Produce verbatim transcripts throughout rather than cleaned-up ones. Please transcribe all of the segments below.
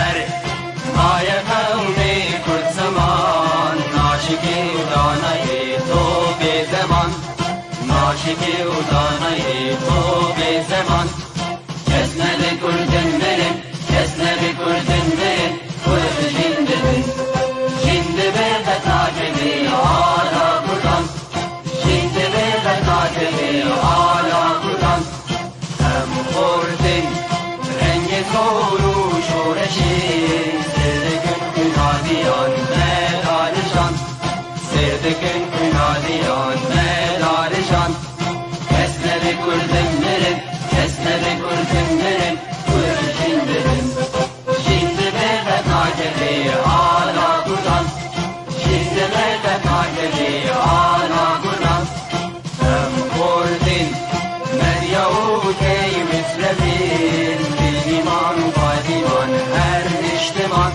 Erê, maye qewmê Kurd ziman, naşikê û danayê to bê zeman. Naşikê û danayê to bê zeman. Kes nebe Kurdin mirin, kes nebe Kurdin mirin, Kurd jin dibin. Jin dibe qet nakeve ala Kurdan. Jin dibe qet nakeve ala Kurdan. Em xortin, rengê zor û şoreşê, sêr dikin xwîna diyan me darijan. Sêr dikin xwîna diyan me darijan. Kes nebe Kurdin mirin, kes nebe Kurdin mirin, Kurd jin dibin. Jin dibe qet nakeve ala Kurdan. Jin dibe qet nakeve ala Kurdan. Em xortin, Medya û Key Misrefîn, Dîniman û Badiman her niştiman.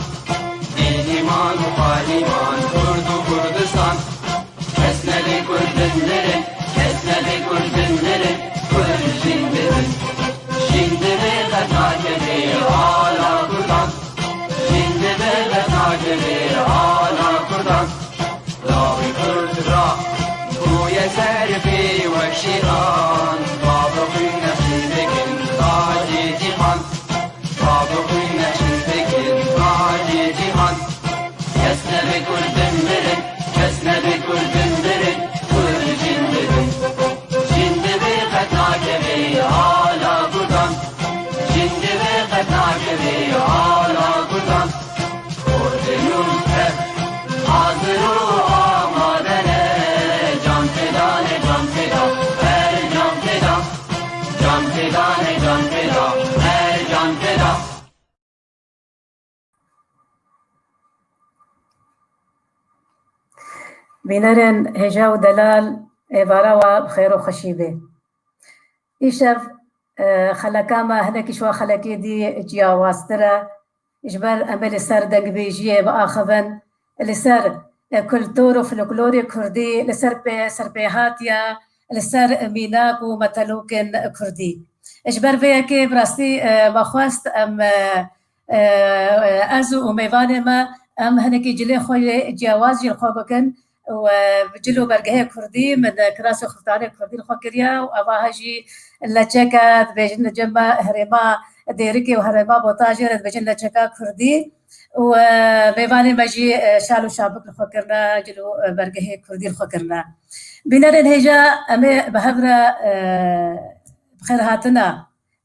Dîniman û Badiman, Kurd û Kurdistan. Kes nebe Kurdin mirin, kes nebe Kurdin mirin, Kurd jin dibin. Jin dibe qet nakeve ala Kurdan. Jin dibe qet nakeve ala Kurdan. Lawê Kurd ra bûye serfê wek şîran. Bavê xwîn nexşîn dikin tacê cîhan. Bavê xwîn nexşîn dikin tacê cîhan. Kes nebe Kurdin mirin, kes nebe Kurdin mirin, Kurd jin dibin. Jin dibe qet nakeve ala Kurdan. Jin dibe qet nakeve ala Kurdan. Kurdin û Kurd hazir û amade ne. Can feda ne, can feda, her can feda. Can feda ne, can feda, her can feda. Bînerên hêja û delal, êvara we bi xêr û xweşî be. Îşev, e, xeleka me hinekî ji we xelekê dî ciyawaztir e. Ji ber em ê li ser dengbêjiyê biaxivin, li ser, e, kultur û folklorê kurdî, li ser pê-, serpêhatiya, li ser mînak û metelokên kurdî. Ji ber vê yekê bi rastî, e, me xwest em, e, e, ez û mêvanê me em hinekî cilê xwe yê ciyawaz jî li xwe bikin û, e, cil û bergehê kurdî min, e, kirasê xuftanê kurdî li xwe kiriye û eva he jî leçeke dibêjin li cem me herêma Dêrikê û herêma Botajê re dibêjin leçeka kurdî û, e, mêvanê me jî, e, şal û şabik li xwe kirine, cil û, e, bergehê kurdî li xwe kirine. Bînerên hêja em ê bi hev re, e, bi xêr hatina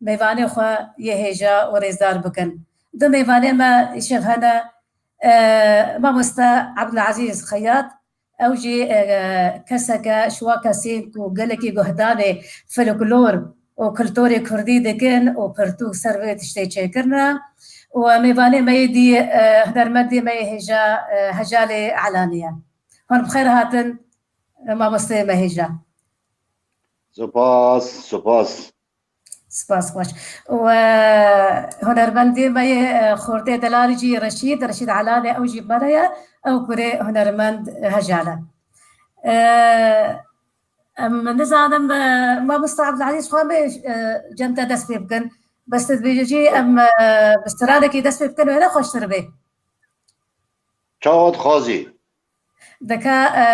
mêvanê xwe yê hêja û rêzdar bikin. Du mêvanê me îşev hene, e, mamoste Ebdulezîz Xeyat, ew jî, e, keseke ji wan kesên ku gelekî guhdanê folklor û kulturê kurdî dikin û pirtûk ser vê tiştê çêkirine. Û mêvanê me yê dî, e, hunermendê me yê hêja, e, Hecalê Elanî ye. Hûn bi xêr hatin, e, mamosteyê me hêja. Spas, spas. Spas xweş. Û, e, hunermendê me yê, e, xortê delalî jî Reşîd, Reşîd Elanê, ew jî bi me re ye, ew kurê hunermend Hecal e. E, em nizanim, e, mamosta Ebdulezîz xwe em ê, e, cem te dest pê bikin. Bes tu dibêje jî em, e, bi stranekî dest pê bikin wêne xweştir bê. Çawa dixwazî? Deka, e,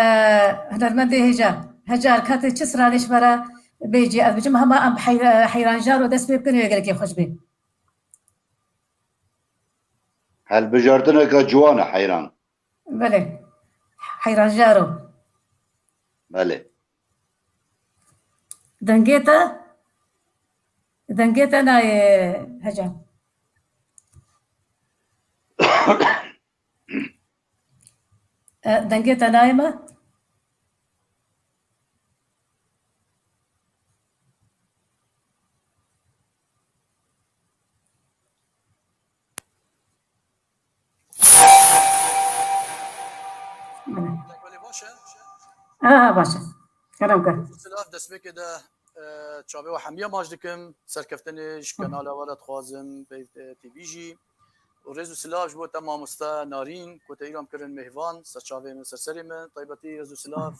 hunermendê hêja. Hecar, ka tu çi stranê ji me re bêjî, ez bêjim hema em heyra-, heyranjaro dest pê bikin wê gelekî xweş bê. Hilbijartineke ciwan e heyran. Belê. Heyranjaro. Belê. Dengê te? Dengê te nayê Heca. E, dengê te nayê me? Belê baş e. Aha, baş e. Kerem ke. Silav destpêkê de, e, çavê we hemiya maç dikim. Serkeftinê ji kanala we re dixwazim, pey, e, T V jî. Û rêz û silav ji bo te mamoste Narîn, ku te îro em kirin mêhvan, ser çavê min, ser serê min. Taybetî rêz û silav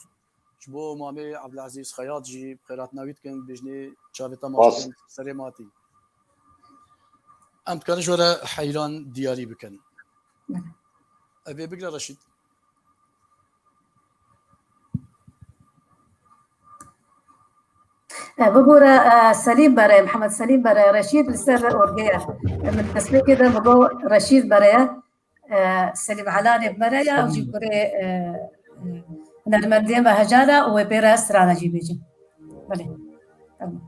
ji bo Mamê Ebdulezîz Xeyat jî bi xêrhatina wî dikim, bêjinê çavê te maç dikim, ser serê matî. Em dikarin ji we re heyran diyarî bikin. Belê. Ev ê bigire Reşîd. E, bibûre, e, Selîm Bere, Mihemed Selîm Bere, Reşîd li ser orgê ye. E, min destpêkê de min got Reşîd Bere ye. E, Selîm Elanê bi me re ye, ew jî kurê, e, e, hunermendê me Hecan e û wê bêre strana jî bêjin. Belê. Tamam.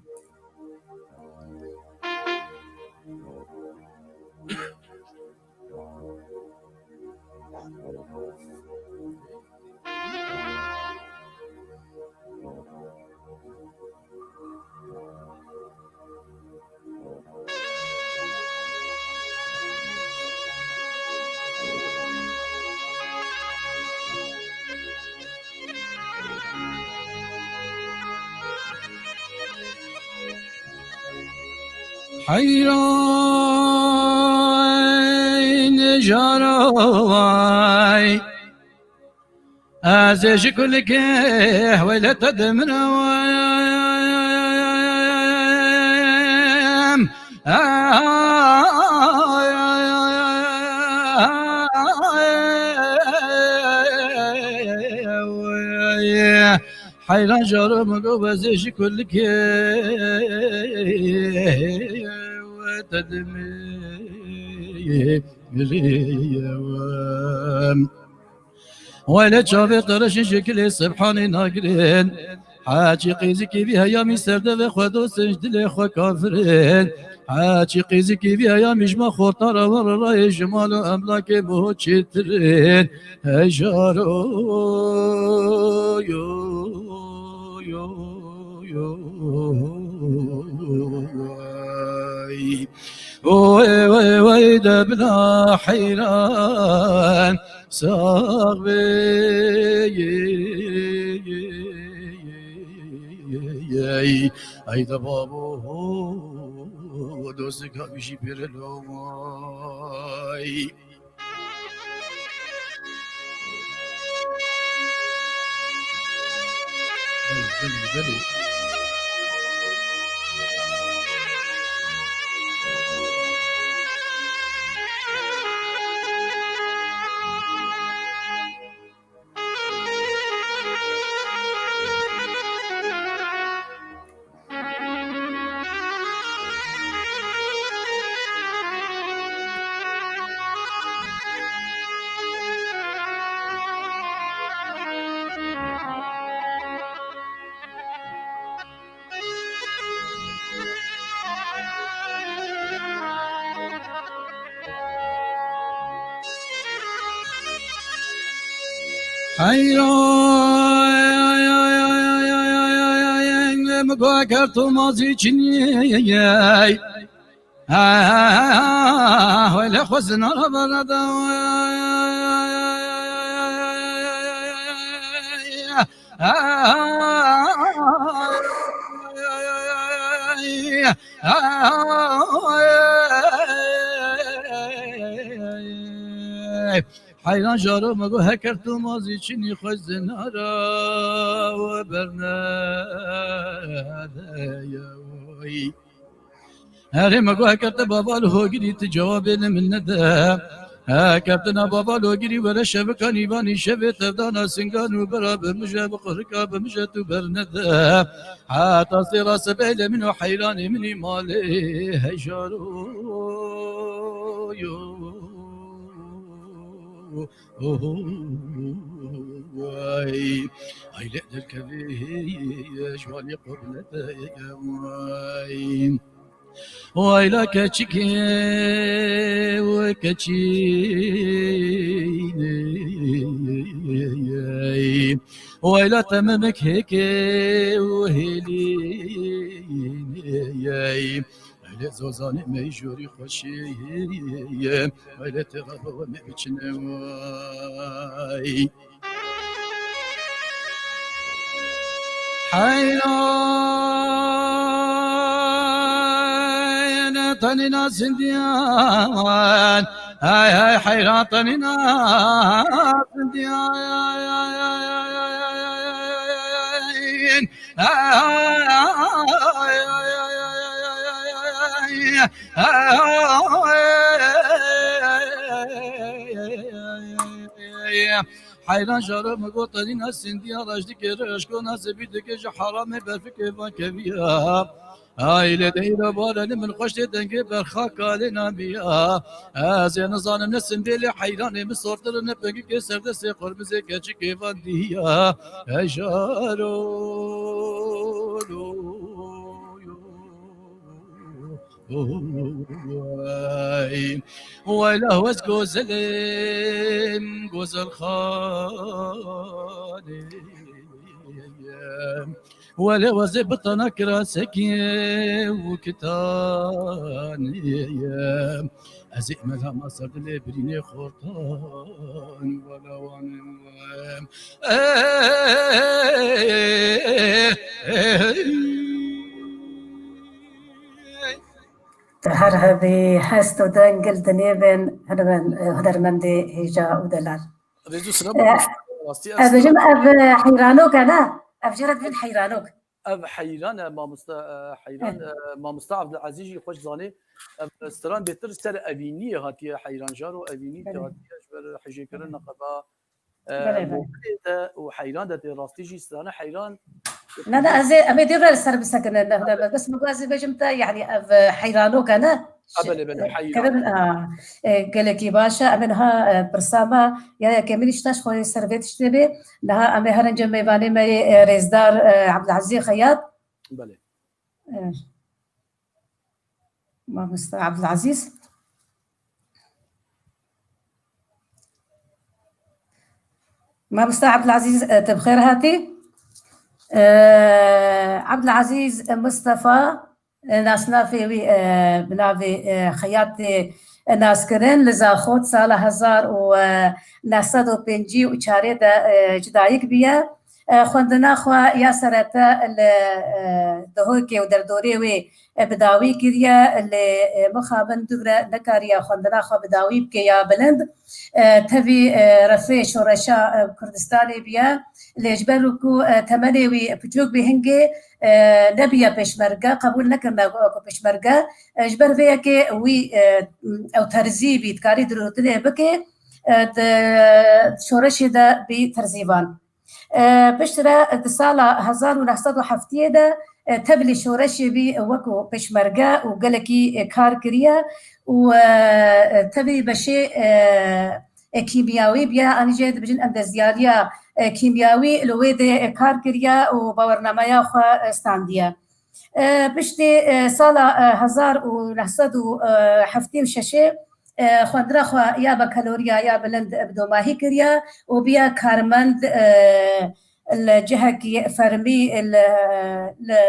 Heyran caraway. Ez ê ji kulikê hewlete dimirim. Heyran carim go ez ê ji kulikê hewlete dimirim. Wele çavê te reşî şekilê Sebhanê nagirin. Haçî qîzikî vî heyamî serdevê xwe dostin, ji dilê xwe kafirin. Haçî qîzikî vî heyamî ji me xortara we re rayê ji mal û emlakê bo çêtirin. Hejaro yo, yo, yo, yo, ay. Oy, oy, oy, de bila heyran sax be. Ay, ay, de babo, dostika bijî pêre lo, ay. Belê, belê, belê. Heyran, min got ker tu mazî çinî ye. Wele xwe zinara bereda. Heyran jaro me got, heker tu mazî çinî xwe zinara we bernede. Herê me got, heker te bava li hogirî, tu cewabê li min nede. Heker te na bava li hogirî, were şevika nîvanî şevê tevdana singan û bera bi min je, bi qurika bi min je tu bernede. Heta sê ra sebê li min û heyranê min î malê hejaro yo. Ay, ay lê derkevê ji malê qobile de, ay. Wayla keçikê û keçînê, wayla tememik hêkê û hêlînê. Eylê zozanê me jûrî xweşî ye, eylê têxa baba me biçine way. Heyran tenîna sindiyan, hey, hey, heyran tenîna sindiyan. Heyran jaro min got, "Tenî ne sindiya reş dike, reşko ne zebî dike, ji heramê berfikê van keviya." Ay lê deyra baranê min xweş tê dengê berxa kalê namiya. Ez ê nizanim ne simbêlê heyranê min sortir ne pengikê serdestê qurmizê keçikê van diya. Ey jaro. Vay, vay la wez gozelim, gozel xanim. Wele wezê bitana kira sekî û kitanê. Ez ê melama ser dilê birînê xortan wala wanim. Tu her hebî hest û deng li dinê bin, hunermen-, hunermendê hêja û delal. Rêz û silav. Eh, rastî ez ez bêjim, ev, eh, heyranok e, ne? Ev jê re dibin heyranok. Ev heyran e, mamoste, eh, heyran, eh, mamoste Abdulazîz jî xweş zanê. Ev stran bêtir ser evîniyê hatiye heyran. Jaro evînî tê hatiye ji ber hijêkirin neqeba, eh, Belê, belê. Mobilê de û heyran de tê rastî jî strana heyran. Ne, ne, ez ê, em ê dê re li ser bisekinin, ne, ne, bes min got ez ê bêjim te, yanî ev, eh, heyranok e, ne? Ha, belê, belê, heyran. Kirin, ha, e, gelekî baş e. Em ê niha, e, pirsa me, ya, ya Kemîl Ştaş xwe ser vê tiştê bê. Niha em ê herin cem mêvanê me yê, e, rêzdar, e, Abdulazîz Xeyat. Belê. E, Mamoste Abdulazîz. Mamoste Abdulazîz, e, tu bi xêr hatî. E, Abdulazîz Mustafa, e, nasnafê wî, e, bi navê, e, Xeyat tê, e, naskirin. Li Zaxo di sala hezar û neh sed û pêncî û çarê de, e, ji dayik bûye. E, xwendina xwe ya serete li, e, Dihokê û derdorê wê, e, bi dawî kiriye. Lê, e, mixabin dûvre nekariye xwendina xwe bi dawî bike ya bilind. E, tevî, e, refê şoreşa, e, Kurdistanê bûye. Lê ji ber ku, e, temenê wî piçûk bî hingê, e, nebûye pêşmerge, qebûl nekirine ku, ku pêşmerge. E, ji ber vê yekê wî, e, ew terzî bî, dikarî dirûtinê bike, e, di şoreşê de bî terzîvan. E, piştre di sala hezar û neh sed û heftiyê de, e, tevlî şoreşê bî wekû pêşmerge û gelekî, e, kar kiriye û, e, tevî beşê, e, e, kîmyawî bûye, anî jê dibêjin endezyariya, e, kîmyawî li wê de, e, kar kiriye û bawernameya xwe, e, standiye. E, piştî, e, sala, e, hezar û neh sed û heftê û şeşê, e, xwendina xwe ya bakaloriya ya bilind bi domahî kiriye û bûye karmend, e, li cihekî fermî li, li,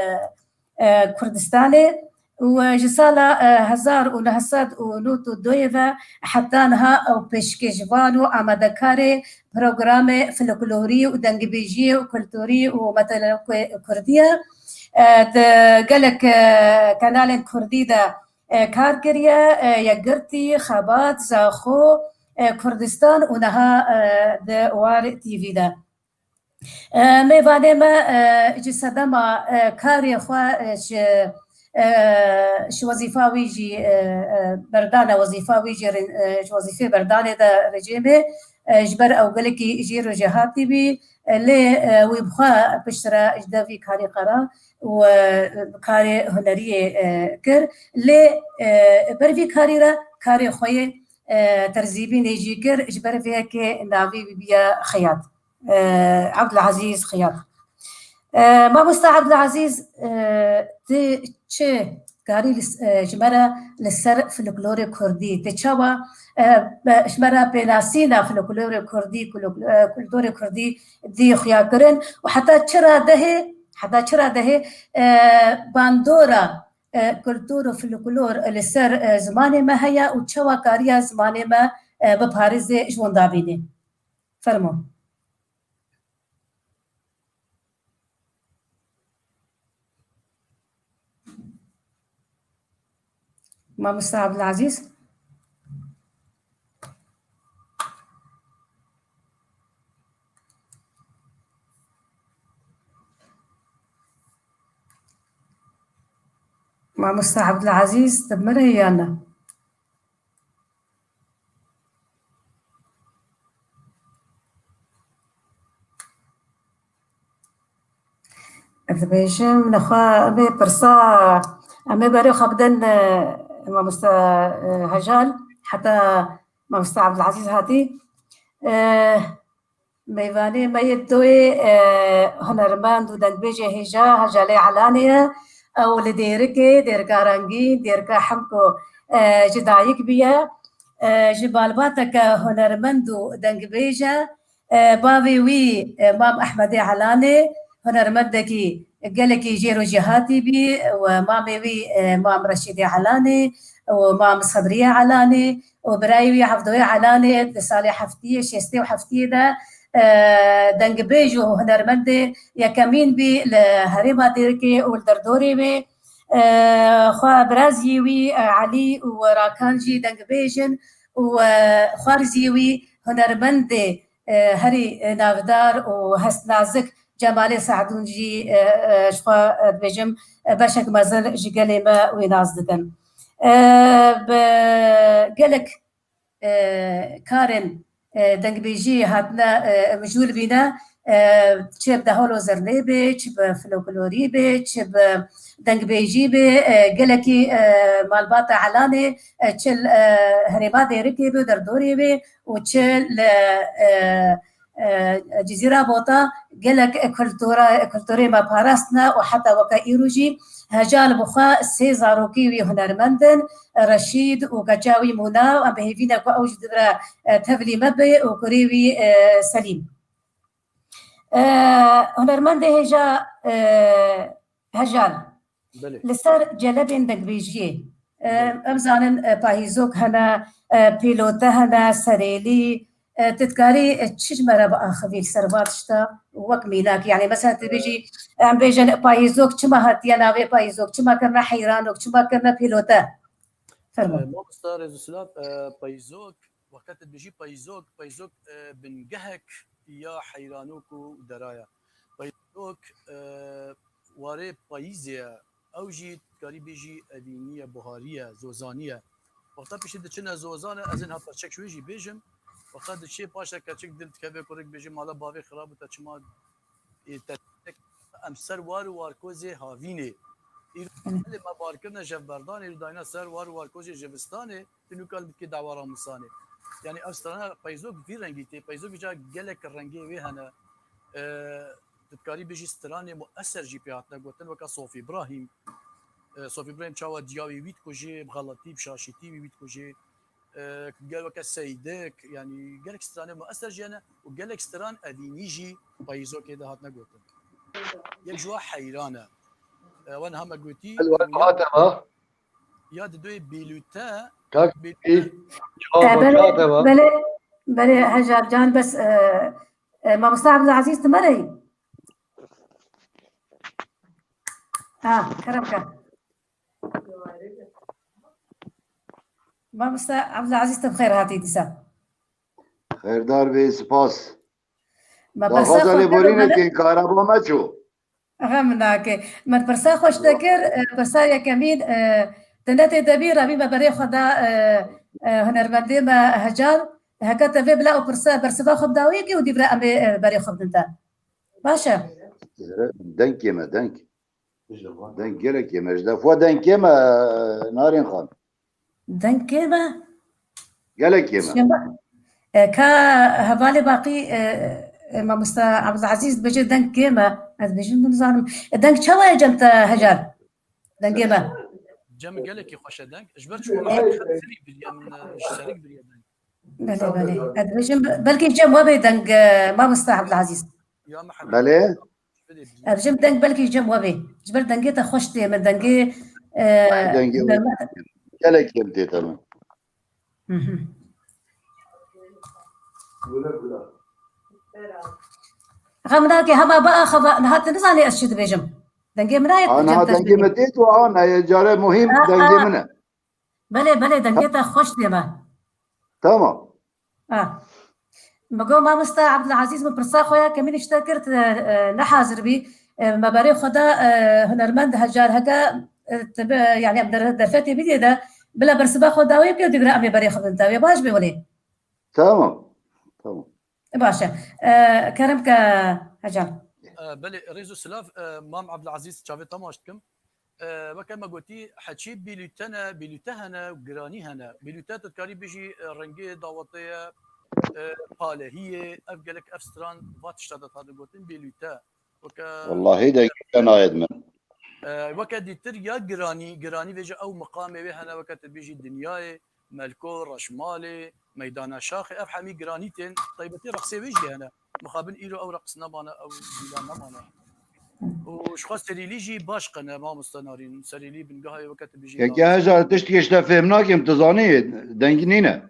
e, Kurdistanê. Û, e, ji sala, e, hezar û neh sed û nod û duyê ve heta niha ew pêşkêşvan û amadekarê programê folklorî û dengbêjiyê û kulturî û metelewkê kurdî ye. E, di gelek, e, kanalên kurdî de, e, kar kiriye, e, Yekgirtî, Xebat, Zaxo, e, Kurdistan û niha, e, di War T V de. E, mêvanê me, e, ji sedema, e, karê xwe, e, ji, e, ji wezîfa wî jî, e, e, berdane, wezîfa wî jî, e, ji wezîfê berdanê de rejêmê, e, ji ber ew gelekî jêr û jêhatî bî, e, lê, e, wî bi xwe piştre ji devî karê qera û, e, karê huneriyê, e, kir. Lê, e, ber vî karî re karê xwe yê, e, terzîbînê jî kir, ji ber vê yekê navê wî bûye Xeyat. E, Abdulazîz Xiyat. E, mamoste Abdulazîz, e, tu çi karî li s-, e, ji me re li ser folklorê kurdî, tu çawa, e, be-, ji me re pênasîna folklorê kurdî, kulok-, e, kulturê kurdî dî xuya kirin û heta çi radehê, heta çi radehê, e, bandora, e, kultur û folklor li ser, e, zimanê me heye û çawa kariya zimanê me, e, biparêze ji winda bînê? Fermo. Mamoste Abdulazîz. Usta Abdulaziz, te bi min re ya ne? Ez dibêjim, nexwe em ê pirsa, em ê berê xwe bidin, e, mamoste, e, Hecal, heta mamoste Abdulaziz hatî. E, Mêvanê me yê doyê, e, hunermend û dengbêjê hêja Hejalê Elanê ye. Ew li Dêrikê, Dêrika Rengîn, Dêrika Hemko, e, ji dayik bûye. E, ji malbateke hunermend û dengbêj e. E, bavê wî, e, Mam Ehmedê Elanê, hunermendekî gelekî jêr û jêhatî bî û mamê wî, e, Mam Reşîdê Elanê û Mam Sebriyê Elanê û birayê wî Evdoyê Elanê di salê heftiyê, şêstê û heftiyê de, e, dengbêj û hunermendê yekemîn bî li herêma Dêrikê û li derdorê wê. E, xwe biraziyê wî, e, Elî û Rakan jî dengbêj in û, e, xwarziyê wî hunermendê, e, herî, e, navdar û hestnazik Cemalê Sehdûn jî, e, e, ji xwe, e, dibêjim, e, beşek mezin ji gelê me wê nas dikin. E, bi gelek, e, karên, e, dengbêjî hatine, e, mijûl bîne, e, çi bi deholo zirnê bê, çi bi folklorî bê, çi bi dengbêjî bê, e, gelekî, e, malbata Elanê, e, çi li, e, herêma Dêrikê bê, derdorê bê û çi li, e, e, Cizîra Bota gelek kultura, kulturê me parastine û heta weke îro jî Hecal bi xwe sê zarokî wî hunermend in, Reşîd û keça wî Mûna, em bi hêvî ne ku ew jî di vir e, tevlî me bê û kurê wî, e, Selîm. E, hunermendê hêja, e, Hecal. Belê. Li ser celebên dengbêjiyê, e, Belê. Em zanin, e, payîzok hene, e, pîlote hene, serêlî, e, tu dikarî, e, çi ji me re biaxivî li ser va tişta wek mînak? Yanî mesela tu bêjî, em bêjin payîzok çima hatiye navê payîzok, çima kirine heyranok, çima kirine pîlote? Fermo. E, mamosta Rêz û Silav, e, payîzok, wexta tu dibêjî payîzok, payîzok, e, bingehek ya heyranok û dera ye. Payîzok, e, warê payîzê ye. Ew jî dikarî bêjî evînî ye, buharî ye, zozanî ye. Wexta piştî diçine zozan e, ez ên ha perçek ji wê jî bêjim. Wexta diçê paşeke çik dil dikeve kurik bêjî mala bavê xirab û te çima ê te em ser war û warkozê havînê. Îro Hı. Belê me bar kirine jevberdanê, îro dayna ser war û warkozê jivistanê, tu nûka li bikê dawa ramûsanê. Yanî ev strana peyzok vî rengî tê, peyzok îca gelek rengê wê hene. E, tu dikarî bêjî stranê mueser jî pê hatine gotin, weka Sof Îbrahîm. E, Sof Îbrahîm çawa diya wî wî dikujê, bi xeletî, bi şaşîtî wî wî dikujê. E, gel weke Seydik, yanî gelek stranê mueser jî hene û gelek stran evînî jî payîzokê de hatine gotin. Yek ji wa heyran e. E, wan heme gotî, Hel û wek ya, hate va. Ya di doyê bêlûte, Kak bêlûte. Ê, ya E, bak belê, hate va. Belê, belê, Hejar can, bes, e, e, mamosta Abdulaziz tu me re yî? Ha, kerem ke. Mamosta Abdulaziz, tu bi xêr hatî dîsa. Xêrdar bê, spas. Me bersa Daxwaza xwe lêborînekê kir, karaba me çû. Xem nake. Me pirsa xwe ji te kir, e, pirsa yekemîn, e, tu ne tê de bî, rabî me berê xwe da, e, e, hunermendê me Hecal. Heke te vê bila û pirsa bersiva xwe bidawî kê û dîvre em ê, e, berê xwe bidin te. Baş e. Dengê me, deng. Deng gelekê me ji def we deng kêm e, Narîn Xan. Deng kêm e? Gelek kêm e. Şema, e, ka hevalê Baqî, e, e, mamosta Abdulaziz dibêje deng kêm e. Ez dibêjim, nizanim. E, deng çawa ye cem te Hecar? Dengê me. Cem gelekî xweş e deng. Ji ber çima min serî biriye, min, e, ji serî biriye deng. Belê, belê. Ez dibêjim, belkî cem we bê deng, e, mamosta Abdulaziz. Ya Mihemed. Belê. Ez dibêjim deng belkî cem we bê. Ji ber dengê te xweş tê min, dengê, e, Dengê we gelek kêm tê te min. Hı hı. Xem nake, hema biaxive, niha tu nizanî ez çi dibêjim. Dengê min nayê Ha, cem niha te dengê min tê tu, ha, nayê care muhîm Ha, dengê ha. min e. Belê, belê, dengê te xweş tê me. Tamam. Ha. Me got, mamosta Abdulaziz, min pirsa xwe ya kemîn ji te kir, tu, e, ne hazir bî. E, me berê xwe da, e, hunermend Hecar, heke e, tu bi, yani em der-, derfetê bidê de, bila bersiva xwe dawî bike û dîvre em ê berê xwe bidin te. Wê baş be welê. Tamam. Tamam. Baş e. E, kerem ke Hecan. E, belê, rêz û silav, e, Mam Abdulaziz çavê temaş dikim. E, weke me gotî, heçî bîlûte ne, bîlûte hene û giranî hene. Bîlûte tu dikarî bijî, e, rengê dawetê ye, e, palehiyê, ev gelek ev stran va tişta de tadin gotin bîlûte. Weke Wallahî dengê te nayêt min. E, weke dîtir ya giranî, giranî vêje ew miqamê wê hene, weke tu bijî dinyayê, Melko, Reşmalê, Meydana Şaxê, ev hemî giranî tên, taybetî reqsê wê jî hene. Mixabin îro ew reqs nemane, ew dîlan nemane. Û ji xwe serîlî jî baş qene, mamoste Narîn. Serîlî bingeha yê weke tu bijî Keke lazim. Hejar, tiştekê ji te fêm nakim, tu zanî, deng nîne.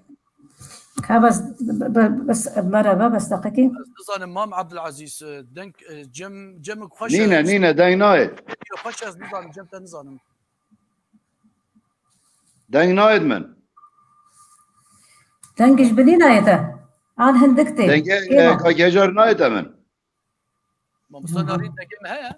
Ka bes, be-, be-, bes, merhaba, bes deqekî. Ez nizanim, Mam Abdulaziz, e, deng, e, cem, cemik xweş e. Nîne, nîne, deng nayê. Yok, xweş e, ez nizanim, cem te nizanim. Deng nayêt min. Deng ji binî nayê te. An hindik tê. Dengê, Kêma. e, Kak Hejar nayêt min. Mamosta Aha. Narîn dengê min heye?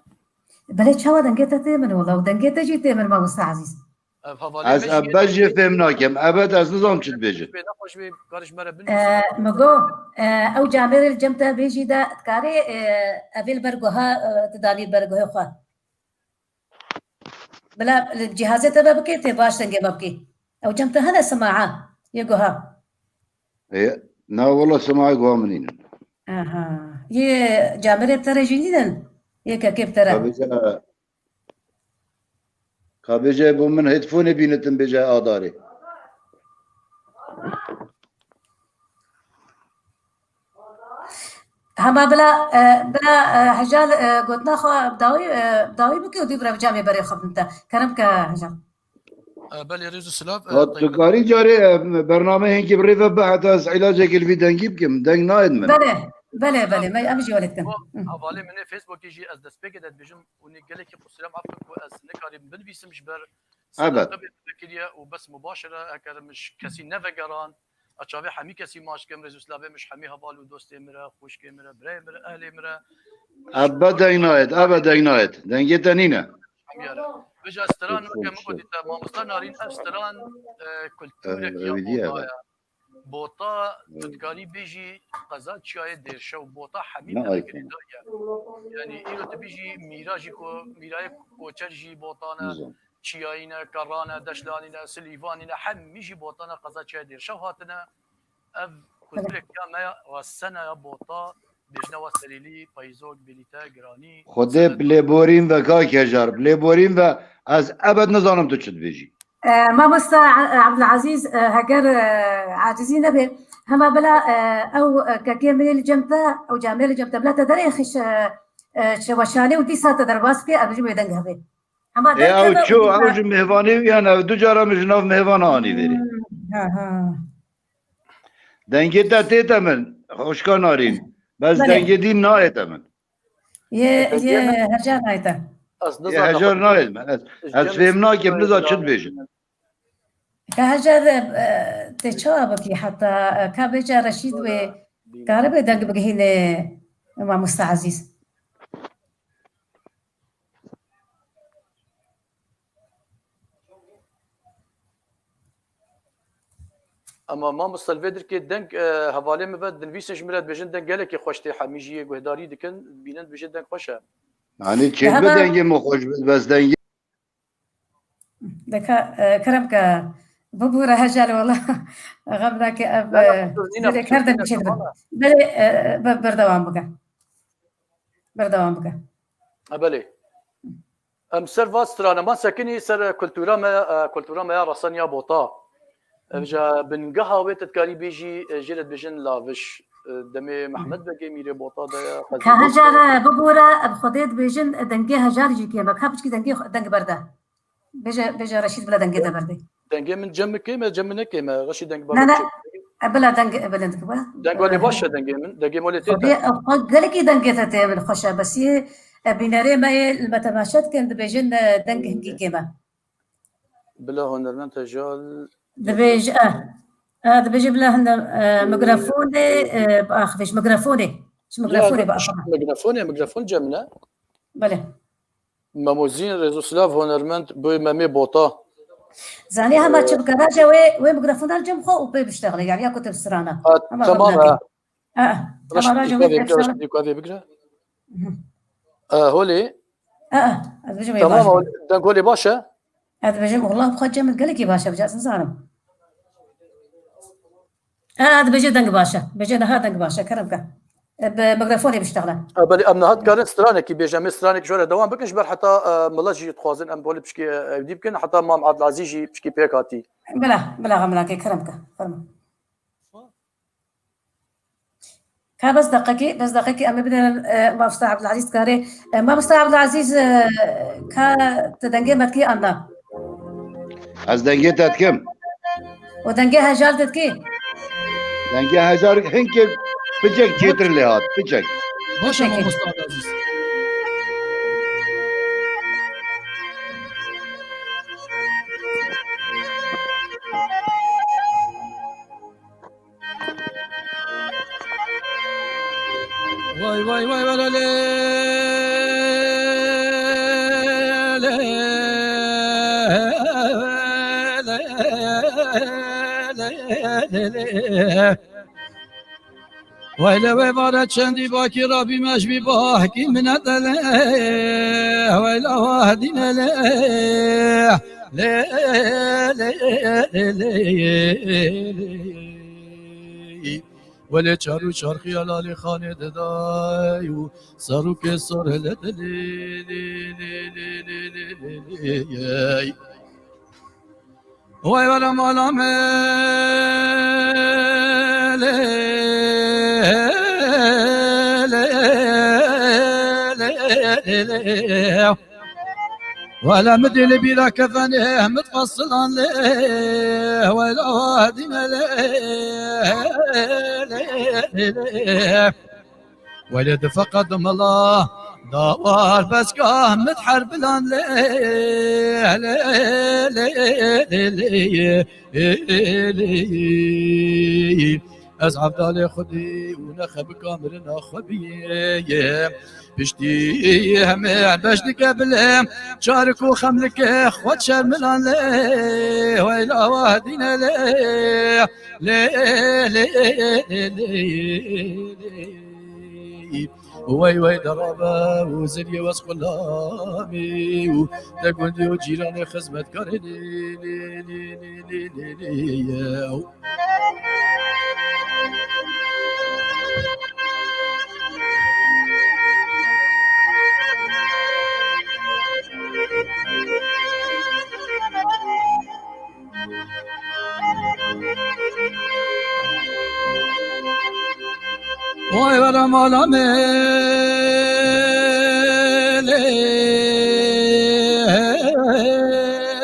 Belê çawa dengê te tê min wela û dengê te jî tê min mamosta Ezîz. Ev hevalê Ez me jî ebed jê fêm nakim. Ebed ez nizam çi dibêjim. Pê nexweş bê, kariş me re binivîse. E, mi go, e, ew camêrê li cem te bêjî de dikarê, e, evê li ber guha, e, tu danî ber guhê xwe. Bila li cihazê te ve bikê, tê baş dengê me bikê. Ew cem te hene simaa yê guha. E, na wala simaa guha min nînin. Aha. Yê camêrê te re jî nînin? Yê kekê bi te re. Ka bêje, ka bêje bo min headphone bînitin bêje adarê. Hema bila, e, bila, e, Hecal, e, gotina xwe bi dawî, e, bi dawî bike û dî bira bi camê berê xwe bidin te. Kerem ke Hecal. E, belê, rêz û silav, e, Ha, tu karî carê, e, bername hinkî bi rê ve bi heta ez îlacekê li vî dengî bikim. Deng nayên min. Belê, belê, belê. Me em jî welê dikin. Hı. Hevalê min ê Facebookê jî ez destpêkê de dibêjim û nê gelekî qusûrem af ku ez nikarîm binivîsim ji ber Ebed. Sedeqe bê vekiriye û bes mubaşir e, eger min ji kesî nevegeran, ez çavê hemî kesî maç dikim, rêz û silavê min ji hemî heval û dostê min re, xwişkê min re, birayê min re, ehlê min re. Ebed deng nayêt, ebed deng nayêt. Dengê te nîne. Hemiya re. Vêca stran weke min gotî te, mamosta Narîn, ev stran, e, kulturek ya Bota ye. Bota, tu dikarî bêjî qeza çiyayê Dêrşew. Bota hemî tenekê dayî ye. Yanî îro tu bêjî mîra jî ko-, mîrayê koçer jî Bota ne, çiyayî ne, Kerran e, Deşlanî ne, Silîvanî ne, hemî jî Bota ne, qeza çiyayê Dêrşew hatine. Ev kulturek ya me ya, resena ya Bota, bêjine wa serîlî, peyzok, bîlîte, giranî. Xwedê bi lêborîn ve kak Hejar, bi lêborîn ve ez ebed nizanim tu çi dibêjî. E, mamosta E-, Ebdulazîz, e, heger, e, acizî nebe, hema bila, e, ew, e, kekê min ê li cem te, ew camê li cem te, bila te derê xiş, e, e, şeweşanê û dîsa te derbas bike, ev ji wê deng hebe. Hema Ê, derkeve ew çû, û ew dîsa ji mêvanê wî hene, ev du cara min ji nav mêvana anî vêrê. Hmm, ha, ha. Dengê te tête min, xwişka Narîn. Bes Belê. dengê dîn nayête min. Yê, Efendim? yê Hejar nayête. Ez Yê nizanim Hejar nayête min. Ez, Ji ez cem fêm nakim, niza çi dibêjim. Ka Hejar, e, tê çawa bikî heta, e, ka bêje Reşîd wê karibe deng bigihîne mamosta Ezîz. Ama mamosta li vê dirkê deng, e, hevalê min ve dinivîsin ji min re dibêjin deng gelekî xweş tê, hemî jî yê guhdarî dikin, dibînin dibêjin deng xweş e. Yanî çêdibe Hema- dengê min xweş be, bes dengê Deka, e, kerem ke bibûre Hejar wela xem nake ev, Na, na, e, qusur nîne, zêdê qusur kerdin nîne, çêdibe. Tamam e. Belê, e, be-, berdewam bike. Berdewam bike. E, belê. Em ser va strana, ma sekinî ser kultura me, e, kultura me ya reseniya Bota. Ev ji bingeha wê te dikarî bêjî, e, jê re dibêjin laviş. E, demê Mehmed Begê mîrê Bota de ye, Ka Xezî Hejar Beg e, bibûre, bi Xwedê dibêjin, e, dengê Hejar jî kêm e. Ka piçkî dengê xwe, deng berde. Bêje, bêje Reşîd bila dengê te berdê. Dengê min cem min kêm e, cem min ne kêm e. Reşîd deng Ne, berde ne. çek. E, bila deng, e, bilind kibe. Deng welê E, baş e dengê min. Dengê min welê tê Xwedê, te. e, xwe gelekî dengê te tê min xweş e. Bes yê, e, bînerê me yê li me temaşe dikin, dibêjin, e, deng hingî kêm e. Bila hunermend Hejar. Dibêj, e, e, dibêje bila hinde, e, mikrofonê, e, biaxivê, ji mikrofonê. Ji Ya, mikrofonê biaxivê. Mikrofonê, mikrofon cem min e. Belê. Memo Zîn, Rêzo Silav, hunermend bi Memê Bota. Zanî hema çi bike, raje wê, wê mikrofona li cem xwe û pê biştexile, yani ya ku tu bi strana. Ha, hema tamam, xwe binake. Ha, ha. Raşt hema raje wê pê biştexile. Raşt bigire. Hı. E, holê. Ha, ha. Ez bijim ê Tamam, baş. Holê, deng holê baş e? Ez bijim, wallah, bi xwe cem gelekî baş e, bi caz nizanim. Ha, dibêje deng baş e. Dibêje niha deng baş e. Kerem ke. E, bi mikrofonê biştexile. E, belê, em niha dikarin stranekî bêje. Em ê stranekî ji we re dewam bikin. Ji ber heta, e, mila jî dixwazin em bolê pişkî, e, ewdî bikin. Heta Mam Abdulazîz jî pişkî pêk hatî. Bila, bila, bila ke, kerem ke. Fermo. Ka bes deqekî, bes deqekî em ê bidin, e, Mamosta Abdulazîz karê. E, Mamosta Abdulazîz, e, ka tu dengê me dikî an na? Ez dengê te dikim. Û dengê hejar te dikî? Dengê hejar hinkê piçek çêtir lê hat, piçek. Baş e, Peki. Mamosta Abdulazîz. Vay, vay, vay, vay, le, le, le, le, le, le, le. Vay le, vay, vare çendî bakî Rabî me ji bî bahkî minetele. Vay le, vay dîne le. Lê, lê, lê, lê, lê. Welê çar û çar xiyala lê xanê diday û serokê sor hele dilê, lê, lê, lê. Vay were mala me, lê, lê, lê, lê, lê. Wele min dê li bîra kefenê min fesilan lê, wela dîne lê, lê, lê, lê. Welê di feqet mila dawar beska min her bilan lê, lê, lê, lê, lê, lê. Ez Evdalê Xwedê û nexebika mirina xwe biyê. Piştî hemê beş dike bilê, çarik û xemlike xwe çermilan lê, weyla wa dîne lê, lê, lê, lê, lê. Wey wey derabe û ziriyê wez xulamî û te gundî û cîranê xizmetkarê lê, lê, lê, lê, lê, lê, lê, lê. Oy, vera mala me, lê,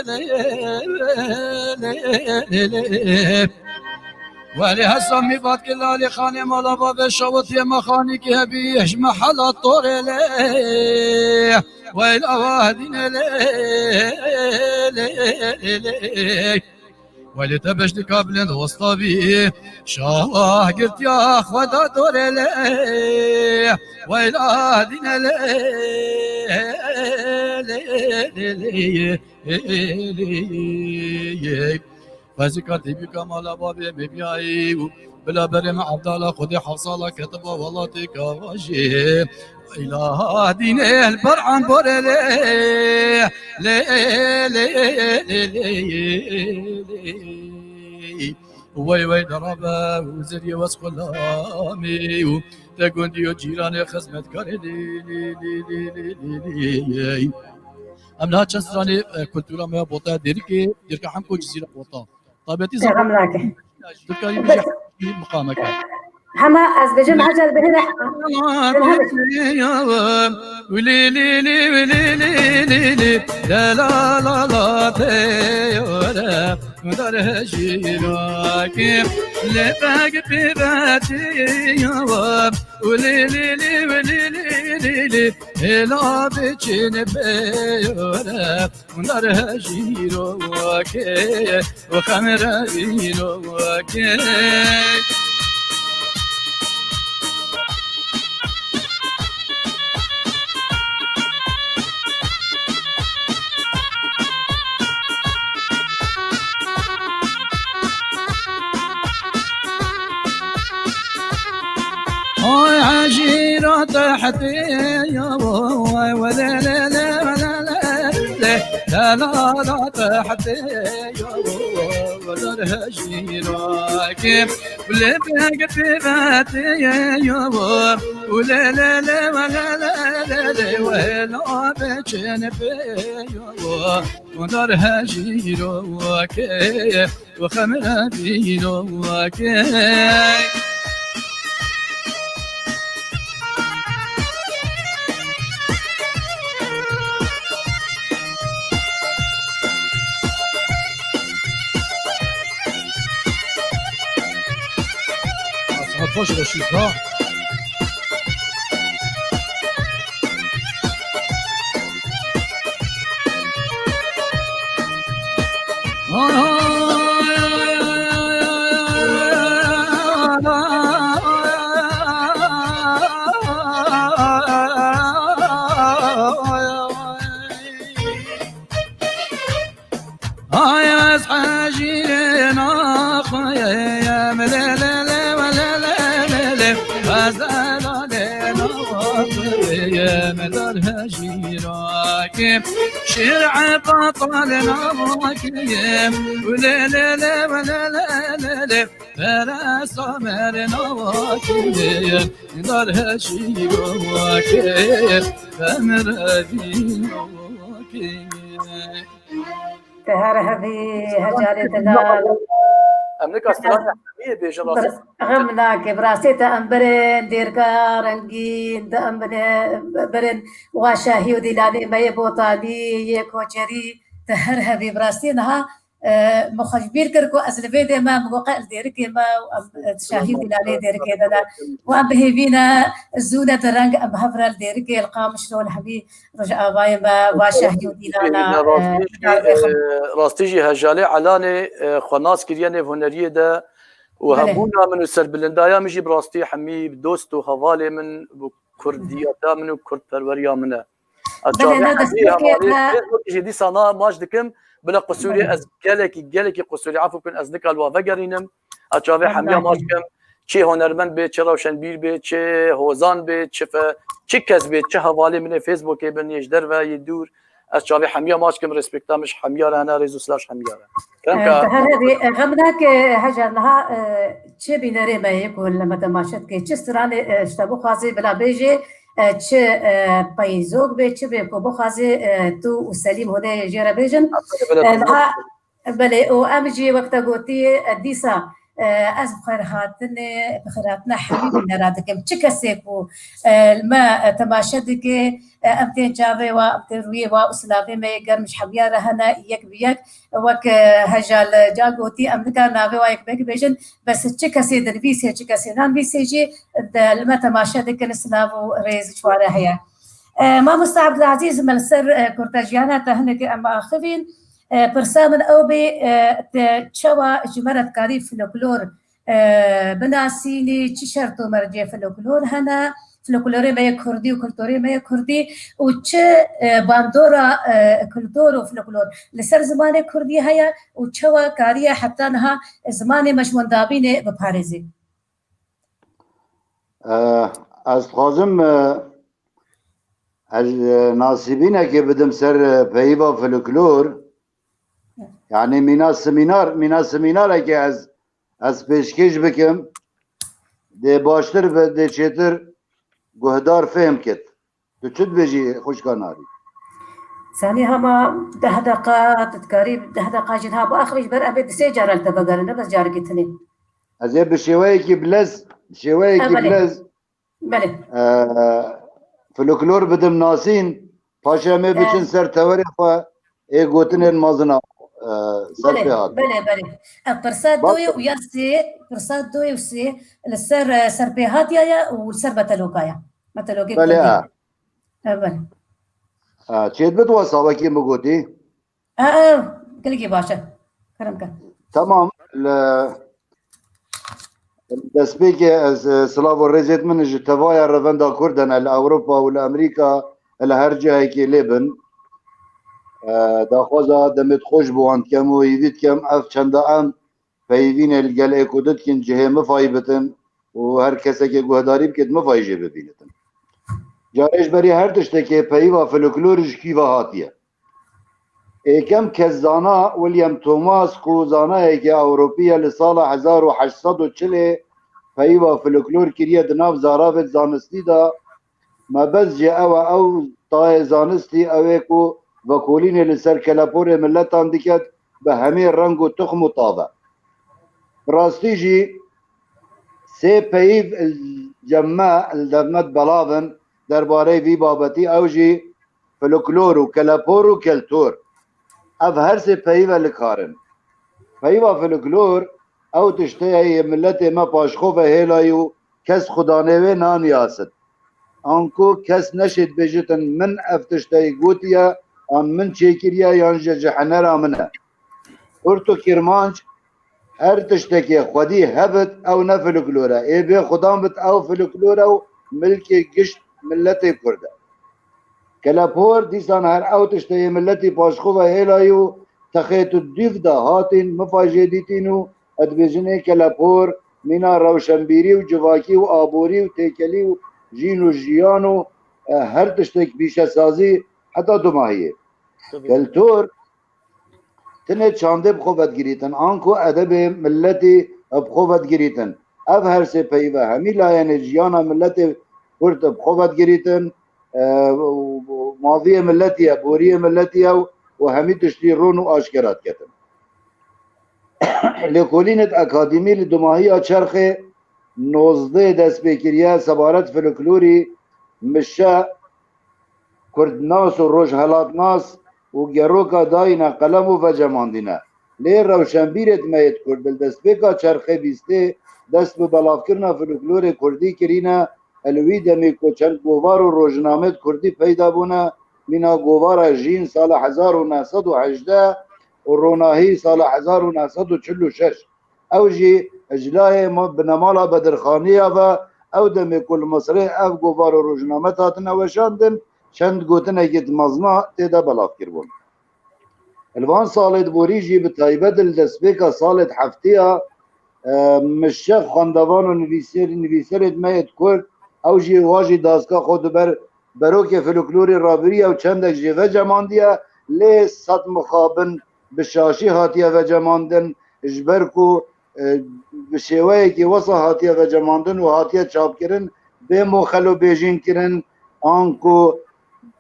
lê, lê, lê. Welê hesa mî vat ki lalê xanê mala bavê şawitiye me xanî ki hebî ji me hela torê lê. Weyla wa dîne lê, lê, lê, lê. Welê te beşnika bilind westa bî, şawah girtiya xwe da dorê lê. Weyla dîne lê, lê, lê, lê, lê. Xwezîka tîbîka mala bavê me biyayî û bila berê me Evdala Xwedê heft sala ketiba welatê kavajê. Îlaha dînê li ber amborê lê, lê, lê, lê, lê, lê. Wey wey derabe û zeriyê wez xulamê û te gundî û cîranê xizmetkarê lê, lê, lê. Em niha çend stranê, e, kultura me ya Bota, Dêrikê, Dêrika Hemko, Cizîra Bota. Taybetî Pêxemlake. Tu karî bijî miqameke. Hema ez bijim ecel bihine. Hêla biçin pêyore, hûn dar hejîrokê û xem revînokê. تحتي يا ولا لا لا لا لا لا لا لا لا تحتي يا ودار هجيراك ولبك بذاتي يا ولا لا لا ولا لا لا لا ولا بچن بيا ودار هجيراك وخمرة بينوكي. Saat baş Reşit ha. Ay ez hejîrê naxweyem lê lê lê we lê lê lê lê. Ez delalê naxweyem dar hejîrakê. Şîr ebatal naxweyem lê lê lê we lê lê lê lê. Peresa mer naxweyem dar hejîrakê. Emre vînokê. Te her hebî, hecalê te da. Em nika stranê hemiyê bêjin rastî. Xem nake, bi rastî te em birin dêrka rengîn, te em bine, birin wa şahî û dîlanê me yê Botanî, yê Koçerî, te her hebî, bi rastî niha, e, min xwe ji bîr kir ku ez li vê dê me, min got qe li dêrikê me û em, e, şahî û dîlanê dêrikê de ne. Û em bi hêvî ne zû ne di reng em bi hev re li dêrikê li Qamişlo li hemî Rojavayê me, va şahî û dîlana, e, rastî jî, e, rastî jî hejalê Elanê, e, xwe nas kiriye nêv huneriyê de û Belê. Hebûna min û serbilindaya min jî bi rastî hemî dost û hevalê min û kurdiyeta min û kurdperweriya min e. Ez Belê, çavê ne hemî destpêkê hevalê te Facebookê jî dîsa na maç dikim, bila qusûrê Belê. Ez gelekî, gelekî qusûrê, efû bikin, ez nika li wa vegerînim. Ez çavê hemiya maç Wellahî. Dikim. Çi hunermend bê, çi rewşenbîr bê, çi hozan bê, çi fe-, çi kes bê, çi hevalê min ê Facebookê bin, yê ji derve, yê dûr. Ez çavê hemiya maç kim, respekta min ji hemiya re hene, rêz û silav ji hemiya re. Em Ee, ka Te her hebî, e, xem nake, Hejar, niha, e, çi bînerê me yê ku li me temaşe dike, çi stranê, e, ji te bixwaze bila bêjê, e, çi, e, peyzok bê, çi bê ku bixwaze, e, tu û Selîm hûn ê jê re bêjin. Em E, niha Belê, û em jî wek te gotî, e, dîsa, e, ez bi xêrhatinê, bi xêrhatina hemî bînera dikim. Çi kesê ku, e, li me, e, temaşe dike, e, em tên çavê wa, em tên rûyê wa û silavê me yê germ ji hemiya re hene, yek bi yek, wek, e, Hejal ca gotî, em nikarin navê wa yek bi yek bêjin, bes çi kesê dinivîsê, çi kesê nanivîsê jî, de, li me temaşe dikin, silav û rêz ji wa re heye. E, Mamosta Ebdulazîz, me li ser, e, kurtejiyana te hinek em axivîn. E, pirsa min ew bê, e, te çawa ji me re dikarî folklor, e, binasînî, çi şert û mercê folklor hene, folklorê me yê kurdî û kulturê me yê kurdî û çi, e, bandora, e, kultur û folklor li ser zimanê kurdî heye û çawa kariye heta niha zimanê me ji wendabînê biparêzê? Eh, ez dixwazim, eh, ez, eh, nasîbînekê bidim ser, eh, peyva folklor. Yani mîna semînar, mîna semînarekê ez, ez pêşkêş bikim. Dê baştir be, dê çêtir guhdar fêhm kit. Tu çi dibêjî xwişka Narî? Sanî hema deh deqa, tu dikarî deh deqa jî niha biaxivî, ji ber em ê di sê cara li te vegerin, ne bes carekî tinê. Ez ê bi şêweyekî bilez, bi şêweyekî E, belê. bilez, Belê. e, folklor bidim nasîn, paşê em ê E. biçin ser tewerê xwe, ê gotinên mezin a, e, ser Belê, pê hat. belê, belê. E, pirsa Bak- doyê û ya sê, pirsa doyê û sê li ser, e, serpêhatiya ye û li ser beteloka ye. Betelokê Belê, kurdî. ha. E, belê. Ha, çêdibit wesa wekî min gotî? E, e, gelekî baş e. Kerem ke. Tamam. Li destpêkê ez, e, silav û rêzêt min ji tevaya Revenda Kurd hene li Ewropa û li Amerîka, li her cihekê lê bin. E, daxwaza demêt xweş bi wan dikem û hêvî dikem ev çenda em peyvînê li gel ê ku dikin cihê mifayî bitin û her kesekê guhdarî bikêt mifayî jê bibînitin. Carê ji berî her tiştekê peyva folklorî ji kî ve hatiye? Êkem kes zana William Thomas ku zanayeke Ewropî ye, li sala hezar û heşt sed û çilê peyva folklor kiriye di nav zaravê zanistî de. Mebest jî ew e, ew tayê zanistî ew ê ku vekolînê li ser keleporê miletan diket bi hemî reng û tuxm û tav e. Bi rastî jî sê peyv li cem me, li dev me belav in derbarê vî babetî, ew jî folklor û kelepor û keltor. Ev her sê peyve li kar in. Peyva folklor ew tişte ye yê miletê me paşxo ve hêlayî û kes xudanê wê naniyasit. Anku kes neşêt bêjitin min ev tişteyî gotiye, an min çêkiriye, yan ji cehenera min e. Kurt û Kirmanc her tiştekê xwedî hebit, ew ne folklor e. Ê bê xudan bit, ew folklor e û milkê gişt miletê Kurd e. Kelepor dîsan her ew tişteyê miletî paşxo ve hêlayî û texêt û dûv de hatîn, mifa jê dîtîn û dibêjin ê kelepor mîna rewşenbîrî û civakî û aborî û têkelî û jîn û jiyan û, e, her tiştek pîşesazî heta dumahiyê. Tabii. Keltor tinê çandê bi xwe vedigirîtin, anku edebê miletî bi xwe vedigirîtin. Ev her sê peyve hemî layenê jiyana miletê Kurd bi xwe vedigirîtin, e, û, û maviyê miletî ye, boriyê miletî ye û, û hemî tiştî rûn û aşkera diketin. Lêkolînêt akademî li dumahiya çerxê nozdeh dest pê kiriye, sebaret folklorî, mişe, kurdnas û rojhelatnas û geroka dayîne qelem û vecemandîne. Lê rewşenbîrêt me yêt Kurd li destpêka çerxê bîstê dest bi belavkirina folklorê Kurdî kirîne, li wî demê ku çend govar û rojnamêt Kurdî peyda bûne, mîna govara Jîn sala hezar û neh sed û hejdeh û Ronahî sala hezar û neh sed û çil û şeş. Ew jî ji layê ma-, binemala Bedirxanî ya ve, ew demê ku li Misirê ev govar û rojnamet hatine weşandin, çend gotinekê di mezna tê de belav kiribûn. Li van salê di borî jî bi taybet li destpêka salê di heftiya, e, mişex xwendevan û nivîser-, nivîserê di me yê di Kurd, ew jî wa jî dazka xwe di ber berokê folklorê rabiriye û çendek jê vecemandiye, lê sed mixabin bi şaşî hatiye vecemandin, ji ber ku, e, bi şêweyekî wisa hatiye vecemandin û hatiye çapkirin, bê moxel û bêjîn kirin, anku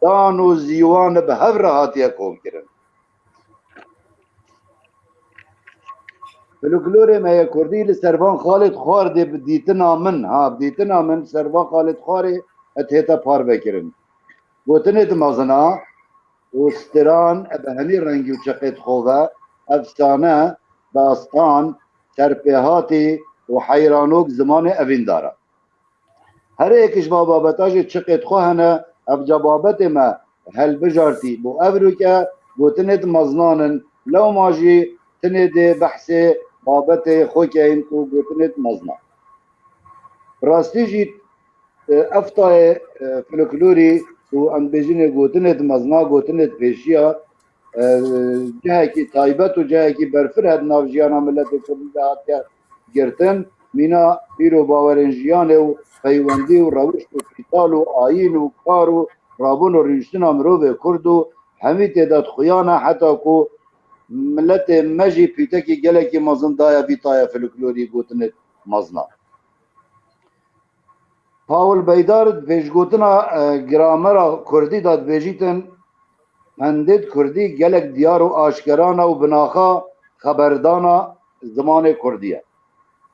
dan û zîwan bi hev re hatiye komkirin. Folklorê me yê Kurdî li ser van xalê dixwar dê bi dîtina min, ha, bi dîtina min ser van xalê dixwarê et hête parvekirin. Gotinê di mezina û stiran bi hemî rengî û çeqê dixo ve, efsane, dastan, serpêhatî û heyranok zimanê evîndar e. Her yek ji va babeta jî çiqêt xwe hene, ev ca babetê me helbijartî bo ev rûke gotinêt meznan in, lewma jî tinê dê behsê babetê xwe keyin ku gotinêt mezna. Rastî jî, e, ev tayê, e, folklorî û em bêjinê gotinêt mezna, gotinêt pêşiya, e, cihekî taybet û cihekî berfireh di nav jiyana miletê Kurdî de hatiye girtin. Mîna bîr û bawerên jiyanê û peywendî û rewişt û pîtal û ayîn û kar û rabûn û rûniştina mirovê Kurd û hemî tê de dixuyane heta ku miletê me jî pîtekî gelekî mezin daye vî tayê folklorî gotinê mezna. Paul Beydar di pêşgotina, e, gramera kurdî de dibêjîtin, pendêt kurdî gelek diyar û aşkeran e û binaxa xeberdana zimanê kurdî ye.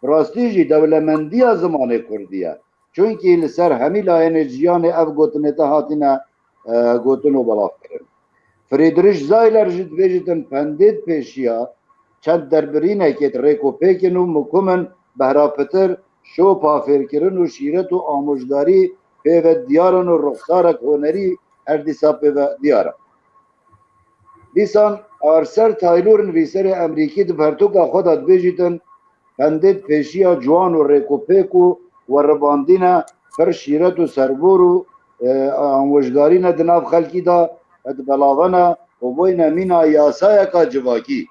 Rastî jî dewlemendiya zimanê kurdî ye. Çunkî li ser hemî layênê jiyanê ev gotinête hatine, e, gotin û belav kirin. Friedrich Zayler jî dibêjitin, pendêt pêşiya çend derbirînekê di rêk û pêk in û mukum in, behra pitir, şopa fêrkirin û şîret û amûjgarî pê ve diyar in û ruxsarek hunerî her dîsa pê ve diyar e. Dîsan Arthur Taylor nivîserê Emerîkî di pertûka xwe de dibêjîtin, pendêt pêşiya ciwan û rêk û pêk û weribandîne pir şîret û serbor û, e, amûjgarî ne di nav xelkî de, e, dibelavene û boyne mîna yasayeka civakî.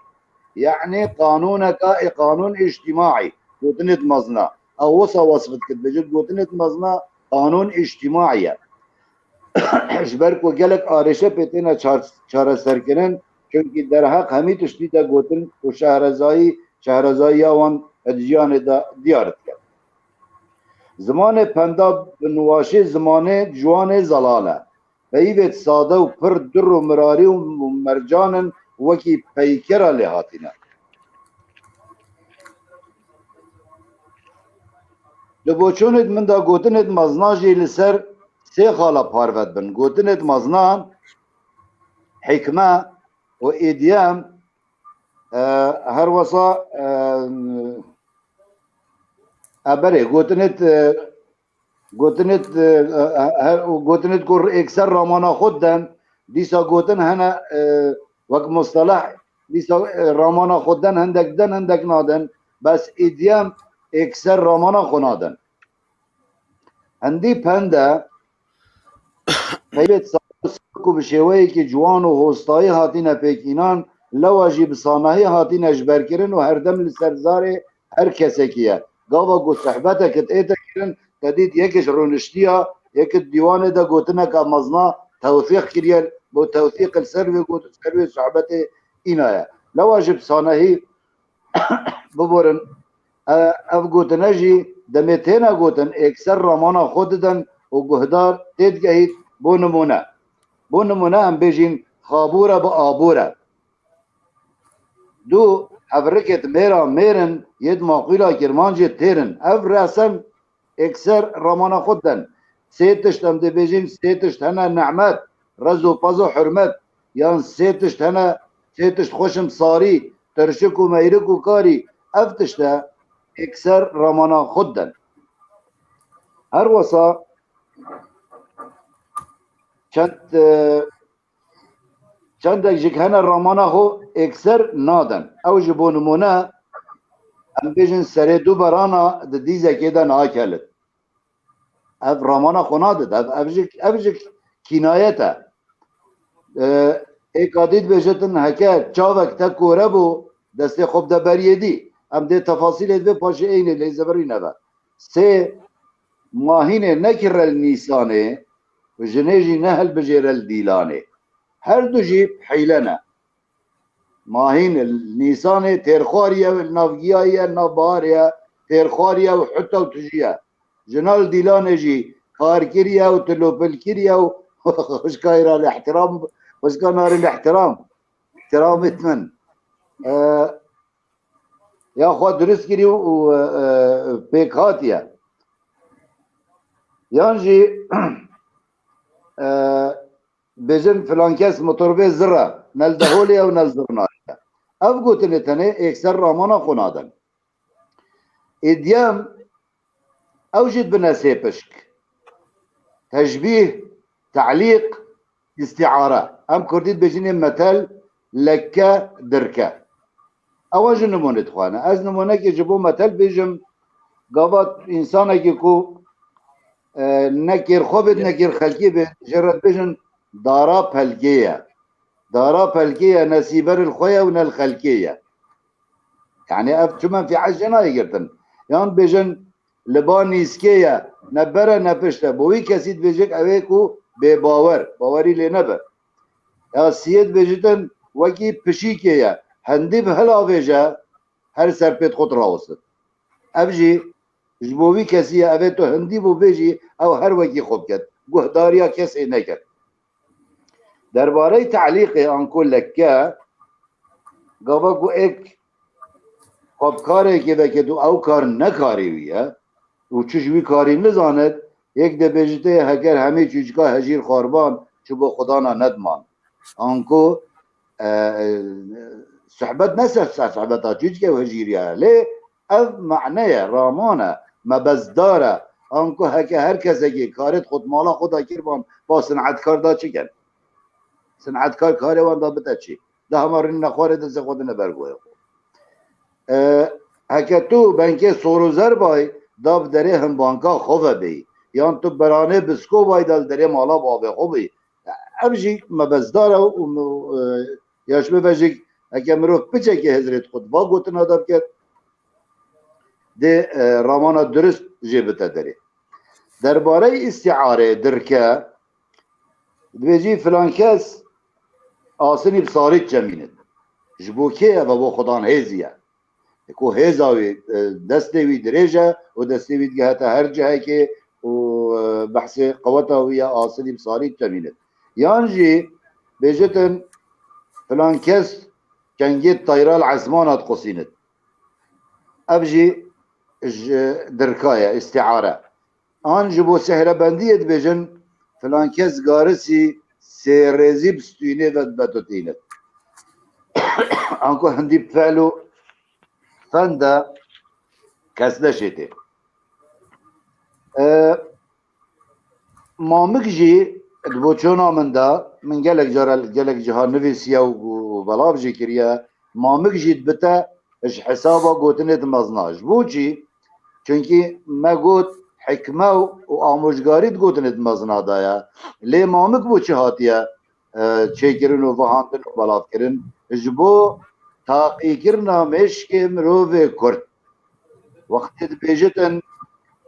Yanî qanûneka, e, qanûn îctîmaî, gotinêt mezna. Ew wisa wesf dikir, dibêjit gotinêt mezna qanûn îctîmaî ye. Ji ber ku gelek arêşe pê têne çar-, çareserkirin, çunkî derheq hemî tiştî de gotin û şehrezayî, şehrezayiya wan di jiyanê de diyar dike. Zimanê penda bi niwaşê zimanê ciwanê zelal e. Peyvêt sade û pir dir û mirarî û mercan in, wekî peykera lê hatîne. Di boçûnêt min de gotinêt mezna jî li ser sê xala parve dibin. Gotinêt mezna, hikme û îdyem, e, her wesa, e, e, berê, gotinêt, e, gotinêt, e, e, e, gotinêt ku êkser ramana xwe diden, dîsa gotin hene, e, wek musteleh, dîsa, e, ramana xwe diden, hindek diden, hindek nadin. Bes îdyem êkser ramana xwe nadin. Hindî pende, peyvêt sade ku bi şêweyekî ciwan û hostayî hatine pêkînan, lewa jî bi sanahî hatine jiberkirin û herdem li ser zarê her kesekî ye. Gava ku sohbetekit ête kirin, te dît yekî ji rûniştiya, yekî di dîwanê de gotineke mezna tewsîq kiriye, bo tewsîq li ser wê got-, ser wê sohbetê îna ye. Lewa jî bi sanahî biborin, e, ev gotine jî demê têne gotin, êkser ramana xwe didin û guhdar têdigehît, bo nimûne. Bo nimûne em bêjîn xabûre bi abûre. Du hevrikêt mêra mêr in, yêt maqûla Kirmancê têr in. Ev resen êkser ramana xwe diden. Sê tişt em dê bêjin, sê tişt hene: nehmet, rez û pez û hurmet. Yan sê tişt hene, sê tişt xweş in: sarî, tirşik û meyrik û karî. Ev tişt e êkser ramana xwe diden. Her wesa çend, e, çendek jî hene ramana xwe êkser nadin. Ew ji bo nimûne, em bêjin serê du berana di dîzekê de nakelit. Ev ramana xwe nadid. Ev, ev jî, ev jî kînayet e. E, êka dî dibêjitin, heke çavek te kore bû, destê xwe bide beriyê dî. Em dê tefasîlê divê paşê eynê lê zebirî nebe. Sê, mahînê nekire li Nîsanê, jinê jî nehilbijêre li Dîlanê. Her du jî hîle ne. Mahîn li Nîsanê têrxwarî ye, li nav giyayî ye, li nav baharê ye, têrxwarî ye û heta û tijî ye. Jina li Dîlanê jî karkirî ye û tilopilkirî ye û xwişka îra li ihtiram, xwişka narî li ihtiram. Ihtiramêt min. E, ya xwe dirust kirî û, e, e, pêk hatiye. Yan jî, e, bêjin filan kes motorbê zir e, ne li Deholê ye û ne li Zirnayê ye. Ev gotinê tenê êkser ramana xwe nadin. Îdyem, ew jî dibine sê pişk. Teşbîh, te'lîq, îstîare. Em kurdî dibêjinê metel, lekke, dirke. Ewa jî nimûne dixwane. Ez nimûnekê ji bo metel bêjim, gava însanekî ku, e, ne kêr xwe bêt, ne kêr xelkê bêt, jê re dibêjin dara pelkê ye. Dara pelkê ye, ne sîber li xwe ye û ne li xelkê ye. Yani ev çi menfîet jê nayê girtin. Yan bêjin li ba nîskê ye, ne ber e ne pişt e. Bo wî kesî dibêjik ew ê ku bêbawer, bawerî lê nebe. Ya siyê dibêjitin wekî pişîkê ye. Hindî bi hilavêje, her ser pêt xwe dirawestin. Ev jî ji bo wî kesî ye, ev ê tu hindî bo bêjî, ew her wekî xwe biket. Guhdariya kesê neket. Derbarey te'lîqê anku lekke, gava ku êk xwe bi karekê veket û ew kar ne karê wî ye û çi ji wî karî nizanit, yek dê bêjitê heger hemî çûçika hejîr xwarban çi bo xwedana nediman. Anku, e, e, sohbet ne ser, ser sohbeta çûçikê û hejîrî ye. Lê ev mane ye, raman e, mebezdar e. Anku heke her kesekê karêt xwe di mala xwe de kirban, ba sinetkar da çi ken? Sinetkar karê wan da bite çi? Da hema rûnîne xwarê destê xwe dine ber guhê xwe. E, heke tu benkê sor û zer bay, da bi derê himbanka xwe ve bêyî. Yan tu beranê bisko bay, da li derê mala bavê xwe bêyî. Ev jî mebezdar e û, e, ya ji bê ve jî heke mirov piçekê hizrêt xwe di va gotina de biket, dê, e, ramana dirust jê bite derê. Derbarey îstîarê dirke, Dibêjî filan kes asinî bi sarî diçemînit. Ji bo kê ev e? Bo xudan hêzî ye. Ku hêza wî, e, destê wî dirêj e û destê wî digihete her cihekê û, e, behsê qeweta wî ye, asinî bi sarî diçemînit. Yan jî bêjitin filan kes kengê teyra li esmana diqusînit. Ev jî ji dirka ye, îstiare. An ji bo sehrebendiyê dibêjin, filan kes garisî sêrêzî bi stûynê ve dibetutînit. Anku hindî bi fel û fen de kes neşêtê. E, Mamik jî di boçûna min de, min gelek cara, gelek ciha nivîsiye û, û belav jî kiriye. Mamik jî dibite ji hesaba gotinê di mezna. Ji bo çi? Çunkî me got hikme û, û amojgarî di gotinê di mezna de ye. Lê mamik bo çi hatiye, e, çêkirin û vihandin û belavkirin? Ji bo taqîkirina mêşkê mirovê Kurd. Wextê dibêjitin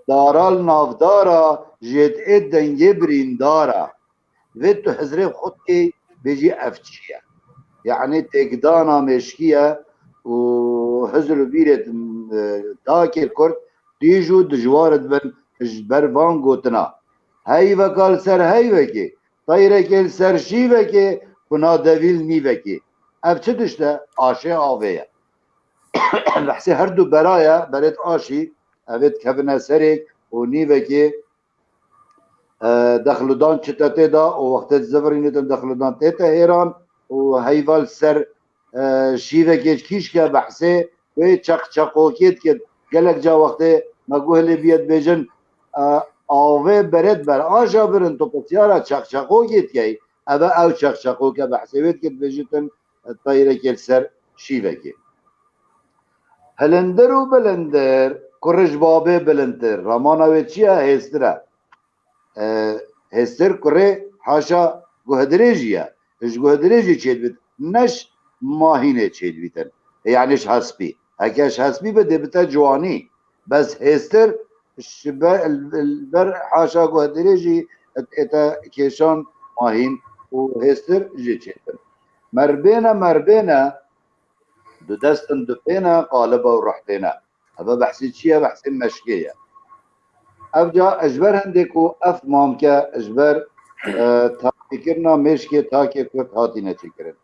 dara li navdara jêt ê dengê birîndara. Vê tu hizrê xwe dikê bêjî ev çi ye? Yanî têkdana mêşkî ye û hizr û bîrê, e, takê Kurd tîj û dijwar dibin ji ber van gotina. Heyveka li ser heyvekê, teyrekê li ser şîvekê, kuna devî li nîvekê. Ev çi tişt e? Aşê avê ye. Behsê her du bera ye, berêt aşî, evê dikevine serê û nîvekê, e, dexludan çite tê de û wextê dizivirînitin dexludan tête hêran û heyva li ser, e, şîvekê kîşke behsê wê çeqçeqokê dikit. Gelek ca wextê me guh lê biyê dibêjin, e, avê berêt ber aşa birin, tu pisyara çeqçeqokê dikey. Eve ew çeqçeqoke behsê wê dikit, dibêjitin, e, teyrekê li ser şîvekê. Hilindir û bilindir, kurij babê bilindtir. Ramana wê çi ye? Hêstir e. E, hêstir kurê haşa guhdirêjî ye. Ji guhdirêjî çêdibit. Ne ji mahînê çêdibîtin. E, yanî ji hespî. Heke ji hespî be dê bite ciwanî. Bes hêstir ji be-, li ber haşa guhdirêjî ête kêşan mahîn û hêstir jê çêdibin. Merbêne, merbêne, du dest in du pê ne, qalibe û ruh tê ne. Eve behsê çi ye? Behsê meşkê ye. Ev ca ji ber hindê ku ev mamke ji ber, e, taqîkirina mêşkê takê Kurd hatine çêkirin.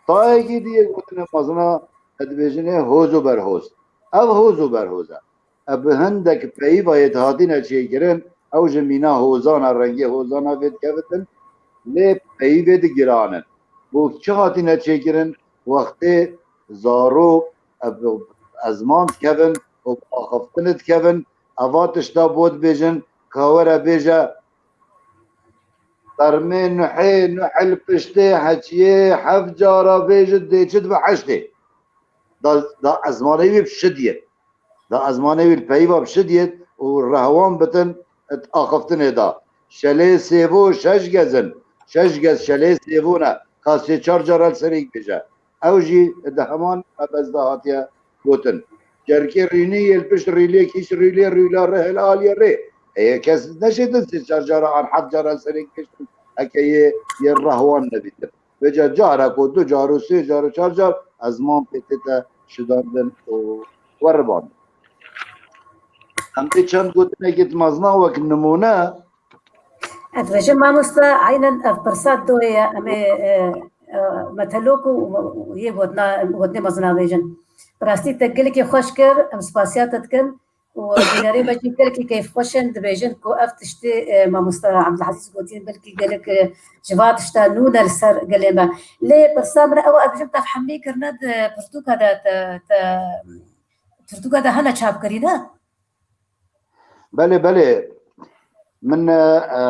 Tayekî dî yê gotinê mezina, e, dibêjinê hoz û berhoz. Ev hoz û berhoz e. E, bi hindek peyva yê hatine çêkirin, ew ji mîna hozana, rengê hozana vê dikevitin, lê peyvê di giran in. Bo çi hatine çêkirin? Wextê zarok, e, bi ezman dikevin û bi axiftinê dikevin, eva tişta bo dibêjin, ka were bêje, termê nuhê, nuh li piştê heçiyê heft cara bêjit dê çi dibe heştê. Da, da ezmanê wî bi şidiyê. Da ezmanê wî li peyva bi şidiyê û rehwan bitin axiftinê da. Şelê sêvo şeş gez in. Şeş gez şelê sêvo ne. Ka sê çar cara li serê bêje. Ew jî di heman mebez de hatiye gotin. Çerkê rînî yê li pişt rîlê kîş rîlê rîla rihil aliyê rê. Ê kes neşêtin sê çar cara an heft cara li serê kiştin. Heke yê, yê rehwan nebîtin. Vêca carek û du car û sê car û çar car ezman pê tête şidandin û weribandin. Em dê çend gotinekê di mezna wek nimûne. Ez dibêjim mamoste, eynen ev pirsa doyê ye, em ê, e, e, metelok û, û yê gotina, gotinê mezina bêjin. Bi rastî te gelekî xweş kir, em spasiya te dikin. Û bînerê me jî gelekî keyfxweş in, dibêjin ku ev tiştê, e, mamoste Ebdulezîz gotiye, belkî gelek, e, ji va tişta nû ne li ser gelê me. Lê pirsa min ew e, ez dibêjim te hemlî kirine di pirtûka de, te, te, pirtûka de hene çapkirî ne? Belê, belê. Min, e, e,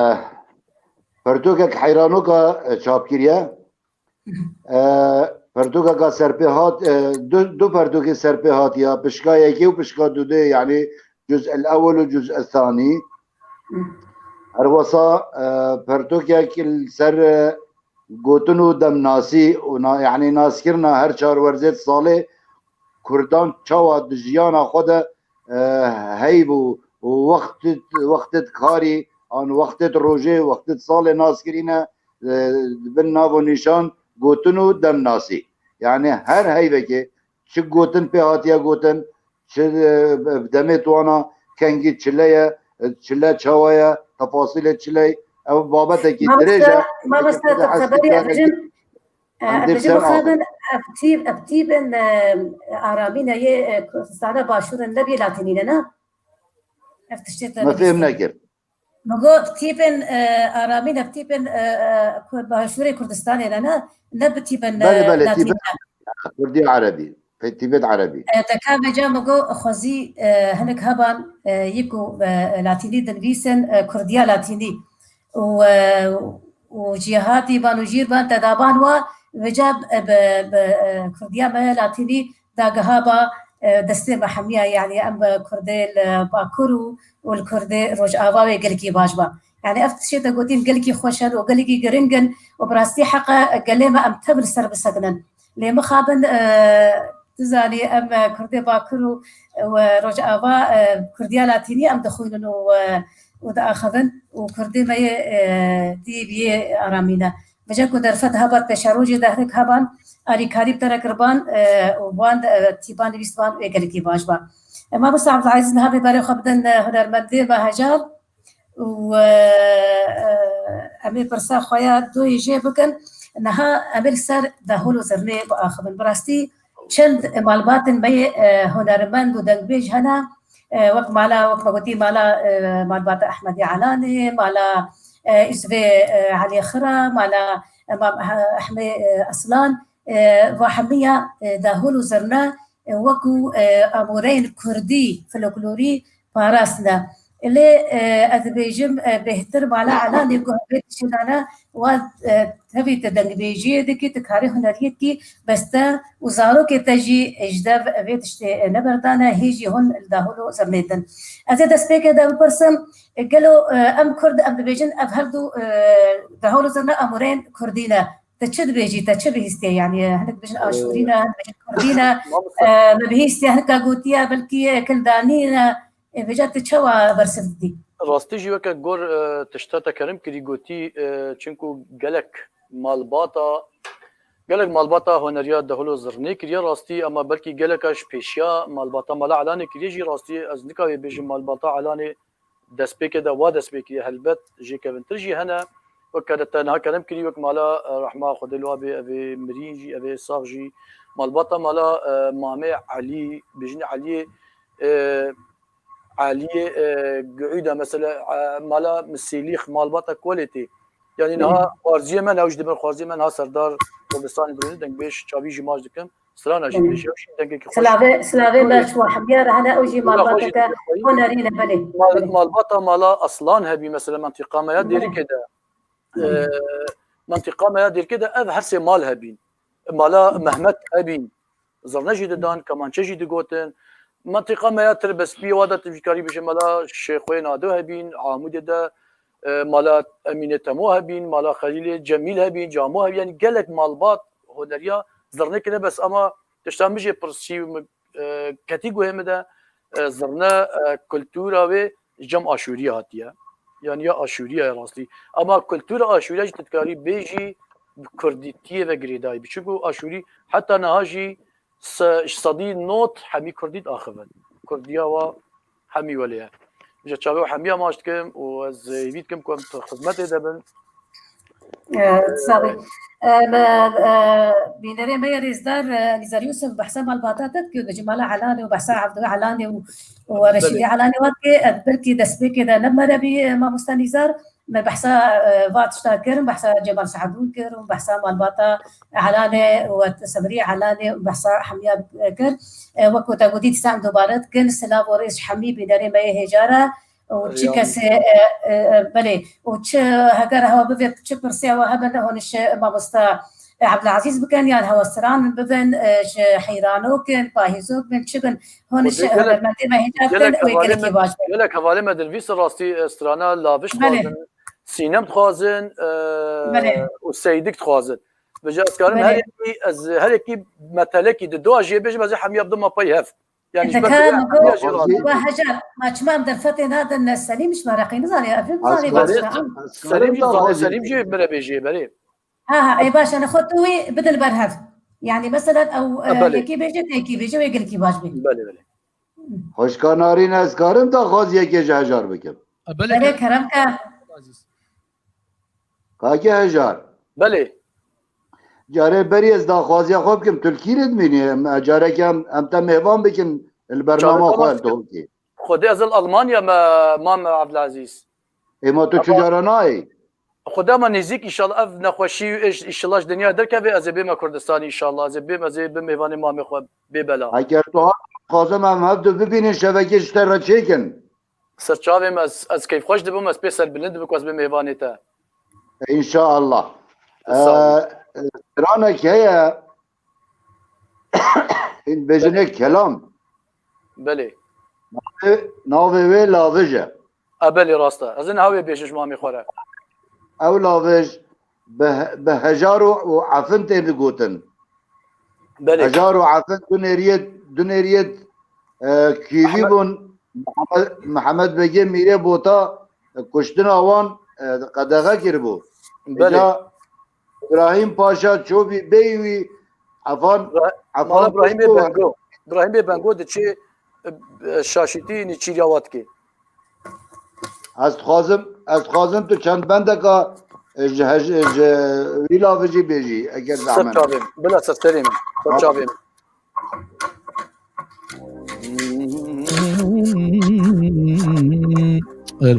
pirtûkek heyranoka, e, çap kiriye. E, pirtûkeka serpêhat, e, du, du pirtûkê serpêhatiya, pişka yekê û pişka dudê, yanî cuz el ewel û cuz el thanî. Her wesa, e, pirtûkek li ser, e, gotin û demnasî û na-, yanî naskirina her çar werzê di salê Kurdan çawa di jiyana xwe de, e, heyv û, û wextê, wextê di karî, an wextê di rojê, wextê di salê nas kirîne, e, dibin nav û nîşan gotin û demnasî. Yani her heyvekê çi gotin pê hatiye gotin, çi, e, demê wana kengî çile ye, e, çile çawa ye, tefasîlê çile ye. Ew babetekî dirêj e. Mamoste, mamoste, tu xeberî ez bijim, e, em dê bijim ser bixabin, ev tîp, ev tîpin, e, aramîne yê, e, Kurdistana Başûr in, ne bî Latînî ne, ne? Ev tiştê te Me fêm nekir. Min got tîpên, e, aramîn, ev tîpên, e, e, ku-, başûrê Kurdistanê ne, ne, ne bi tîpên, e, Belê, belê, Latîn tîpên ne. Kurdî Erebî. Pe-, tîpên Erebî. E, te ka veca min got xwezî, e, hinek heban, e, yê ku, e, Latînî dinivîsin, e, Kurdiya Latînî. Û, e, û jêhatî ban û jîr ban, te daban wa, veca, e, bi, bi, e, Kurdiya me Latînî dagiha ba, e, destê me hemiya, yani em bi Kurdê li Bakur û, û li Kurdê Rojava wê gelekî baş ba. Yani ev tiştê te gotîn gelekî xweş in û gelekî giring in û bi rastî heqe gelê me em tev li ser bisekinin. Lê mixabin, e, tu zanî em, e, Kurdê Bakur û, û Rojava, e, Kurdiya Latînî em dixwînin û, e, û diaxivin û Kurdê me yê, e, dî bi yê aramî ne. Vêca ku derfet hebat pêşerojê de hinek heban alîkarî bi te re kirban, e, û wan, e, tîban nivîst ban wê gelekî baş ba. E, mamoste Abdulaziz, niha vê berê xwe bidin, e, hunermendê me Hejar û, e, e, em ê pirsa xwe ya doyê jê bikin. Niha em ê li ser dahol û zirnê biaxivin. Bi rastî çend malbatên me yê, e, hunermend û dengbêj hene, e, wek mala, wek me gotî, mala, e, malbata Ehmedê Elanê, mala, e, Îzvê, e, Elî Xira, mala, e, Mam, e, Ehmê, e, Aslan, e, va hemiya, e, dahol û zirna, e, wekû, e, amûreyên kurdî, folklorî parastine. Lê, e, ez dibêjim, e, bêhtir mala Elanê ku hevê tiştê dane, wa, e, tevî tu dengbêjiyê dikî, tu karê huneriyê dikî, bes te û zarokê te jî ji dev vê tiştê neberdane, hê jî hûn li dahol û zirnê din. Ez ê destpêkê de bipirsim, gelo, e, em Kurd, em dibêjin ev her du, e, dahol û zirne amûreyên Kurdî ne. Te çi dibêjî, te çi bihîstiye? Yani, hinek dibêjin Aşûrî ne, hinek dibêjin Kurdî ne. Mamoste. E, me bihîstiye, hinek gotiye, belkî, e, Kildanî ne. E, vêca tu çawa bersiv didî? Rastî jî weke gor, e, tişta te kerem kirî gotî, e, çinku gelek malbata, gelek malbata honeriya dehol û zirnê kiriye rastî, ama belkî geleka ji pêşiya malbata mala Elanê kiriye jî rastî, ez nikawê bêjim malbata Elanê destpêkê de wa destpêkiriye, helbet jêkevintir jî hene. Weke te niha kerem kirî, wek mala, e, rehma Xwedê li wa bê, ev ê mirîn jî, ev ê sax jî, malbata mala, e, Mamê Elî, bêjin Eliyê, e, Eliyê, e, Guîda, mesela, e, mala Misêlîx, malbata Kuwelêtê. Yani niha xwarziyê me, ew jî dibin xwarziyê me, niha Serdar Kurdistanê dibin, dengbêj çavî jî maç dikim. Strana jî dibêje, ew jî dengekî xweş. Silavê, silavê me ji we hemiya re hene, ew jî malbateke hunerî ne, belê. Mal-, malbata mala Aslan hebî, mesela, mentiqa me ya Dêrikê de. E, mentiqa me ya Dêrikê de ev her sê mal hebîn. Mala Mehmet hebîn. Zirne jî didan, kemançe jî digotin. Mentiqa me ya Tirbespiyê wa de tu jî karî bêje mala Şêxoyê Nado hebîn, Amûdê de, e, mala Emînê Temo hebîn, mala Xelîlê Cemîl hebîn, Camo hebîn. Yani gelek malbat honeriya zirnê kine bes ama tişta min jê pirsî û min, e, ketî guhê min de, e, zirne, e, kultura wê ji cem Aşûriyê hatiye. Yani ya Aşûriya ye rastî. Ama kultura Aşûriya jî tu dikarî bêjî bi kurdîtiyê ve girêdayî bî. Çunku Aşûrî heta niha jî se-, ji sedî nod hemî kurdî diaxivin. Kurdiya wa hemî welê ye. Ji çavê hemiya maç dikim û ez hêvî dikim ku em di xizmetê de bin. E, sax bî. E, me, e, bînerê me yê rêzdar, e, Nîzar Yûsif behsa malbata te dikir, ji mala Elanê û behsa Evdû Elanê û, û Reşîdê Elanê we dikir, e, belkî destpêkê de ne me re bî, e, mamosta Nîzar, me behsa, e, va tişta kirin, behsa Cemal Sehdûn kir û behsa malbata Elanê û Sebrî Elanê û behsa hemiya, e, kir. E, wekû te gotî dîsa em dubare dikin, silav û rêz ji hemî bînerê me yê hêja re. û çi kesê, e, e, e, belê, û çi heger hewa bivê çi pirsê hewa hebin, hûn ji mamosta, e, Ebdulazîz bikin, yan hewa stran bibin, e, ji heyranok in, pahîzok bin, çi bin, hûn ji hunermendê me hêja bikin, wê gelekî baş bin. Gelek hevalê me dinivîsin rastî, e, strana Laviş dixwazin, Sînem dixwazin, e, û Seydik dixwazin. Vêca ez karim her yekî, ez her yekî metelekî di dua jê bêjim, ez ê hemiya bidima pey hev. Yani ji ber Deka vê min got, ya jî razî. Wa Hejar, ma çima em derfetê nadin ne Selîm, ji me reqî nizane, ev nizane Ez baş karim, e. ez Selîm karim jî da dizane, xwezî. Selîm jî bire bêjî, belê. Ha, ha, ê baş e, nexwe tu wî bidin ber hev. Yani mesela ew, Ha, e, belê. Yekî bêje, te yekî bêje, wê gelkî baş bê. Belê, belê. Xwişka Narîn, ez karim daxwaz yekê ji Hejar bikim? E, belê, Belê, kerem. Kerem ke. Azîz. Kake Hejar. Belê. Carê berî ez daxwaziya xwe bikim. Tu li kî re dimînî? Em, careke em, em te mêvan bikin li bernama Çarekan xwe li Tokî. Xwedê ez li Almanya me, Mam Abdulaziz. Ê ma tu çi Ama cara nayî? Xwedê me nêzîk, înşallah ev nexweşî û iş-, înşallah ji dinya derkeve, ez ê bême Kurdistanê înşallah. Ez ê bêm, ez ê bim mêvanê mamê xwe bê bela. Heger tu hat, dixwazim em hev du bibînin, şevekê ji te re çêkin. Ser çavê me, ez, ez keyfxweş dibim, ez pê serbilind dibim ku ez bim mêvanê te. Înşallah. Sağ ol. Ee, stranek heye, hîn bêjinê kelam. Belê. Navê, navê wê Lavij e. E, belê, rast e. Ez ê niha wê bêjim ji mamê xwe re. Ew Lavij bi, bi hejar û, û efin tê digotin. Belê. Hejar û efin du nêriyê, du nêriyê, e, kîvî Mihemed bûn. Mihemed, Mihemed Begê Mîrê Bota, e, kuştina wan, e, qedexe kiribû. Belê. Îca Îbrahîm Paşa Çobî bey wî Efan, Bra-, Efan Mala Brahîmê Kuşko. Bengo. Brahîmê Bengo diçê, e, e, şaşîtî nîçîriya wa dikê. Ez dixwazim, ez dixwazim tu çend bendeka, e, ji hej-, ji wî Lavijî bêjî, eger Ser zehmet. çavê min. Bila ser serê min. Ser Tamam. çavê min. El.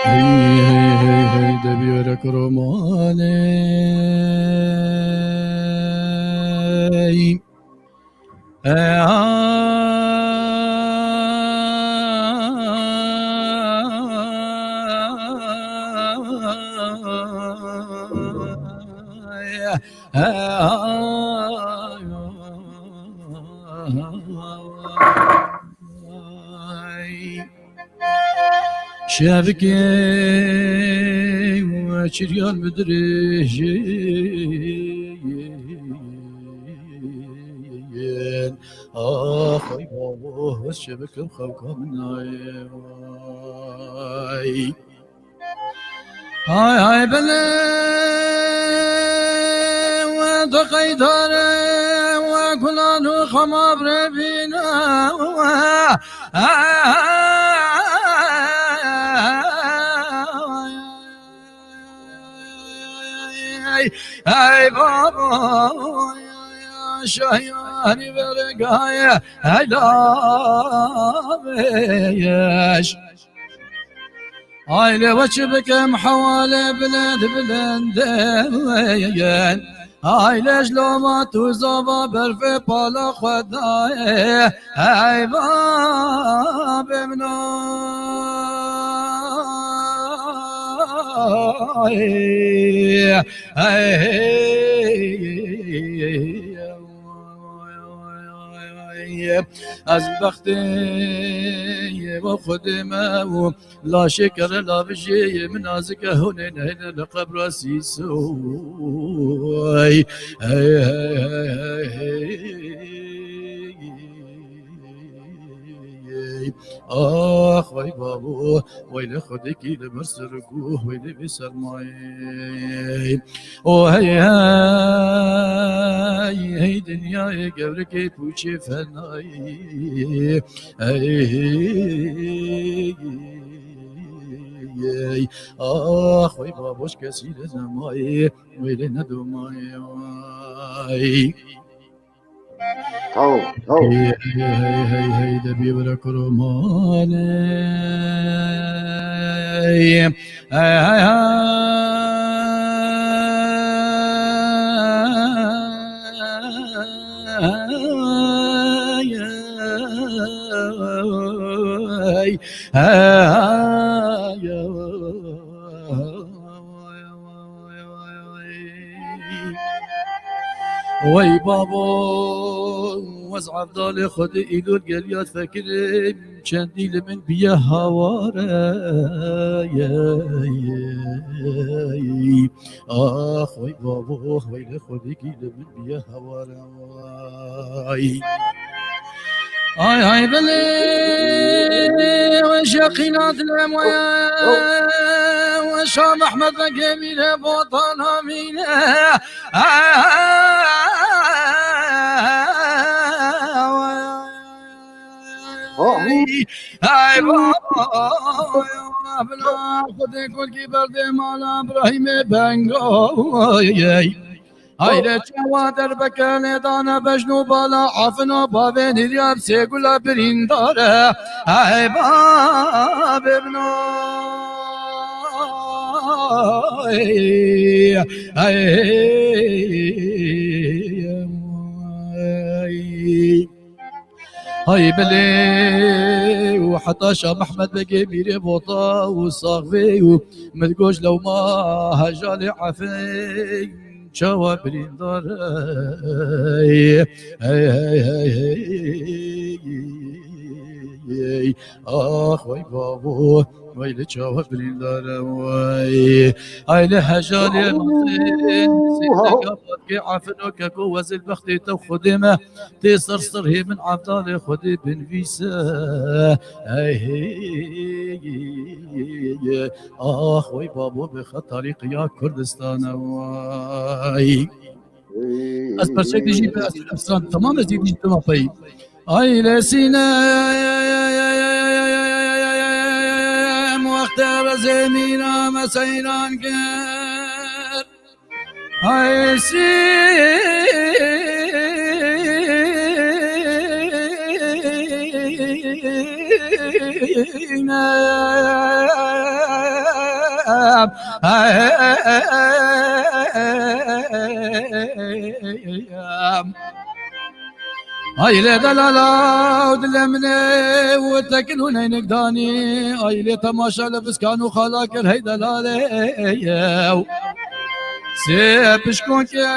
Hey, hey, hey, hey, de bir romaney. Şevkê we çiryan bi dirêjên. Ax, ay babo, ez çi bikim xewka min nayê, vay. Hay hay bile we de qeydare we gulan û xema bire bîne. Hey, hey baba, şayanî vergaye, hey laveş. Aile we çi bikim hewale bilind bilindin. Aile ji loma tu zava berfê pala xwe daye. Hey babê min o. Hey, hey, hey, hey. Ez bextê ye bo xwedê me û laşê kere lavijê ye min nazike hûnê neyne li qebra sîsoy. Hey, hey, hey, hey, hey. Ax, vay babo, vay lê xwedekî li ber serguh, vay lê vê sermayê. O hey, hey, hey, dinyayê gewrikê pûçê fenayê. Hey, hey, hey, hey. Ax, vay babo, kesî lê nemayê, vay lê nedomayê, vay. Taw, taw. Hey, hey, hey, hey, hey, de bir bırak romaney. Hey, hey, hey. Hey, hey, hey. Wey babo, ez Evdalê Xwedê îlol geliya fekirim, çendî li min biye haware. Ax wey babo, wey li Xwedê kî li min biye haware. Ay. Ay, ay, belê, we şeqîna dilê me ye, we Şah Mehmed Begê mîre botan amîne. Ay, ay, baba, bila Xwedê kurkî berdê mala Îbrahîmê Bengo. Ay. Hayre çawa derbeke lê dane bejn û bala, afino bavê nîrya bi sê gula birîndare. Hey babê min, ay, ay, ay. Hay belê û heta Şah Mehmed Begê mîrê bota û saxvê û min goş lewma hejalê efê çawa birîndar ey, ey, ey, ey, ey, ax wey babo, wey li çawa birîndar e, wey. Ay li hejalê mezin, sîndeka badgê efino keko wezil bextê te Xwedê me. Tê ser sirhê min Evdalê Xwedê binivîse. Ey, hey, ax wey babo bi xetarî qiya Kurdistan e wey. Ez perçek dijî be, ez, ez tamam ez dijî dema pey. Ay lê Sînem wexte rezê mîna me seyran kir. Ay Sînem. Ay lê delala û dilê min ê û tekin û neynik danî. Ay lê temaşa li viskan û xala kir hey delalê yew. Sê pişkonkê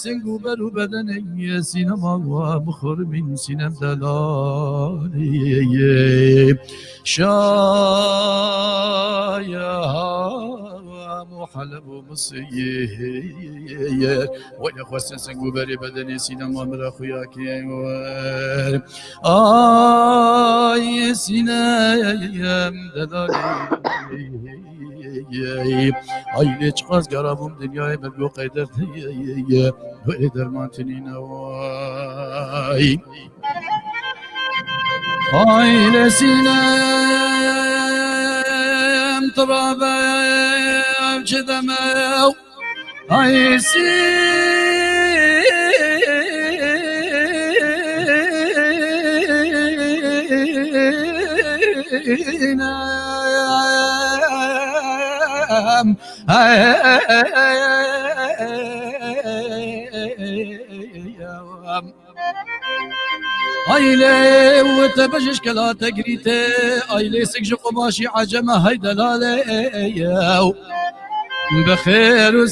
sing û ber û bedenê Sînema wa bixorimîn Sînem delalê. Şaya Muhaleb û Misir. Wele xwestin sing û berê bedenê Sînema mira xuya kê wer. Ay Sînem delalê. Ay lê çiqas gera bûm dinyayê min go qeyder te ye. Wele derman tinîne way. Ay lê Sînem tirabe ev çi deme. Ay Sînem. Ay, ay lê û te bijîş kela te girîte, ay lê sik ji qumaşî eceme hay delalê yew. Bi xêr û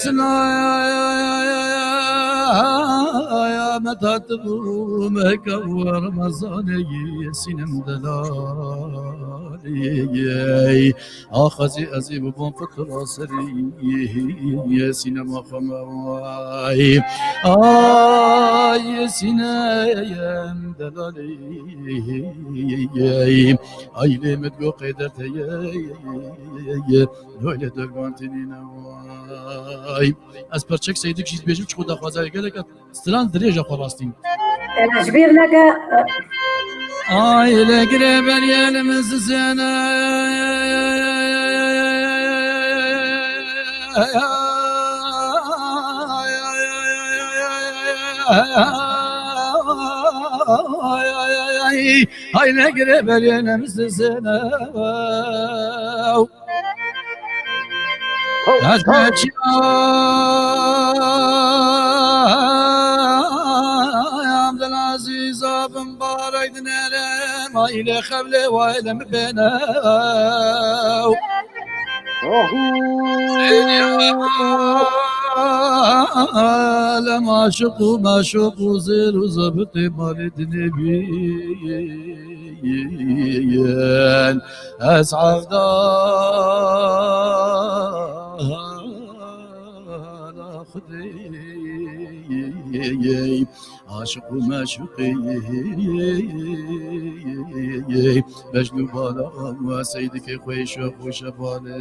silameta tu bû meka û Remezanê Sînem delalê. Axazî ez ê bibam fitra serî Sînema xwe me way. Ay Sînem delalê. Ay lê min go qeyder te ye. Lê derman tinîne way. Ez perçek Seydik jî dibêjim çiqo daxwaza ye gelek. Stran dirêj e xwe rastî. Ji bîr neke. Ay lê girê beriyê li min zizêne. Ay lê girê beriyê li min zizêne. Ez neçiyam Dilazîza bin barek dinerim, aîlê xevlê waylim bêne. Alem aşiq û meşuq û zêr û zebitê malê dinê bîn. Ez evdala Xwedê, aşiq û meşuqê, bejn û bala û seydikê xwe şoq û şevalê.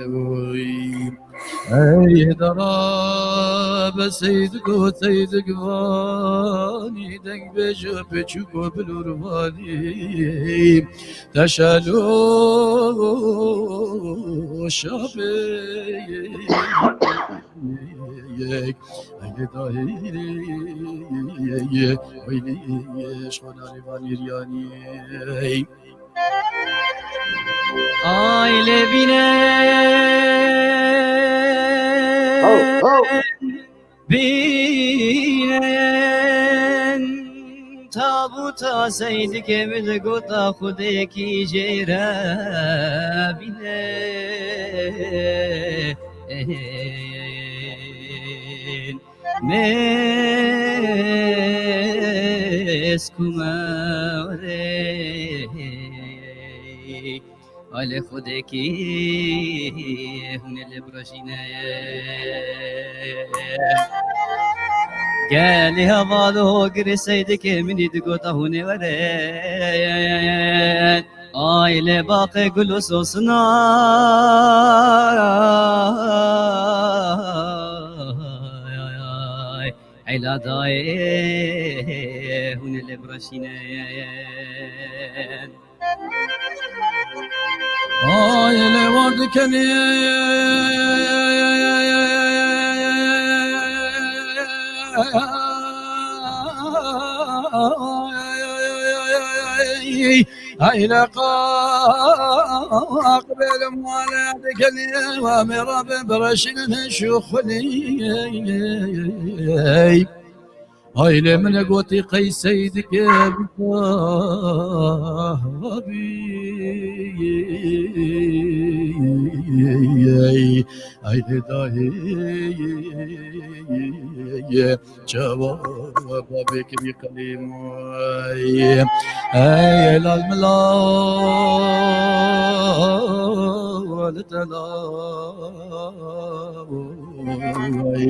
Ey dara be seydik û seydik vanî, deng bêje piçûk û bilûr vanî, teşelo şabê. Eylê dayê, eylê şonarê vanî riyanî. Aile binen, Haw, haw. binen tabuta seydike min gota xudekî jêre binen. Meskuma were. Alê xudekî hûn ê lê birejîne. Gelê heval û girê seydikê min î digota hûn ê were. Aile baqê gul û sosina. Eyla dayê hûn ê lê birejîne. Ay lê war dikenî. Ay lê qaqbêlim wale dikenî. Wa mêra be birejîne şuxulî. Ay lê min gotî qey seydikê bî. Ay lê dayê çawa babê kirî qelîm. Ay lal milal tela. Ay,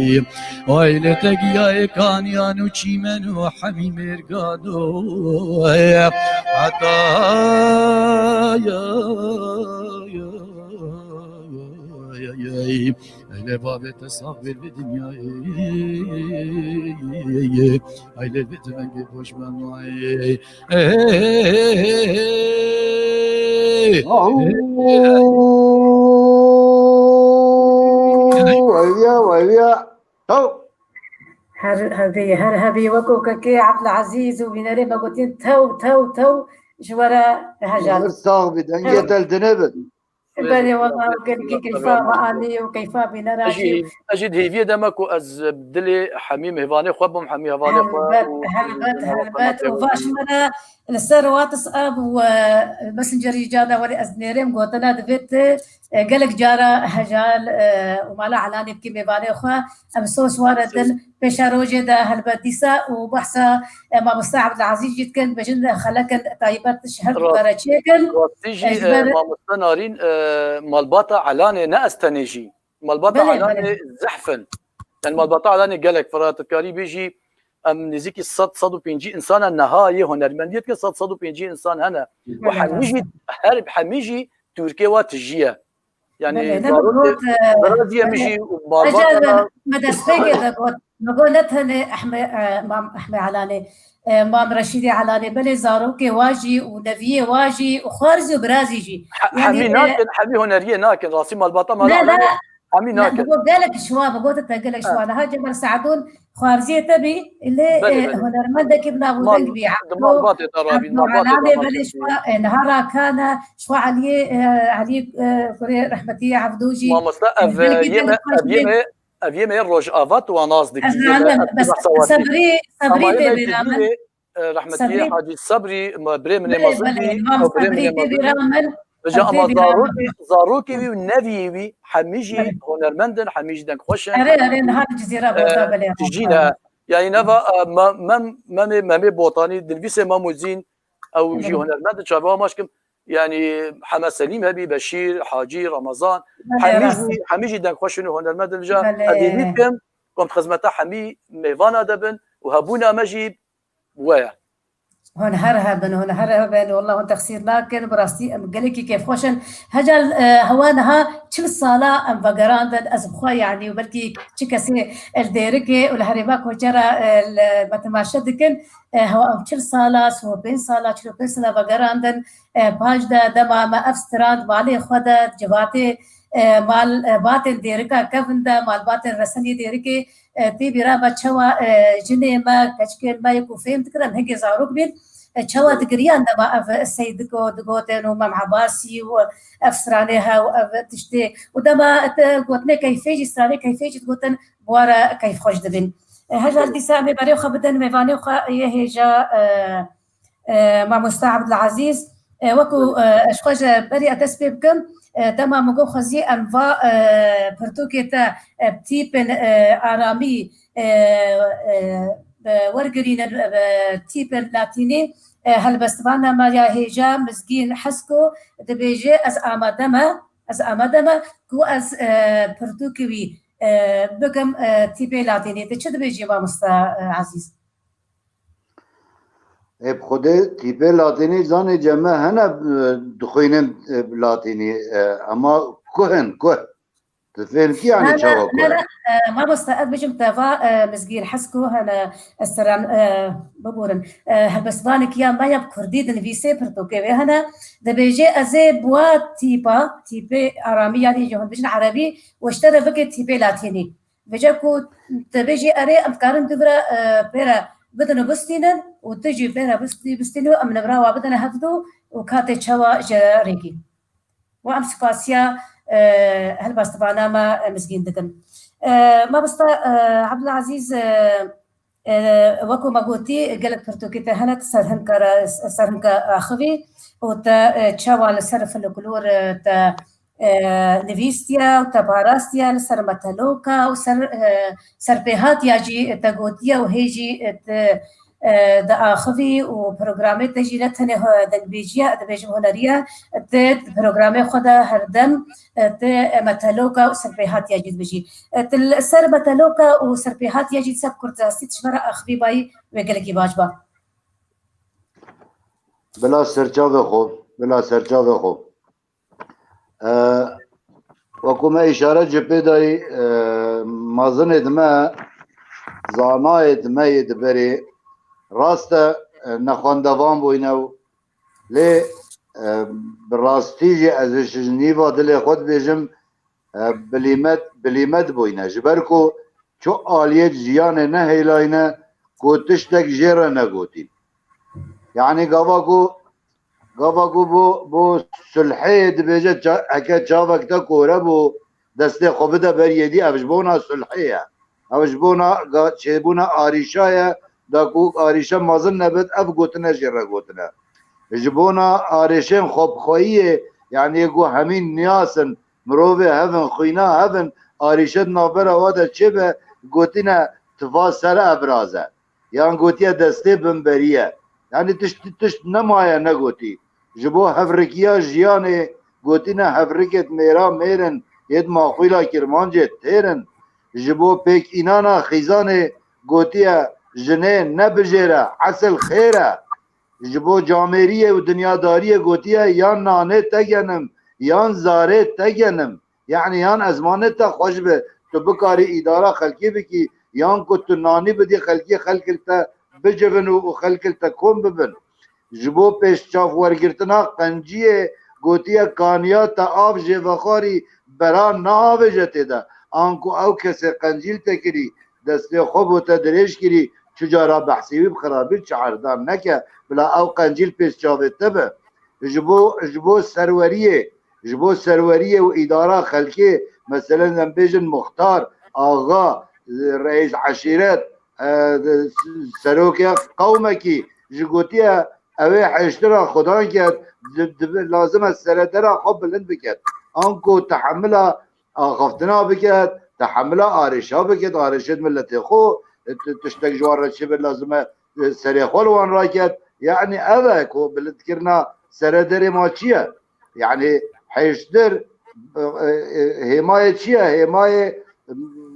ay lê te giyayê kaniyan û çîmen û hemî mêrgado. Ay, heta ya, ya, ya, ya, ay lê bavê te sax bê li dinyayê. Ay lê vê divengê boş ben ay. Ey, ey, ey, ey, ey. Ahu. Weriya, weriya. Taw. Her hebî, her hebî weko kekê Ebdilezîz û bînerê me gotin tew, tew, tew ji we re hejal. Mir sax bî, dengê te li dinê be. Belê wela gelkî keyfa me anî û keyfa bînera jî. Ez jî di hêviyê de me ku ez dilê hemî mêvanê xwe bim, hemî hevalê xwe. Helbet, helbet, helbet. Û vaş me re li ser WhatsApp û, e, Messengerî carna welê ez dinêrêm gotina divêt, e, gelek cara hejal, e, û mala elanê bikî mêvanê xwe. Em soz ware din pêşerojê de helbet dîsa û behsa, e, mamosta Ebdilezîz jî dikin, bêjin xelekin taybet ji her du kare çêkin. Rastî jî, e, mamosta Narîn, e, malbata Elanê ne ez tenê jî. Malbata Elanê zehf in. Yani malbata Elanê gelek fira, tu dikarî bêjî, em nêzîkî sed, sed û pêncî însan in, niha yê hunermendiyê dikin, sed, sed û pêncî însan hene. Û hemî jî, her, hemî jî Tirkê wa tijî ye. Yani zarokê, e, Biraziyê min jî û malbata me destpêkê de got, me got ne tenê Ehme, e, Mam Ehme Elanê, e, Mam Reşîdê Elanê, belê zarokê wa jî û neviyê wa jî û xwarzî û birazî jî. He-, yani, hemî, e, nakin, hemî huneriyê nakin, rastî malbata mala Elanê hemî nakin. Ne, bi got gelek şiwa, bi got te gelek şiwa. Niha Cemal Seedûn xwarziyê te bî, lê, e, hunermendekî bi nav û deng bî. Di malbatê te rabîn, malbatê te rabîn. Belê şiwa, e, niha rakane, şiwa Eliyê, e, Eliyê, e, kurê rehmetî Evdû jî. Mamosta, ev, e, yê me, ev yê me, ev yê me Rojava tu wan nas dikî. Ez zanim, bes Sebrî, Sebrî tê bêra min. E, rehmetiyê Hacî Sebrî, birê min ê mezin bî, ew birê min ê mezin bî. Ji ama zarokê, zarokê wî û neviyê wî hemî jî hunermend in, hemî jî dengxweş in. Erê, erê, niha li Cizîra goza belê. Tijî ne. Yani neva, e, me-, mem-, memê, memê Botanî, dinivîsê Mamozîn, ew jî hunermend in, çavê wan maç kim. Yani Heme Selîm hebî, Beşîr, Hacî, Ramazan, hemî jî, hemî jî dengxweş in û hunermend in. Vêca ez ê nîtim, ku em xizmeta hemî mêvana de bin û hebûna me jî we ye. Hûn her hebin, hûn her hebin. Wallah hûn texsîr nakin. Bi rastî em gelekî kêfxweş in. Heca, e, hewa niha çil sala em vegerandin. Ez bi xwe, yanî, û belkî çi kesê li Dêrikê û li herêma Koçera, e, li me temaşe dikin. E, hewa em çil sala, sî û pênc sala, çil û pênc sala vegerandin. E, paş de dema me ev strand malê xwe de, civatê, e, mal, e, batên Dêrika kevin de, malbatên resenî Dêrikê, e, tê bîra me çawa, e, jinê me, keçikên me yê ku fêm dikirin, hingê zarok bîn, e, çawa digiriyan dema ev Seydik û digotin û Mem Ebasî û ev stranê he û ev tiştê. Û dema te gotinê keyfê jî, stranê keyfê jî digotin, bi wa re keyfxweş dibin. E, heja dîsa em ê berê xwe bidin mêvanê xwe yê hêja, e, e, Mamosta Ebdulazîz. E, wekû, e, ez xwe ji berî ez dest pê bikim, e, dema min got xwezî em va, e, pirtûkê te, e, tîpên, e, aramî, e, e, e, wergirînin, e, tîpên latînî, e, helbestvana me ya hêja Mizgîn Hesko dibêje, ez amade me, ez amade me ku ez, e, pirtûkê wî, e, bikim, e, tîpê latînî. Tu çi dibêjî mamosta, e, Ezîz? Ê, bi xwedê tîpê latînî zanê cem me hene, e, dixwînin, e, latînî, e, ema kuh in, kuh. Tu fêm kî, yanî çawa kuh? Ne, ne, e, mamosta, ez bêjim te va, e, Mizgîn Hesko hene, ez seran, e, biborin. E, helbestvanekî ya me ya bi kurdî dinivîsê, pirtûkê wê hene. Dibêje, ez ê bi wa tîpa, tîpê aramî, yanî ji hûn dibêjin erebî, û ji te re bike tîpê latînî. Vêca ku te bêjî erê, em dikarin du vira, e, pê re bidin û bistînin û tu jî pê re bistî-, bistînî û em li vira wa bidin hevdu û katê çawa ji rêkî. Wa em spasiya, e, helbestvana me, e, Mizgîn dikin. E, mamosta, e, Ebdulazîz, e, e, wekû me gotî, gelek pirtûkê te hene, tu serhinka re, serhinka axivî û te, e, çawa li ser folklor, e, te e, nivîstiye û te parastiye li ser meteloka û ser, e, serpêhatiya jî te gotiye û hê jî, e, te, e, diaxivî û programê te jî ne tenê ho-, dengbêjiye, dibêjim huneriye, te programê xwe de herdem, e, te meteloka û serpêhatiya jî dibêjî. E, tu li ser meteloka û serpêhatiya jî ser kurtrastî tu ji me re axivî bayî wê gelekî baş ba. Bila serçavê xwe, bila serçavê xwe. E, wekû me îşaret ji pê dayî, e, mezinê di me, zanayê di me yê di berê, rast e, e, nexwendevan bûyne û lê, e, bi rastî jî ez ji nîva dilê xwe dibêjim, e, bilîmet, bilîmet bûyne. Ji ber ku ço aliyê jiyanê nehêlayne ku tiştek jê re negotîn. Yanî gava ku, gava ku bo, bo sulhê dibêje ça-, heke çavek te kore bû, destê xwe bide ber yêdî, ev ji bona sulhê ye. Ev ji bona ga-, çêbûna arîşa ye, da ku arîşa mezin nebit, ev gotine jê re gotine. Ji bona arêşên xwebxweyiyê, yanî ku hemîn niyas in, mirovê hev in, xwîna hev in, arîşe di navbera wa de çêbe, gotine tiva ser e biraz e. Yan gotiye destê binberî ye. Yanî tişt, tişt nemaye negotî. Ji bo hevrikiya jiyanê gotine hevrikêt mêra mêr in, yêt maxwîla kirmancê têr in. Ji bo pêkînana xîzanê gotiye jinê nebijêre, esil xêr e. Ji bo camêriyê û dinyadariyê gotiye yan nanê te genim, yan zarê te genim. Yanî yan ezmanê te xweş be, tu bikarî îdara xelkê bikî, yan ku tu nanî bidî xelkê, xelk li te bicivin û, û xelk li te kom bibin. Ji bo pêşçavwergirtina qenciyê gotiye kaniya te av jê vexwarî bera neavêje tê de. Anku ew kesê qencî li te kirî, destê xwe bo te dirêj kirî, çi cara behsê wî bi xirabî çi erdan neke, bila ew qencî li pêşçavê te be. Ji bo, ji bo serweriyê, ji bo serweriyê û îdara xelkê, meselen em bêjin muxtar, axa, reîs eşîret, e, serokê qewmekî, ji gotiye Ew ê hêştira Xudan ket, di-, di-, lazim e seredera xwe bilind biket. Anku tehemila axaftina biket, tehemila arêşa biket, arêşê miletê xwe, e, ti-, tiştek ji wan re çêbe lazim e, e, serê xwe li wan raket. Yanî ev e ku bilindkirina serederê ma çi ye? Yanî hêştir, e, e, e, hêmayê çi ye? Hêmayê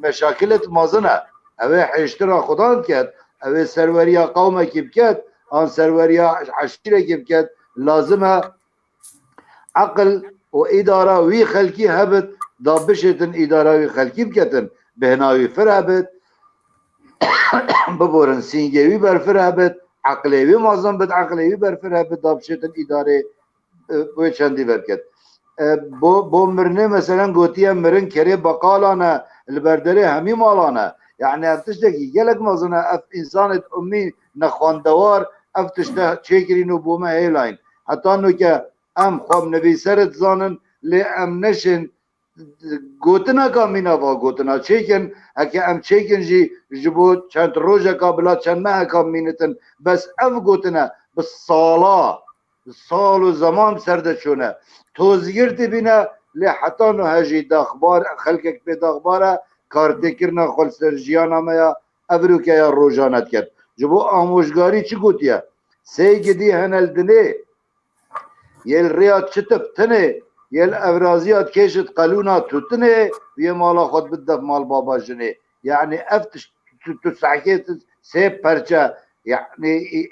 meşakilêt mezin e. Ew ê hêştira Xudan ket, ew ê serweriya qewmekî biket, an serweriya eşîrekî biket, lazim e eqil û îdara wî xelkî hebit, da bişêtin îdara wî xelkî biketin, bêhna wî fir hebit, biborin sîngê wî berfir hebit, eqilê wî mezin bit, eqilê wî berfir hebit, da bişêtin îdarê, e, wê çendî verket. E, bo, bo mirinê meselen gotiye mirin kerê beqalan e, li ber derê hemî malan e. Yani ev tiştekî gelek mezin e, ev însanê umî nexwendewar, ev tişte çêkirîn û bo me hêlayîn. Heta nuke em xwe nivîser dizanin, lê em neşên gotineka mîna va gotina çêkin, heke em çêkin jî ji bo çend rojeka bila çend meheka mînitin. Bes ev gotine bi sala, sal û zeman bi ser de çûne. Tozgirtî bîne, lê heta niha jî daxbar, xelkek pê daxbar e, kartêkirina xwe li ser jiyana me ya evroke ya rojane diket. Ji bo amojgarî çi gotiye? Sê gidî hene li dinê, yê li rêya çitip tinê, yê li evraziya kêşit qelûna tutinê, yê mala xwe dibit def mal baba jinê. Yani ev tişt tu, tu sehkê tu sê perçe, yani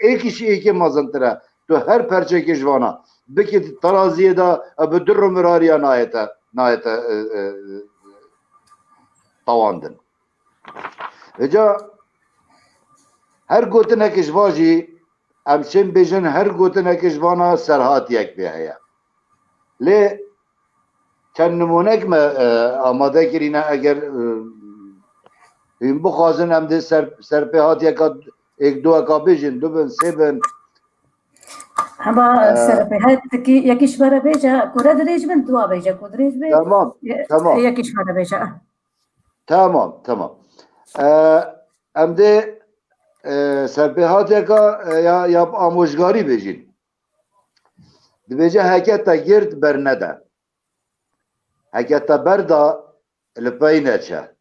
êkî ji êkê mezintir e. Tu her perçekê ji vana bikî di teraziyê de, e, bi du rûmirariya nayête, nayête, e, e, tawandin. Vêca her gotinekê ji va jî em çên bêjin, her gotinekê ji vana serhatiyek pê heye. Lê çend nimûnek me, e, amade kirîne, eger, e, hûn bixwazin em dê ser, serpêhatiyeka êk duweka bêjin, du bin, sê bin. Hema, e, serpêhat ki yekî ji me re bêje, ku re dirêj bin, dua bêje, ku dirêj bê, Tamam, ye-, tamam. Yekî ji me re bêje. Tamam, tamam. E, em dê, e, serpêhatiyeka, e, ya, ya amojgarî bêjin. Dibêje heke te girt bernede. Heke te berda li pey neçe.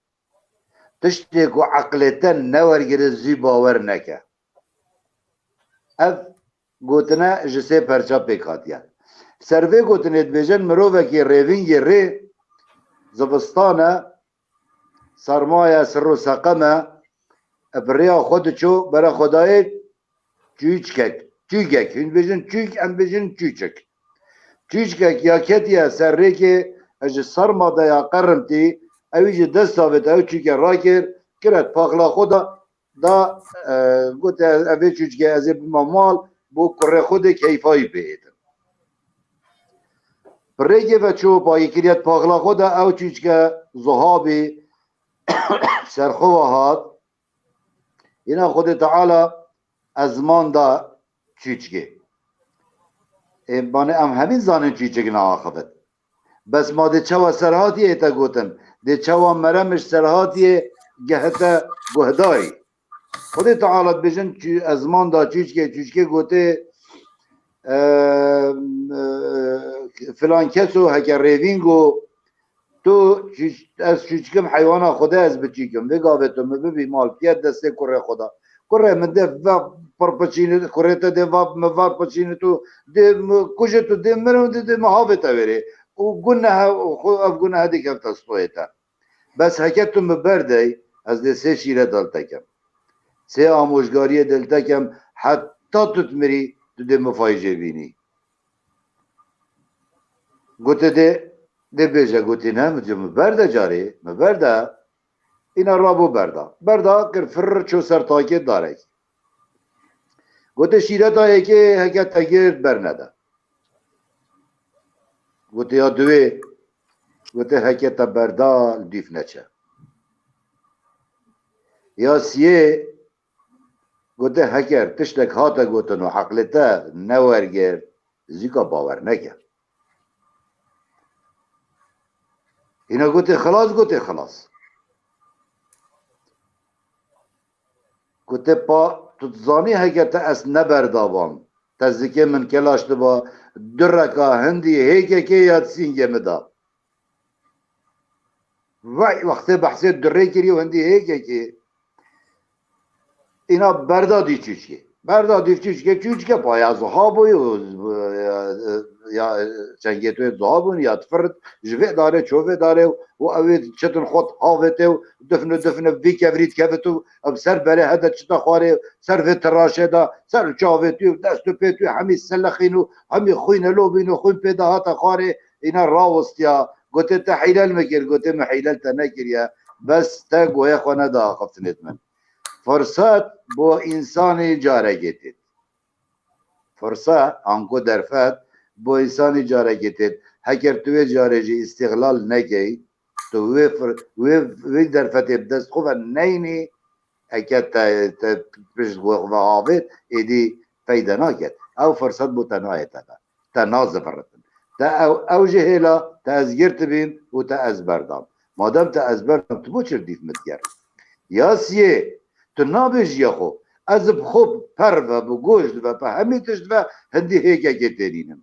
Tiştê ku eqlê te newergire zû bawer neke. Ev gotine ji sê perça pêk hatiye. Ser vê gotinê dibêjin mirovekî rêvîngê rê zivistan e, serma ye, sir û seqem e, bi rêya xwe diçû, bere xwe dayê çûçkek, çûgek, hûn dibêjin çûk, em dibêjin çûçik. Çûçkek ya ketiye ser rêkê, ji serma de ya qerimtî, ew jî dest avêt, ew çûke rakir, kiret paxla xwe da, da, e, gote, "Ev ê çûçke ez ê bima mal, bo kurê xwe dê keyfa wî bihêtin." Bi rêkê ve çû, payî kiriye paxla xwe de, ew çûçke zuhabî ser xwe ve hat. Îna Xwedê Teala ezman da çûçkê. Ê, banê em hemî zanin çûçik neaxivit. Bes ma dê çawa serhatiyê te gotin? Dê çawa merem ji serhatiyê gehete guhdarî? Xwedê Teala dibêjin çû-, ezman da çûçkê, çûçkê gotê, e, e, filan keso heke rêvîngo, tu çûç-, ez çûçkim heywana Xwedê ez biçûkim. Vê gavê tu min bibî mal, tiye destê kurê Xweda. Kurê min dê ve pirpiçîni, kurê te dê va, min va piçîni tu, dê min kuje tu, dê mirin, dê, dê min havê te verê. Û gunehe, xwe ev gunehe dê kevte stoyê te. Bes heke tu min berdey, ez dê sê şîreta li te kem. Sê amojgariyê dê li te kem, heta tu dimirî, tu dê min fayîjê bînî. Gote dê, dê bêje, gotî ne, min, min berde carê, min berde. Îna rabû berda. Berda kir firr çû ser takê darekî. Gote şîreta yekê heke te girt bernede. Gote ya duwê, gote heke te berda li dîf neçe. Ya siyê, gote heker tiştek hate gotin û heqlê te newergirt, zîka bawer neke. Hîna gote xilas, gote xilas. Gote pa, tu dizanî heke te ez neberdabam, Te zikê min kelaş diba, du reka hindî hêkekê ya sîngê min da. Vay, wextê behsê durê kiriye û hindî hêkekê. Îna berda dî çûçkê. Berda dî çûçkê, çûçke paya ziha bûyî û, ya, ya, çengê tu yê ziha bûn, ya difirit, ji vê darê çû vê darê û ew ê çitin xwe havêtê û difne, difne vî kevirî dikevit û ev ser berê hede çita xwarê, ser vê tiraşê de, ser çavê tu, dest û pê tu, hemî selexîn û hemî xwîne lobîn û xwîn pê de hate xwarê, îna rawistiya, gotê te hîlel me kir, gotê me hîlel te nekiriye, bes te goya xwe neda axiftinê min. Firsat bo însanî carekê têt. Firsat, anku derfet, bo însanî carekê têt. Heker tu wê carê jî îstîxlal nekey, tu wê fir-, wê, wê derfetê bi dest xwe ve neynî, eke te, te pişt xwe ve avêt, êdî feyde naket. Ew firsat bo te nayê te ve. Te naziviritin. Te ew, ew jî hêla, te ez girtibîm û te ez berdam. Madem te ez berdam, tu bo çi dîf min digerî? Ya siyê, tu nabêjî ya xwe, ez bi xwe per ve, bi goş dive, bi hemî tişt ve hindî hêkekê tênînim.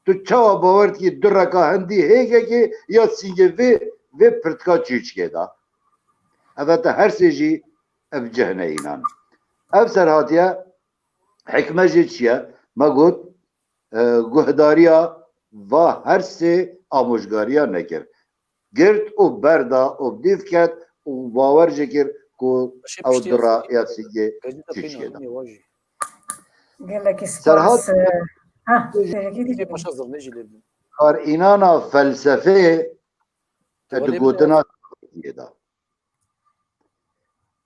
Tu çawa bawer dikî du reka hindî hêkekê ya sîngê vê, vê pirtika çûçkê de? Eve te her sê jî ev cih ne înan. Ev serhatiye hikme jê çi ye? Me got, e, guhdariya va her sê amojgariya nekir. Girt û berda û bi dîv ket û bawer jê kir ku Paşê ew piştî dura ya sîngê çûçkê de. Gelekî Serhat spas. E, ha, Paşa zirnê jî lê bû. Karînana felsefeyê di gotina de.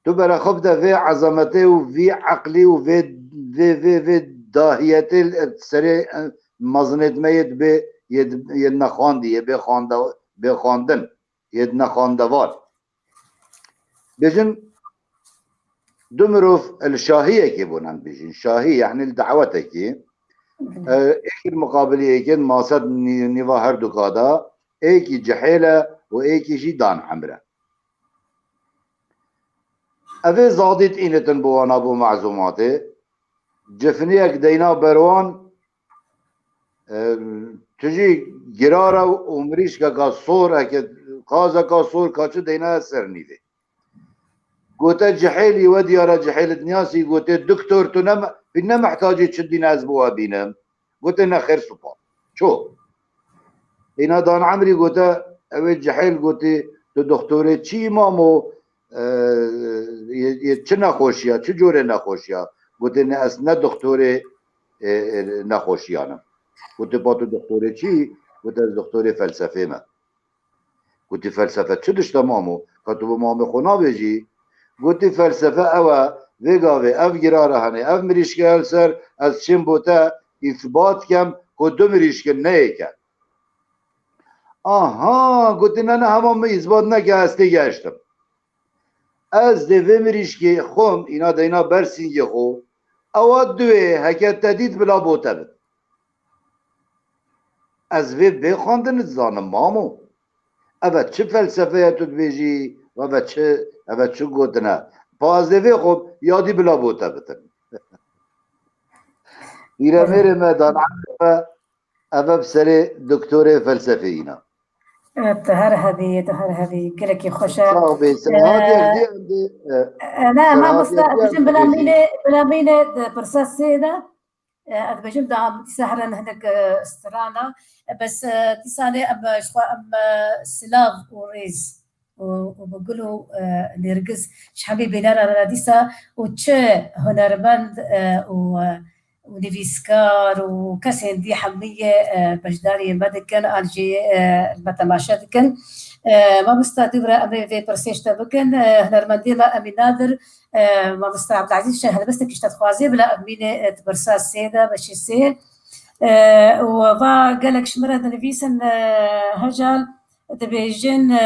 Tu bere xwe bide vê ezametê û vî eqlî û vê, vê, vê, vê dahiyetê li serê, e, mezinêt me yê dibê, yê di-, yê nexwandî, yê bê xwande-, bê xwandin, yê nexwandevar. Bêjin, du mirov li şahiyekê bûn, em bêjin. Şahî, yani li dawetekî. E, êkî muqabilî êkên maset nî-, nîva her du ka da, êkî cihêl e û êkî jî dan emr e. Evê zadît înitin bi wana bo mezûmatê. Cifniyek deyna berwan, e, tu jî girara û mirîşkeka sor, eke qazeka sor ka çi deyna ser nîvê. Gote cihêlî we diyara cihêl dinyasî, gote doktor tu ne, ne mihtacî çi dîne ez bi we bînim. Gote nexêr supa. Ço. Îna dan emrî gote, ew ê cihêl gotî, tu doktorê çi mamo, e, yê, yê çi nexweşiya, çi corê nexweşiya? Gotê ne, ez ne doktorê, e, e, nexweşiyan im. Gotê pa tu doktorê çi? Gotê ez doktorê felsefê me. Gotî felsefe çi tişt e mamo? Ka tu bi mamê xwe nabêjî? Gotî felsefe ew e, vê gavê ev girara hene, ev mirîşke ya li ser, ez çêm bo te îsbat kem ku du mirîşke ne yek e. Aha, gotî ne ne hema min îsbat neke, ez têgehiştim. Ez dê vê mirîşkê xwim, îna deyna ber sîngê xwe, ewa duê heke te dît bila bo te bit. Ez vê bê xwendin dizanim, mamo. Eve çi felsefeya tu dibêjî, eve çi, eve çi gotine? Pa ez dê vê xwe yadî bila bo te bitim. Îremêrê me dan me, eve bi serê doktorê felsefeyî ne. Evet, tu her hebî, tu her hebî. Gelekî xweş e. Sağ ol, Beysen. Ee, Hadi, hadi, hadi, e, e, ne, Serhat mamosta, Yahya, bizim bila bêjî. Mîne, bila mîne di pirsa sê de. E, ez dibêjim da dîsa herin hinek, e, strana. E, bes, e, dîsanê em, e, ji xwe em, e, silav û rêz û, û bi gul û, e, nêrgiz ji hemî bînera re dîsa û çi hunermend, e, û, e, û nivîskar û kesên dî hemî yê, e, beşdariyê me dikin, an jî, e, me temaşe dikin. E, mamosta dû re em ê vê pirsê ji te bikin. E, hunermendê me Emîn Nadir, E, mamosta Abdulazîz şe helbestekî ji te dixwazê, bila em mînê, e, di bersa sê de, beşê sê. E, û va gelek ji min re dinivîsin, e, Hecal, dibêjin, e,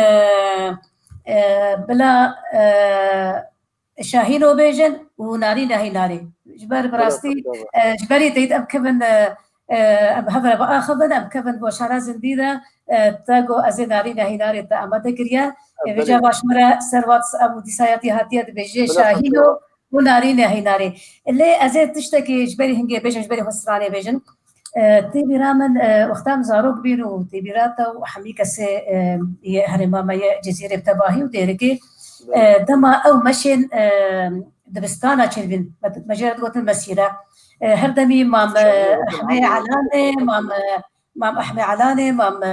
e, bila, e, Şahîno bêjin û Narîne Hînarê. Ji ber bi rastî, e, ji berî deyt em kevin, e, e, em hev re biaxivin, em kevin bo şara zindî de, e, te got ez ê Narîne Hînarê te amade kiriye. E, vêca baş min re ser WhatsApp û dîsa ya tî hatiye dibêje Şahîno. û Narînê Hînarê. Lê ez ê tiştekî ji berî hingê bêjim, ji berî hosranê bêjim. E, tê bîra min, e, wexta min zarok bîn û tê bîra te û hemî kesê, e, yê herêma me yê Cizîrê bi tebahî û Dêrikê, e, dema ew meşên, e, dibistana çêdibîn, me, me jê re digotin mesîre. E, her demî mam, e, Ehmê Elanê, mam, e, Mam Ehmê Elanê, mam, e, e,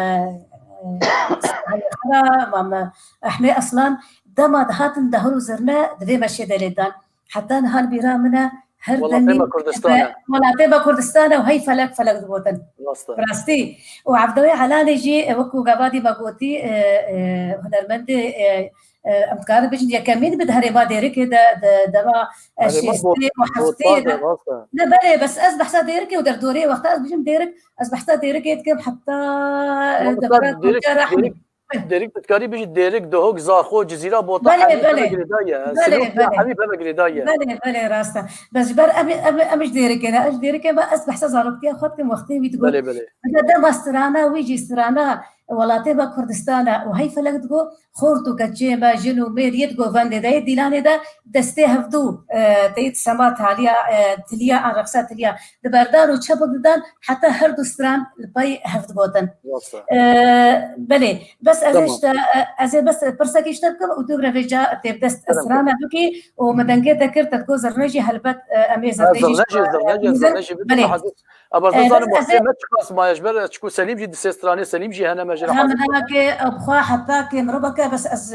Xera, mam, e, Ehmê Aslan, dema dihatin dehor û zirne di vê meşê de lê dan. Heta niha li bîra min e, her Welatê demî me Kurdistan e. Welatê me Kurdistan e û hey felek felek digotin. Rast e. Bi rastî. Û Evdewê Elanê jî, e, wekû gavadî me gotî, e, e, hunermendê, e, e, em dikarin bêjin yekemîn bi di herêma Dêrikê de, de, dema, e, Herêma şêstê û heftê de. Rast e. Ne belê, bes ez behsa Dêrikê û derdorê wexta ez bêjim Dêrik, ez behsa Dêrikê dikim heta, e, Wexta devra Dêrik, Tuncer Dêrik, Ehmî. Dêrik tu dikarî bêjî Dêrik, Duhok, Zaxo, Cizîra, Bota, Belê, Hemî belê. Peve girêdayî ye. Belê, Silêmanî belê. Hemî peve girêdayî ye. Belê, belê, rast e. Bes ji ber em, em, em ji Dêrikê ne, ez ji Dêrikê me, ez behsa zaroktiya xwe dikim, wextê wî digot. Belê, belê. Dema strana wî jî strana welatê me Kurdistan e û hey felek digot, xort û keçê me, jin û mêr yê di govendê de, yê dîlanê de destê hevdû, e, teyît sema taliya, e, tiliya an reqsa tiliya di berdan û çepik didan, heta her du stran li pey hev digotin. Rast e. E, belê, bes ez ê Tamam. işte, e, ez ê bes pirsekî işte bikim û tu bi re vêca tê bi dest Kerem strana bikî û min dengê te kir, te digot zirne jî helbet, e, em ê Ha, zirne jî zirne jî, işte, zirne jî, e, zirne jî bikin bikî. Belê. Hazir. Eba E, zanim bes ez ê me çiqas maye ji ber çiku Selîm jî di sê stranê Selîm jî hene me jê re Hem hazir. Dema ke, e, bi xwe heta ke mirov bike, bes ez,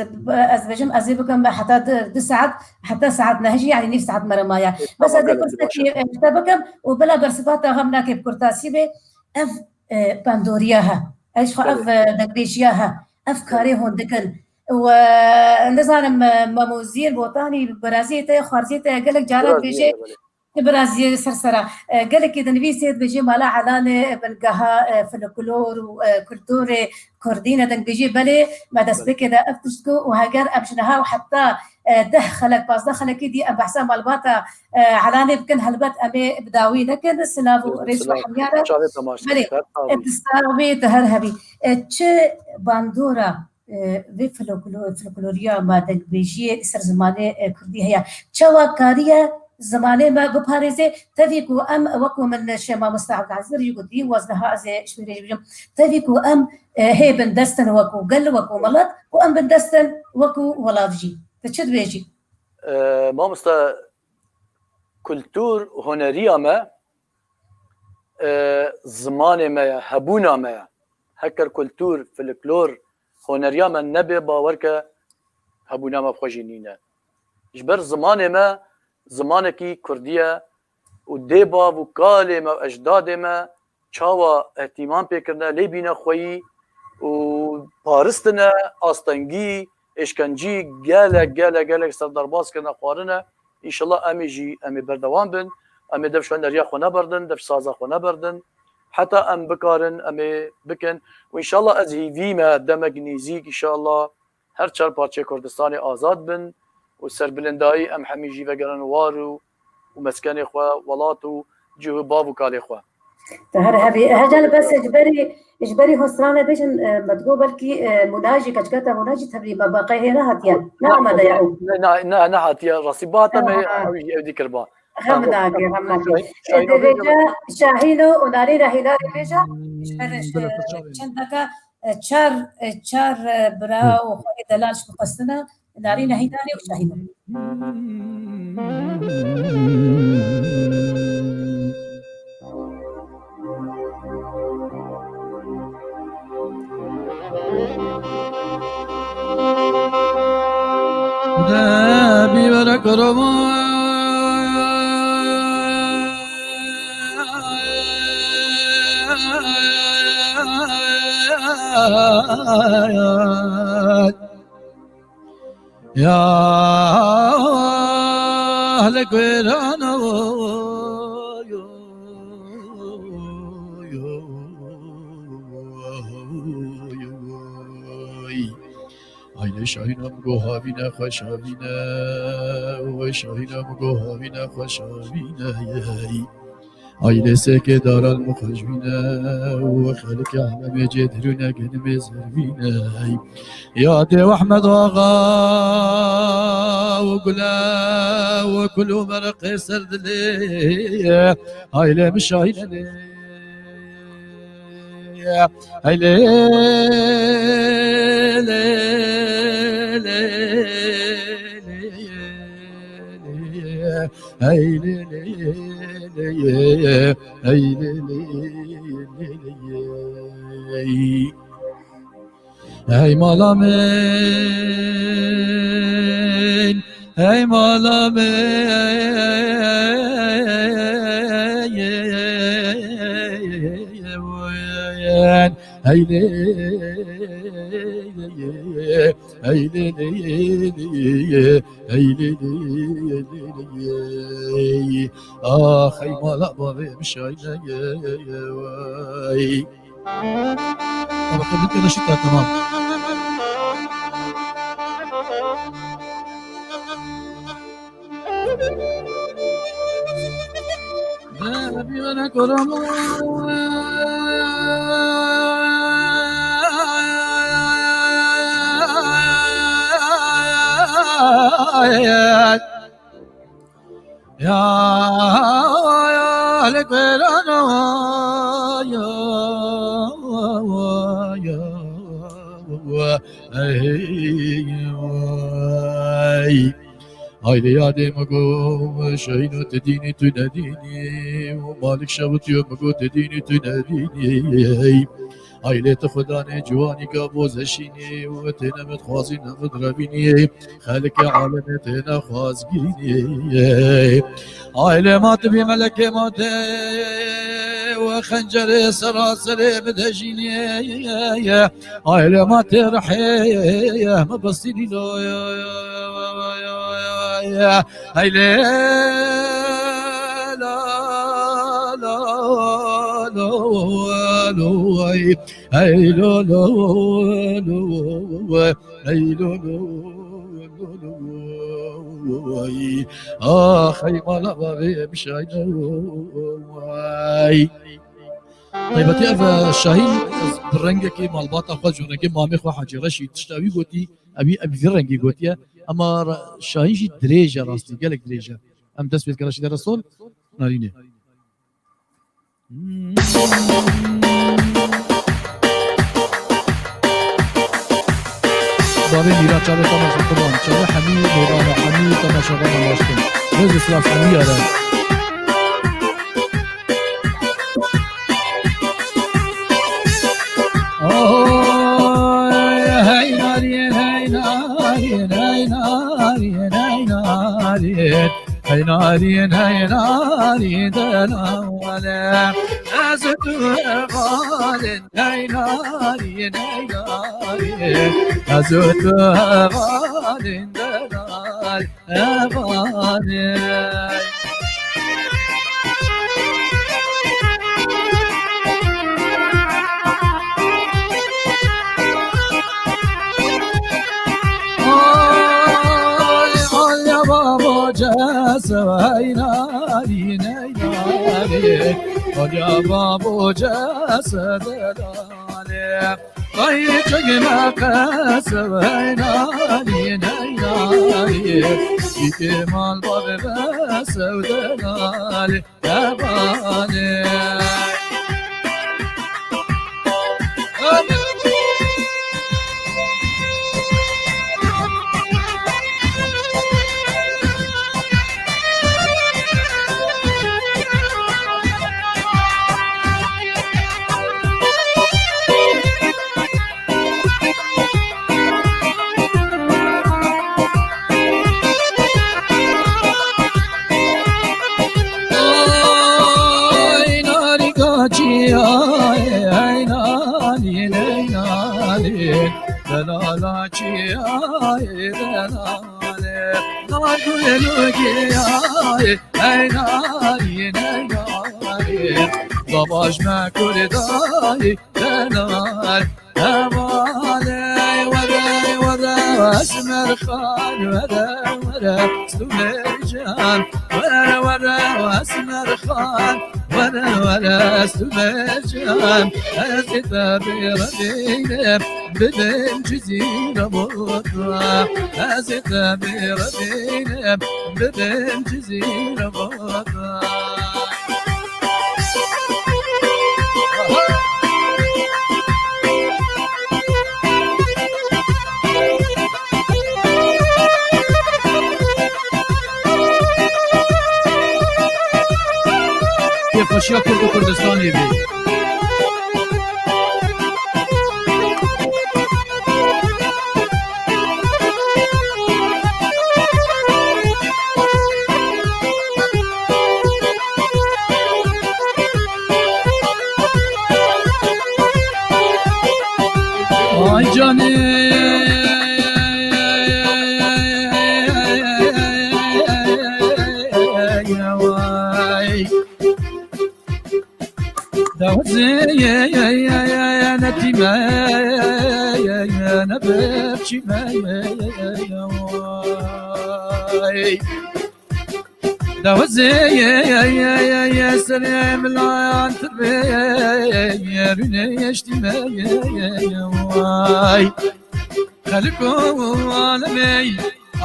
ez bêjim, ez ê bikim heta di, di saet, heta saet neh jî, yani nîv saet me re maye. Bes Tamam, ez ê gelek pirsekî, baş e. e, ji te bikim û bila bersiva te xem nake bi kurtasî be, ev, e, bandoriya he. Ev ji xwe ev, Belê. e, dengbêjiya he. Ev Belê. karê hûn dikin. Û, e, nizanim, e, mamoziyên botanî, beraziyê te, xwarziyê te gelek caran Biraz dibêje, diye, belê. Biraz yê ser sera. E, gelekî dinivîsê dibêjê mala Elanê, e, bingeha, e, folklor û, e, kulturê kurdî ne, dengbêjî belê, me destpêkê de ev tişt got û heger em ji niha û heta, e, deh xelek, pazdeh xelekî dî em behsa malbata, e, Elanê bikin, helbet em ê bi dawî nekin. Silav û rêz ji we hemiya re. Çavê temaşe Belê, dikir, sağ olun. e, di sağ bî, tu her hebî. E, çi bandora e, vê folklo-, folkloriya me, dengbêjiyê li ser zimanê, e, kurdî heye. Çawa kariye zimanê me biparêze? Tevî ku em, wekû min şê mamosta Ebdulazîz jî gotî, waz niha ez ê ji wî re jî bijim. Tevî ku em, e, hê bindest in wekû gel, wekû milet, û em bindest in wekû welat jî. Tu çi dibêjî? E, mamosta, kultur, huneriya me, e, zimanê me ye, hebûna me ye. Heker kultur, folklor, honeriya me nebe, bawer ke hebûna me bi xwe jî nîne. Ji ber zimanê me, zimanekî kurdî ye û dê bav û kalê me û ecdadê me çawa îhtîmam pê kirine, lê bîne xweyî û paristine, astengî, êşkencî gelek, gelek, gelek ser derbas kirine, xwarine. Înşallah em ê jî, em ê berdewam bin. Em ê dev ji huneriya xwe neberdin, dev ji saza xwe neberdin. Heta em bikarin, em ê bikin. Û înşallah ez hîvî me demek nêzîk, înşallah her çar parçeyê Kurdistanê azad bin û serbilindayî em hemî jî vegerin war û, û meskenê xwe, welat û cih û bav û kalê xwe. Te her hebî. Hecel bes ji berî, ji berî hosrane bêjin, e, me digot belkî, e, mûna jî, keçika te mûna jî tevlî me baqey hê nehatiye. Ne amade ye ew. Ne, ne, ne, nehatiye rastî. Ba te me Ha. ew jî ew dî kirba. Xem Tamam. nake, xem nake. Şahin, Şahin Dê Obê vêca Şahîno û Narîne Hînarê vêca. Ji ber, Hmm, e, çend deka, e, çar, e, çar, e, bira û xwedê delal ji xwe xwestine. Narîne Hînarê û Şahîno. Ya ehle Kur'an, oy, oy, oy, oy. Ay le Şahîna min go havîne xweş havîne, oy Şahîna min go havîne xweş havîne, yey. Ailê sêkê daral mixweş bîne û xelkê alemê cê dirûne genimê zervîne. Yadê Ehmed Axa û gule û kul û merqê ser dilê. Ailê min şahîne lê. Hey lê, lê, lê, lê, lê, hey lê, lê, lê, hey lê, lê, lê, lê. Hey mala min, hey mala min, hey lê, hey lê, lê, lê, hey lê, lê, lê, lê. Ah, hey mala bavê min şahîne ye, ye, ye, vay. Tamam, tamam. Ya, ya, le kurana, ya, ya, ya, ey, ay. Ailê yadê min got, Şahîno tu dînî tu nedînî, û Malik Şevitiyo min got, tu dînî tu nedînî. Ailê tu xudanê ciwanî ka bo zeşînî û têne min xwazî ne min revînî. Xelkê alemê têne xwazgînî. Ailê ma tu bî melekê ma tê û xencerê seraserê bidejînî. Ailê ma tê rihê me bistînî lo. Hey lê, la, la, lo, lo, ay. Hey lo, lo, lo, ay lo, lo, lo, lo, ay. Ah, hey mala bavê min şahîne, ay. Taybetî ev, e, Şahîn, ez bi rengekî malbata xwe, ji rengê mamê xwe Hacî Reşîd, tişta wî gotî, ev, ev vî rengî gotiye. Ema re-, Şahîn jî dirêj e rastî, gelek dirêj e. Em dest pê dike Reşîd Eresol, narînê. Bavê Mîra çavê temaşe kuban, çavê Hemî, Mevlana Hemî, temaşe bana başkin. Rêz û silav Hemî yare. Oy, hey narîn, hey narîn, hey narîn, hey narîn. Hey narîn, hey narîn, delale. Ez tu hevalin, hey narîn, hey narîn. Ez tu hevalin, delal, hevalin. Ay, ay, ya babo cese, hey narîn, hey narîn. Ay, ya babo cese, delale. Ay, çek me qese, hey narîn, hey narîn. Îtê mal bavê bese, delale. Hevalê. Ay, narî kaçî, ay, ay, narî, ney, narî, delala çî, ay, delale. Nar gulû giyayê, ey narî, ney narî. Baba ji me kurdayî, delal. Hevalê, were, were, Esmer Xan, were, were, Stûmê can. Were, were, Esmer Xan. Were were Sibê can, ez ê te bêre bînim, bibim cizîra bota. Ez ê te bêre bînim, bibim cizîra bota. Kêfxweşiya Kurd û Kurdistanê bê. Ay canê, ay. Dawazê netîme, nebepçîme, ay. Dawazê serê milayan tibê, rûnê eştîme, ay. Xelko alemê,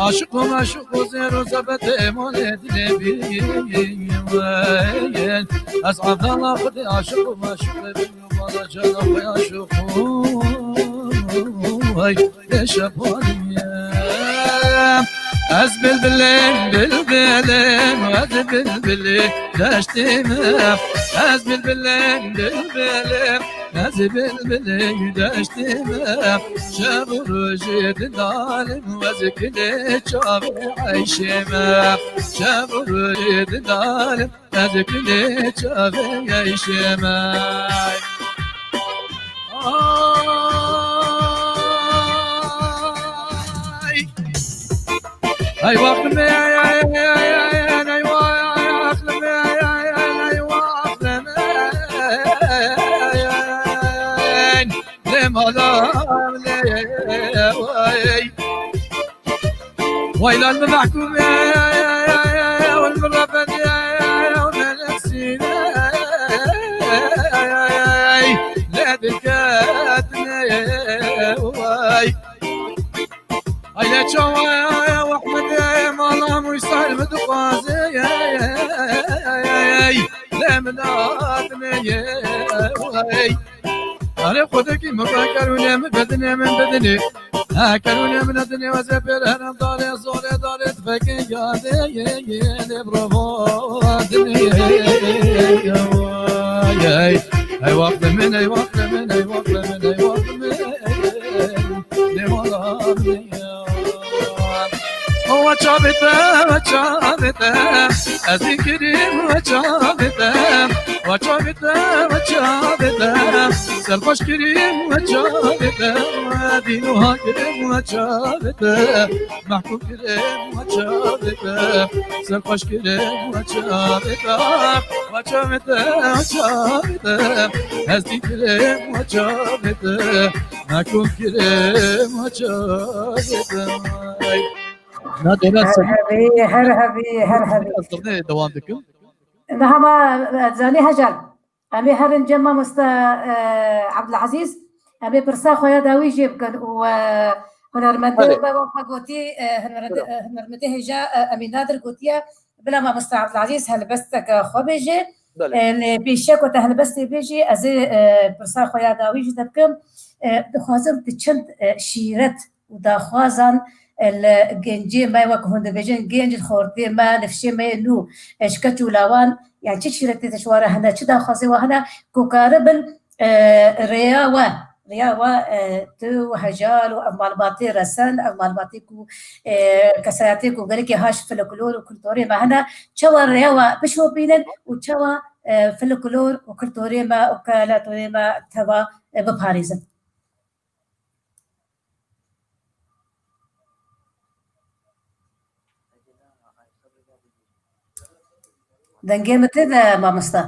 aşiqo meşiqo zêro zebetê malê dilê bî. Ez Evdala Xwedê aşiqo meşiqê bî, bala cana xwe aşiqo. Ay, deşe baliye. Ez bilbilê, bilbilê, ez bilbilê deştê me. Ez bilbilê, bilbilê, ez bilbilê deştê me. Şev û rojê didalim, ez kilê çavê eyşê me. Şev û rojê didalim, ez kilê çavê eyşê me. Ay. Ay, waxtime, ay, ay, ay, ay, ay, ay, waxtime, ay, ay, ay, ay, waxtime. Lê malam lê, ay. Waylan min mehkûm e, wal min reben e, wal min eksîn e, lê diketine, way. Ay lê çawa Ehmed e, mala Musa min dixwaze, lê min hatine, way. Erê xwedekî min ve kerûnê min bedinê min bedinê. Ha, kerûnê min dinê, ez ê pêr herim darê, zorê darê, tfekê yadê, lê bravo dinê. Ey, ey, waqtê min, ey, waqtê min, ey, waqtê min, ey, waqtê min. Lê wala min. O çavê te, çavê te, ez ê kirîm çavê te, çavê te, çavê te, serxweş kirîm çavê te, dîn û ha kirîm çavê te, mehkûm kirîm çavê te, serxweş kirîm çavê te, çavê te, çavê te, ez dîn kirîm çavê te, mehkûm kirîm çavê te. Na dera Her hevî, her hevî, her hevî. Zirnê dewam dikim. Niha ma, e, zanî Hecan. Em ê herin cem mamoste, e, Abdulazîz. Em ê pirsa xwe ya dawî jê bikin û, e, hunermendê Belê. Wek me gotî, e, hunermendê, Belê. E, hunermendê hêja, e, Emîn Nadir gotiye, bila mamoste Abdulazîz helbesteke xwe bêje. Belê. E, lê pêşiya ku te helbestê bêjî, ez ê, e, pirsa xwe ya dawî ji te bikim. E, dixwazim tu çend, e, şîret û daxwazan, e, li gencê me, wek hûn dibêjin, genc xortê me, nifşê me yê nû, e, ji keç û lawan, yani çi şîretê te ji wan re hene, çi daxwazê wan hene, ku karibin, e, rêya we, rêya we, e, tu û Hecal û ev malbatê resen, ev malbatê ku, e, kesayetê ku gelekê ha ji folklor û kulturê me hene, çawa rêya we bişopînin û çawa, e, folklor û kulturê me û keletorê me teva, e, biparêzin. Dengê min tê de, mamosta?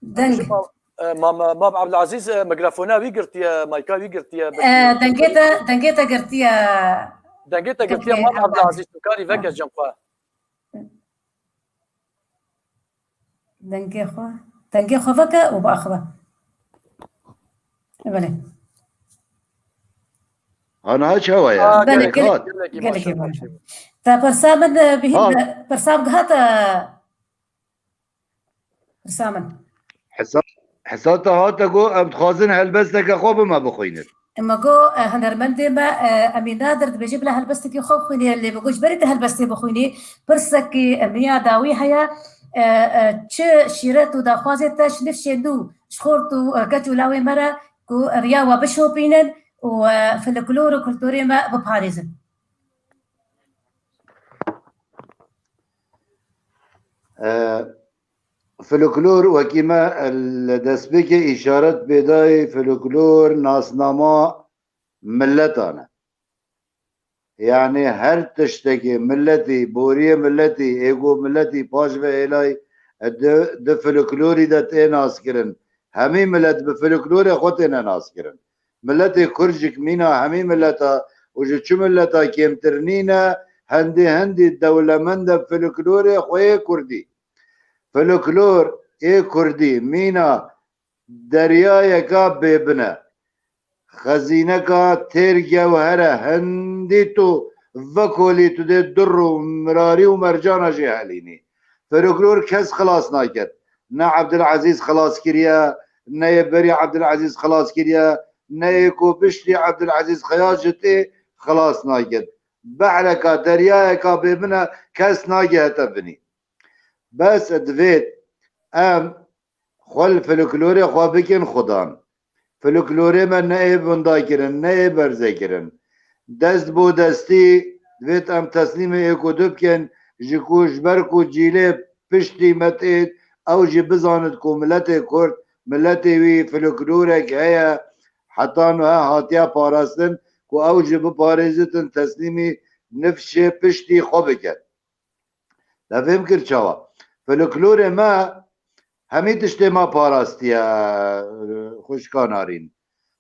Deng. Ji ma-, e, mam, mam Abdulazîz, e, mikrofona wî girtiye, mayka wî girtiye, E, belkî. Dengê te, dengê te girtiye. Dengê te girtiye, girtiye, mam Abdulazîz. Abdulazîz, tu karî veke cem xwe. Dengê xwe, dengê xwe veke û biaxive. Belê. Ana çawa ya? Belê, Gelek gelek, hat. Gelekî baş. Te pirsa min, e, bihî, Ha. Pirsa min hate. Pirsa min. Hesa-, hesa te hate ku em dixwazin helbesteke xwe bi me bixwînin. Me got, e, hunermendê me, e, Emîn Nadir dibêje bila helbestekî xwe bixwînî, lê me got ji berî te helbestê bixwînî, pirsekî, e, min ya dawî heye, e, e, çi şîret û daxwazê te ji nifşên nû ji xort û, e, keç û lawê me re ku riya we bişopînin û, e, folklor û kulturê me biparêzin. E, folklor wekî me li destpêkê îşaret pê dayê, folklor nasnama miletan e. Yani her tiştekê miletî, boriyê miletî, ê ku miletî paş ve êlay, e, di, di folklorî de tê naskirin. Hemî milet bi folklorê xwe têne naskirin. Miletê Kurd jî mîna hemî mileta û ji çi mileta kêmtir nîne, hendî hendî dewlemend e folklorê xwe yê Kurdî. Folklor ê Kurdî mîna deryayeka bêbin e. Xezîneka têr gewher e, hendî tu vekolî tu dê dur û mirarî û mercana jê helînî. Folklor kes xilas naket. Ne Ebdilezîz xilas kiriye, ne yê berî Ebdilezîz xilas kiriye, ne yê ku piştî Ebdilezîz Xeyaz ji tê xilas naket. Behreka deryayeka bêbin e, kes nagihete binî. Bes divêt em xwe li folklorê xwe bikin xudan. Folklorê me ne ê winda kirin, ne ê berze kirin. Dest bo destî divêt em teslîmê ê ku du bikin, ji ku ji ber ku cîlê piştî me têt, ew jî bizanit ku miletê Kurd, miletê wî folklorek heye, heta niha hatiye parastin, ku ew jî biparêzitin, teslîmî nifşê piştî xwe bikin. Te fêm kir çawa? Folklorê me hemî tiştê me parastiye, xwişka narîn.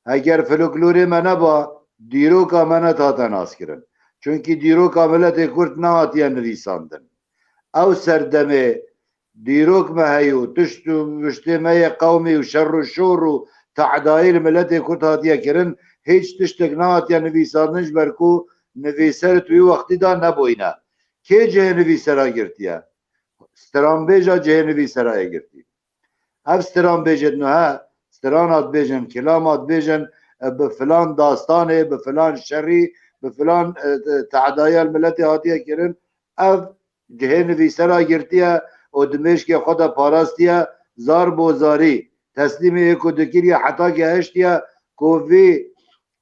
Eger folklorê me neba, dîroka me nedihate naskirin. Çunkî dîroka miletê Kurd nehatiye nivîsandin. Ew serdemê dîrok me heye û tişt û tiştê me yê qewmî û şer û şor û te'dayî li miletê Kurd hatiye kirin, hêç tiştek nehatiye nivîsandin ji ber ku nivîser di wî wextî de nebûyne. Kê cihê nivîsera girtiye? Stranbêja cihê nivîsera ye girtî. Ev stranbêjê di nuhe strana dibêjin, kilama dibêjin, e, bi filan dastanê, bi filan şerî, bi filan, e, te-, te'daya li miletê hatiye kirin. Ev cihê nivîsera girtiye û di mêşkê xwe de parastiye, zar bo zarî teslîmê ê ku dikiriye heta gehiştiye ku vî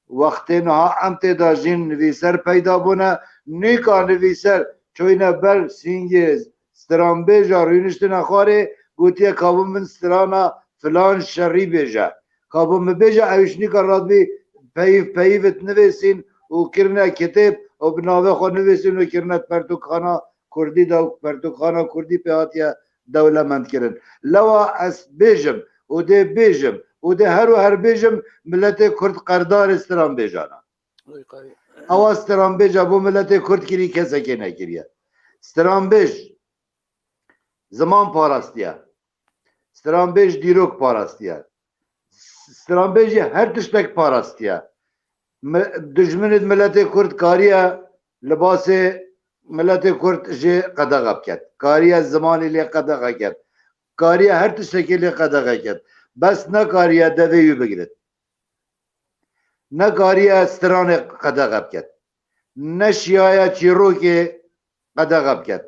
wextê niha em tê de jîn nivîser peyda bûne. Nîka nivîser çoyne ber sîngê stranbêja rûniştine xwarê, gotiye, ka bo min strana filan şerî bêje. Ka bo min bêje, ew jî nîka radibî peyv peyv it nivêsîn û kirine kitêb û bi navê xwe nivêsîn û kirine pertûkxana Kurdî de û pertûkxana Kurdî pê hatiye dewlemend kirin. Lewa ez bêjim û dê bêjim û dê her û her bêjim, miletê Kurd qerdarê stranbêjan e. Ewa stranbêja bo miletê Kurd kirî kesekê nekiriye. Stranbêj ziman parastiye. Stranbêj dîrok parastiye. Stranbêj jî her tiştek parastiye. Mi-, dijminê miletê Kurd kariye libasê miletê Kurd jê qedexe biket. Kariye zimanê lê qedexe ket. Kariye her tiştekê lê qedexe ket. Bes nekariye devê wî bigirit. Nekariye stranê qedexe biket. Neşiyaye çîrokê qedexe biket.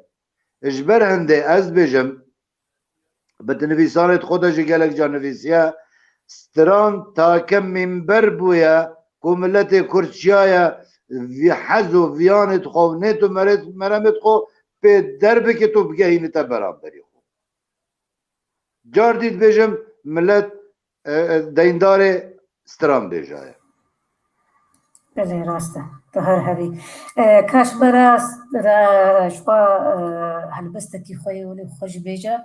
Ji ber hindê ez dibêjim, bi dinivîsanê di xwe de jî gelek ca nivîsiye, stran take mînber bûye ku miletê Kurd çiyaye vî hez û viyanê di xwe û nêt û merêt-, meremêt xwe pê derbikit û bigehînite beramberî xwe. Car dî dibêjim, milet, e, e, deyndarê stranbêja ye. Belê, rast e. Tu her hebî. E, kaş bera, ra, ji xwe, e, helbestekî xwe yê welî xwe jî bêje.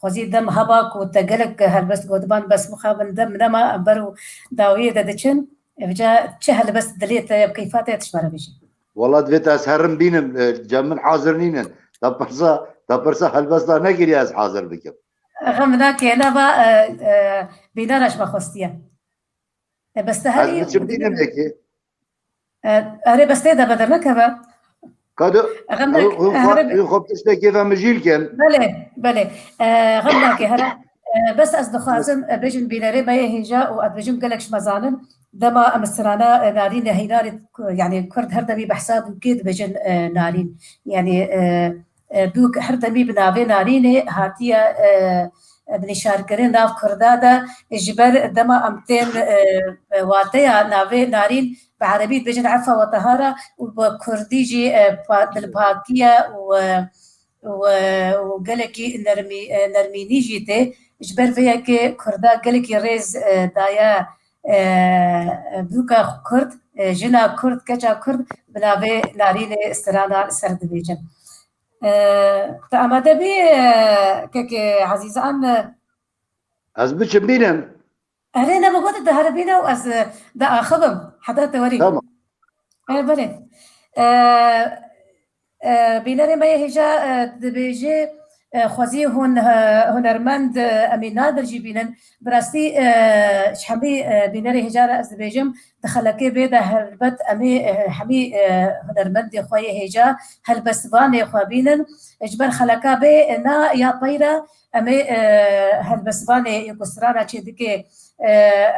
Xwezî dem heba ku te gelek helbest gotiban, bes mixabin dem nema, em ber û dawiyê de diçin. Evca çi helbest dilê te ye, bi keyfa te ye, tu ji me re bêjî. Wala divê te ez herim bînim, e, cem min hazir nînin. Te pirsa, te pirsa helbesta nekiriye ez hazir bikim. Xem nake, nava, e, e, bînera ji me xwestiye. E, bes te herî Ez biçim bînim yekê. E, erê, bes tê de beder nekeve. Kado, Xem hûn, nake, hûn xwe, herê, hûn xwe tiştekê ve mijîl kin. Belê, belê. E, xem nake, here. E, bes ez dixwazim, e, bêjim bînerê me yê hêja û ez dibêjim gelek ji me zanin. Dema em strana, e, Narîn e, hînarê, yani Kurd her demî behsa bûkê dibêjin, e, Narîn. Yani, e, e, bûk her demî bi navê Narînê hatiye, e, e, binîşarkirin nav Kurda de, e, ji ber dema em tên, e, e, wateya navê Narîn bi erebî dibêjin efa we tehara û bi kurdî jî, e, pa-, dilpakiye û, e, û, e, û gelekî nermî-, e, nermînî jî tê. Ji ber vê yekê Kurda gelekî rêz, e, daye, e, bûka Kurd, e, jina Kurd, keça Kurd bi navê Narînê strana li ser dibêjin. E, tu amade bî, e, kekê Ezîzan, e? Ez biçim bînim. Erê, ne, bi got diheribîne û ez, e, diaxivim heta te werî. Tamam. E, belê. E, e, bînerê me yê hêja, e, dibêje, e, xwezî hûn, e, hunermend, e, em ê nadir jî bînin. Bi rastî, e, ji hemî, e, bînerê hêja re ez dibêjim, di xelekê bê de helbet em ê, e, hemî, e, hunermendê xwe yê hêja helbestvanê xwe bînin. Ji ber xeleka bê, e, na ya peyre em ê, e, helbestvanê yê ku strana çêdike, e,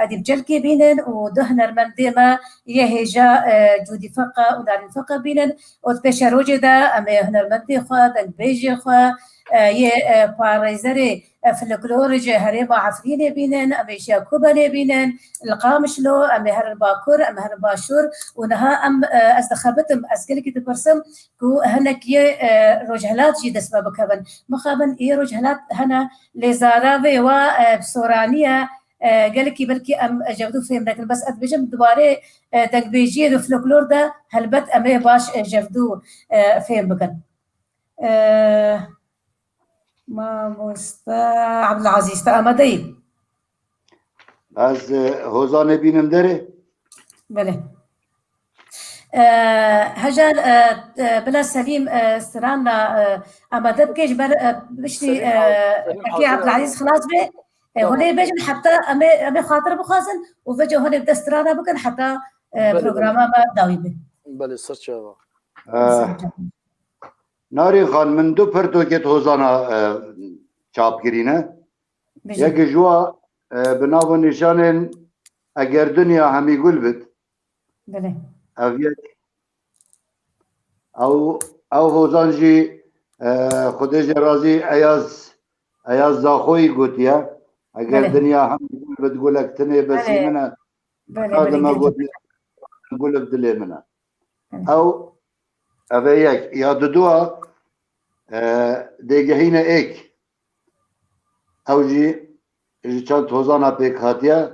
Edîb Celkê bînin û du hunermendê me yê hêja, e, Cûdî Feqe û Narîn Feqe bînin û di pêşerojê de em ê hunermendê xwe, dengbêjê xwe, e, yê, e, parêzerê, e, folklorê ji herêma Efrînê bînin, em ê ji ya Kobanê bînin, li Qamişlo, em ê herin Bakur, em herin Başûr û niha em, e, ez dixebitim, ez gelekî dipirsim ku hinek yê, e, Rojhilat jî dest me bikevin. Mixabin yê Rojhilat hene, lê zara vê wa, e, bi soraniye, e, gelekî belkî em, e, jevdû fêm nekin. Bes ez dibêjim di warê, e, dengbêjiyê de folklor de helbet em ê baş, e, jevdû, e, fêm bikin. E, Mamoste Abdulazîz, te amade yî? Ez, e, Hozanê bînim derê. Belê. E, Hejar, e, e, bila Selîm, e, strana, e, amade bike ji ber, e, piştî, Selîm e, hazir, Selîm Kekê hazir. Abdulazîz xilas be. E, Tamam. Hûn ê bêjin heta em ê, em ê xatir bixwazin û vêca hûn ê bi dest strana bikin heta, e, Belê, belê. programa me dawî be. Belê, ser çava. E, Ser çava. Narîn Xan, min du pirtûkê di Hozana, e, çap kirîne. Bijî. Yek ji wa, e, bi nav û nîşanên Eger Dinya Hemî Gul Bit. Belê. Ev yek. Ew, ew Hozan jî, e, Xwedê jê razî, Eyaz, Eyaz Zaxoyî gotiye. Eger Belê. Dinya hemî gul bit, gulek tinê besî Belê. min e. Belê, Heta belê, dime gelek. Gotiye, gul bi dilê min e. Belê. Ew, ev e yek. Ya dudua, e, Dêgehîne êk. Ew jî ji çend hozana pêk hatiye.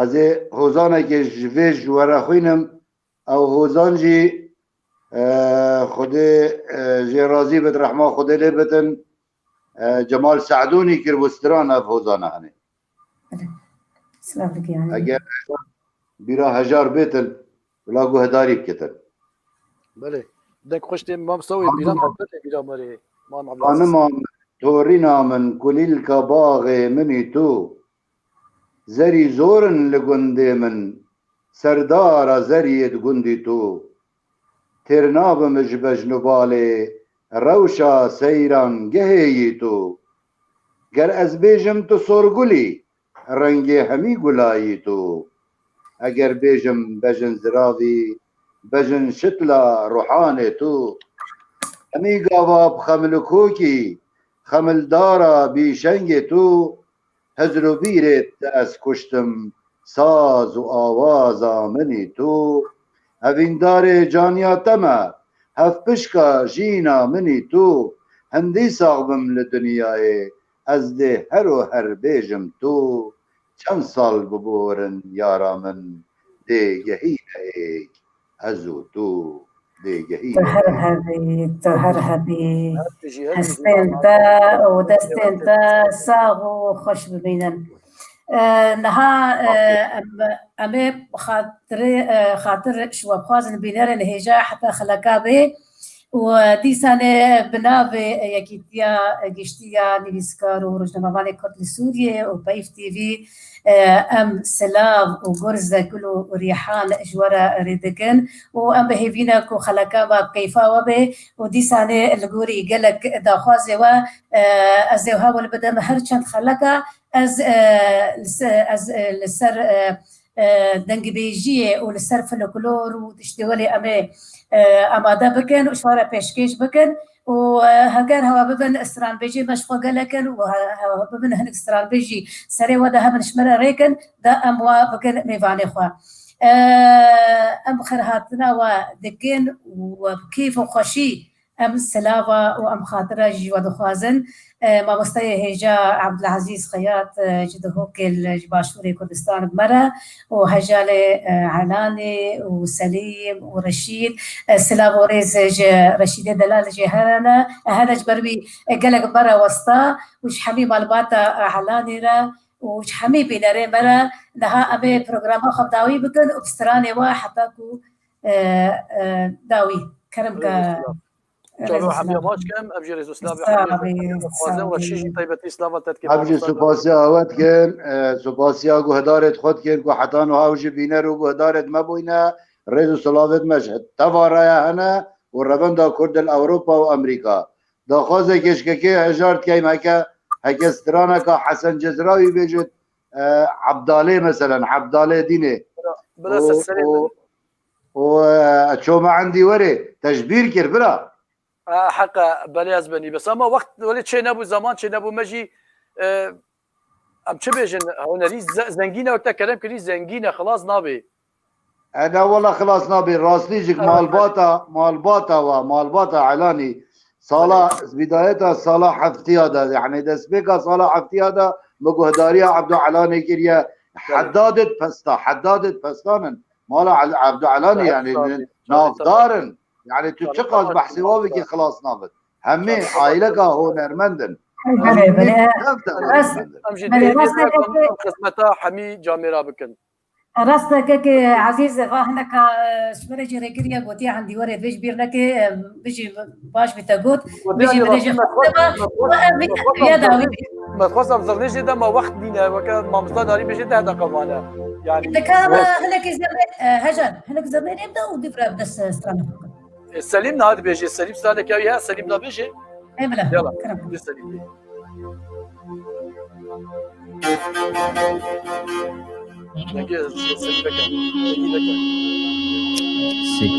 Ez ê hozanekê ji vê ji we re xwînim. Ew hozan jî, e, Xwedê, e, jê razî bit, rehma Xwedê lê bitin. E, Cemal Se'dûnî kiribû stran ev hozana henê. Silav dike yani. Eger bîra Hejar bêtin, bila guhdarî bikitin. Belê. Deng xweş tê, Mam Sewê, bîra Xanim. Xatir tê, bîra me rê. Mam Abdulaziz. Xanima min, torîna min, kulîlka baxê min î tu. Zerî zor in li gundê min, serdara zeriyê di gundî tu. Têr nabim ji bejn û balê, rewşa seyrangehê yî tu. Ger ez bêjim tu sorgul î, rengê hemî gula yî tu. Eger bêjim bejn ziravî, bejn şitla ruhanê tu. Hemî gava bi xemil û kokî, xemildara bîşengê tu. Hizr û bîrê te ez kuştim, saz û awaza min î tu. Hevîndarê caniya te me, hevpişka jîna min î tu. Hindî sax bim li dinyayê, ez dê her û her bêjim tu. Çend sal biborin yara min, dê gehîne êk, ez û tu dê gehîne. Tu her hebî, tu her hebî. Her tijî, her tijî. Hestên te û destên te sax û xweş bimînin. E, niha, e, em, em ê xatirê, e, xatir ji we bixwazin bînerên hêja heta xeleka bê. û dîsanê bi navê Yekîtiya Giştî ya Nivîskar û Rojnamevanê Kurd li Sûriyê û Peyv T V, e, em silav û gurze gul û rîhan ji we re rê dikin û em bi hêvî ne ku xeleka me bi keyfa we bê û dîsanê li gorî gelek daxwazê we, e, ez ê hewl bidim her çend xeleka ez, e, li se-, ez, e, li ser, e, e, dengbêjiyê û li ser folklor û tiştê welê em ê, e, amade bikin û ji we re pêşkêş bikin û, e, heger hewa bibin stranbêjê me ji xwe gelek in û he-, hewa bibin hinek stranbêjî serê we de hebin ji me re rêkin, de em wa bikin mêvanê xwe. E, em xêrhatina we dikin û bi kêf û xweşî Em silava û em xatira jî we dixwazin. E, mamosteyê hêja Abdulazîz Xeyat, e, ji Dihokê li, ji Başûrê Kurdistan bi me re û hejalê, e, Elanê û Selîm û Reşîd. E, silav û rêz ji Reşîdê Delal jê here ne. E, hene ji ber wî, e, gelek bi me re westa û ji hemî malbata, e, Elanê re û ji hemî bînerê me re niha em ê programa xwe bi dawî bikin û bi stranê we heta ku, e, e, dawî. Kerem ke. Rêz û silav. Çav û hemiya baş kem, ev jî rêz û silavê hemiya dixwazin. Weşî jî taybetî silava te dike. Em jî supasiya we dikin, e, supasiya guhdarê xwe dikin ku heta niha ew jî bîner û guhdarê me bûyne, rêz û silavê me ji teva re ye hene û revenda Kurd li Ewropa û Amerîka. Daxwazekê ji kekê hejar dikeyim heke, heke straneka Hesen Cezrawî bêjit, e, Ebdalê meselen, Ebdalê Dînê. Bila û, ser serê û, min. û, e, çoma endî werê, te ji bîr kir, bira. E, heqe, belê ez benî. Bes ama wext welê çê nebû, zaman çê nebû, me jî, e, em çi bêjin, hunerî ze-, zengîn e, wek te kerem kirî, zengîn e, xilas nabê. E, ne wela xilas nabê, rastî jî malbata, malbata wa, malbata Elanî. Sala, bidayeta sala heftiya de, yani destpêka sala heftiya de, min guhdariya Ebdo Elanê kiriye. Heddadê di pesta, Heddadê di pestan in. Mala El-, Ebdo Elanê, yani, navdar in. Yani, tu çiqas behsê wa bikî, xilas nabit. Hemî aîleka hunermend in. Belê, belê. Rast, belê, rast e, kekê. Em xizmeta hemî camêra bikin. Rast e, kekê Ezîz, va hineka, e, ji me re jî rêkiriye, gotiye, endî were, vê ji bîr neke, e, bijî, baş bî te got, bijî, bijî, me dixwest em zirnê jê de, ma wext nîne, weke mamosta Narî bêje deh deqa mane. Yani, dikare hinekî zirnê, e, Hejar, hinek zirnê nêm de û dîv re bi dest, e, stranê xwe. E, Selîm niha dibêje, Selîm straneke wî heye, Selîm nabêje? Ê, bila, yala, kerem. Bi Selîm bê. Dengê Selîm veke, dengê veke. Sik.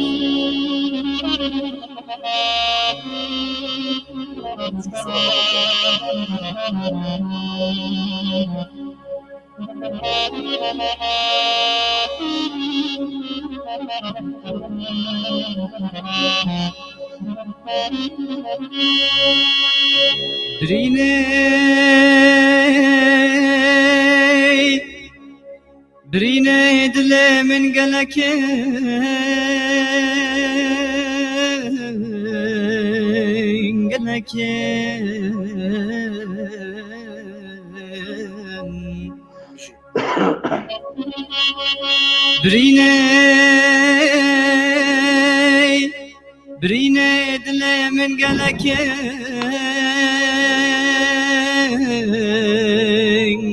Birînê, birînê dilê min gelek in, gelek in. Birînê, birînê dilê min gelek in,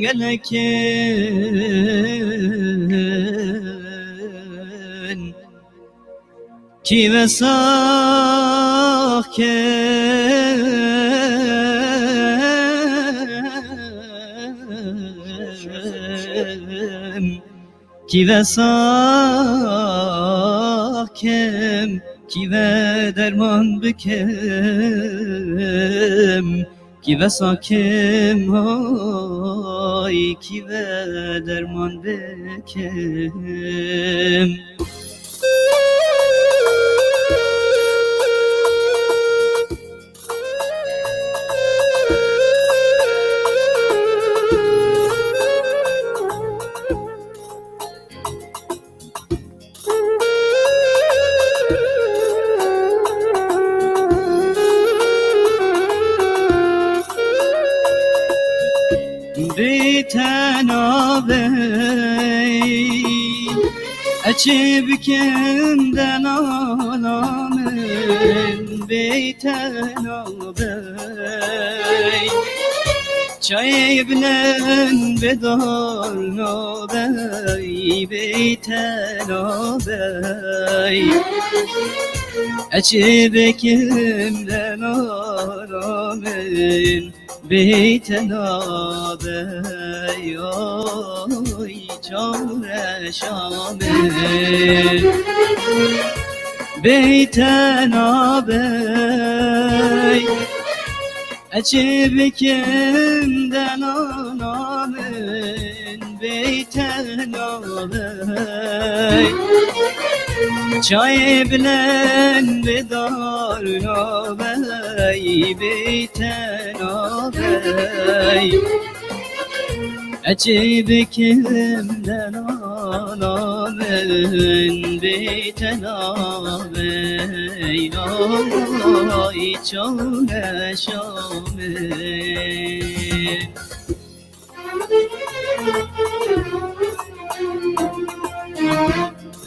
gelek in. Kî wesa kem, kî wesa kem, kî ve derman bikem. Kî ve sakim hay, kî ve derman bikim. Bi te nabê, Eçê bikim delala min bê te nabey. Çayê bilen bê dar nabey, bê te nabey. Eçê bikim delala min Bê te nabey, oy çareşa min. Bê te nabey, eçê bikim delala min. Bê te nabey. Çayê bilen bê dar nabey, bê te nabey. Eçê bikim delala min, bê te nabey. Ay çareşa min.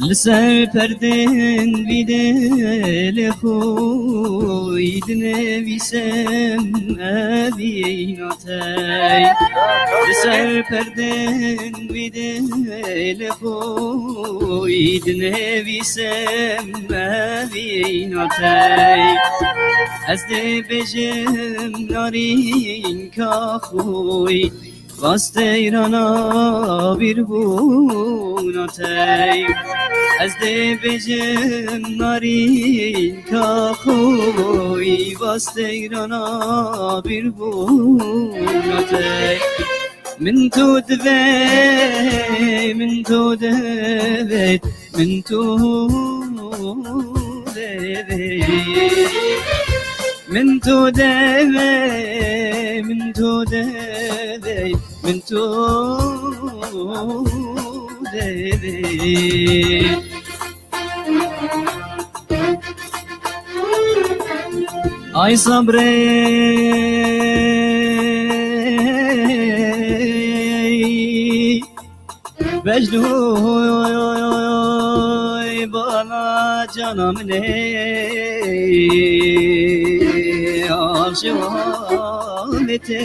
Li ser perdên vî dilê xwî dinivîsim evî natey. Li ser perdên vî dilê xwî dinivîsim evî natey. Ez dê bêjim narînka xwî. Vasteyran a bîrbûna tey. Ez dê bêjim narînka xwî, vasteyran a bîrbûna tey. Min tu divê, min tu divê, min tu divê. Min tu divê, min tu divê, min tu divê. Ay sabrê. Mecnûn, bana cana min ê, aşiq min tê.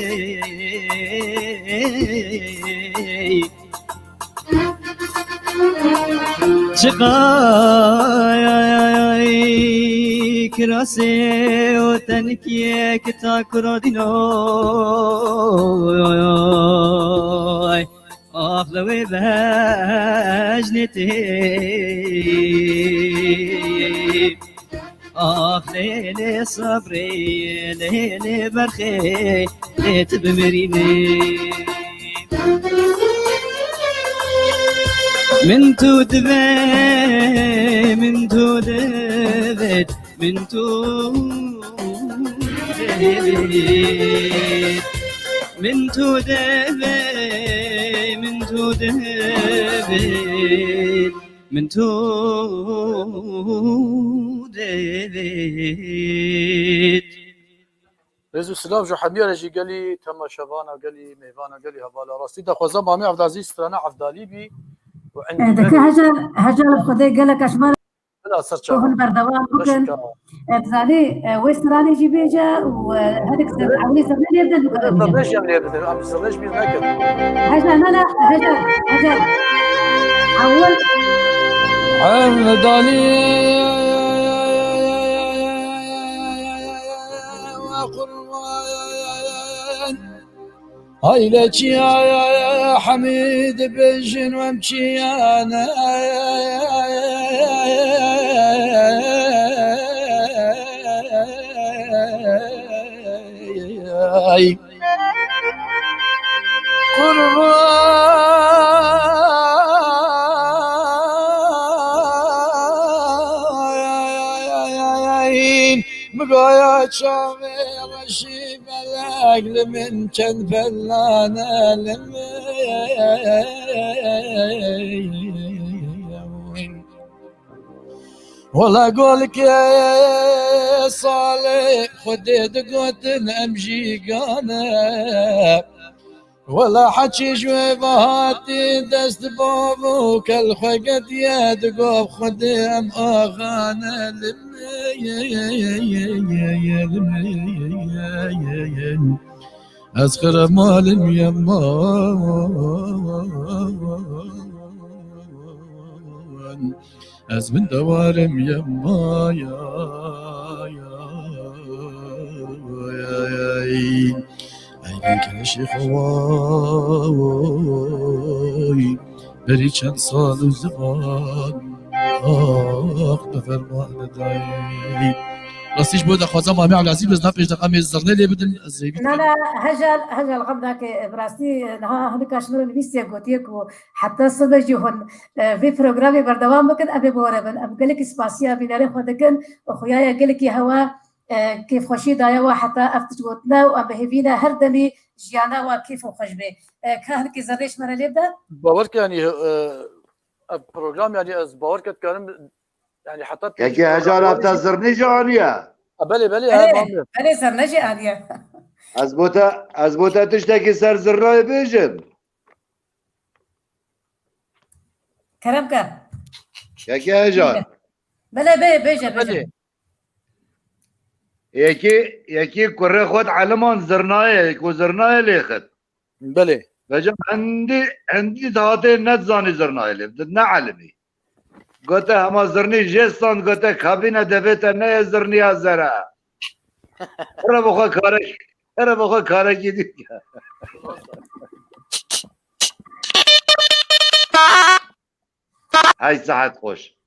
Çiqay kirasê û tenkiyê kita kuro dîno. Ax li wê bejnê tê. Ax lê lê sabrê, lê lê berxê, lê tu bimirînê. Min tu divê, min tu divê, min tu divê. Min tu divê, min tu divê, min tu divê. Rêz û silav ji hemî re jî gelî temaşevana, gelî mêvana, gelî hevala. Rastî de xweza Mamê Evdazî strana Evdalî bî û E, endî deke Hejar, Hejar Xwedê gelek eşmar Bila ser çava. Hûn berdewam bikin. Beşika. E, dizanî, e, wê stranê jî bêje û, e, hinek zer-, ewlî zirnê lê bidin, dû kerem. Zirnê jî em lê bidin. Em zirnê jî bîr nekin. Heja, na, na, Heja, Heja. Ewil. Evdalî. Hayle çiya Hemîd bêjin wem çiyane. Ay. Qurban. Migaya çavê reşî belek li min çend bellane li min. Wela golkê salê Xwedê digotin em jî gane. Wela heçî ji wê ve hatî dest bav û kel xwe ketiye, digot Xwedê em axa ne li me, ez xira malê me yema. Ez bin dewarê me yema. Ey gelkeşî xeway, berî çend sal û ziman, ax bi fermanê dayî. Rastî ji bo dixwaza Mamê Elazî bizna pêş de em ê zirnê lê bidin, ez ê Na, na, hejal, hejal xem nake, bi rastî niha hinika ji min re nivîsiye, gotiye ku heta sibe jî hûn, e, vê programê berdewam bikin, em ê bi we re bin. Em gelekî spasiya bînerê xwe dikin û xuya ye gelekî hewa, e, kêfxweşî daye we heta ev tişt gotine û em bi hêvî ne her demî jiyana we kêf û xweş bê. E, ka hinkî zerrê ji me re lê bide? Bawer ke, yanî, e, ev program, yanî ez bawer ke dikarim, yanî heta pêncî Kekê Hejar programê heta jî zirnî jî aniye. E, belê, belê, he, Belê, mamê. Belê, zirne jî aniye. Ez bo te, ez bo te tiştekî ser zirnayê bêjim. Kerem ke. Kekê Hejar. Belê, bê, bêje, bêje. Belê. Yekî, yekî kurê xwe di eliman zirnayê, ku zirnayê lê xit. Belê. Vêca hindî, hindî dihatê nedizanî zirnayê lê, di ne elimî. Gote hema zirnî jê stand, gote kabîne devê te neyê zirniya zere. Here bi xwe karek, here bi xwe karekî dike. Hey, sihet xweş.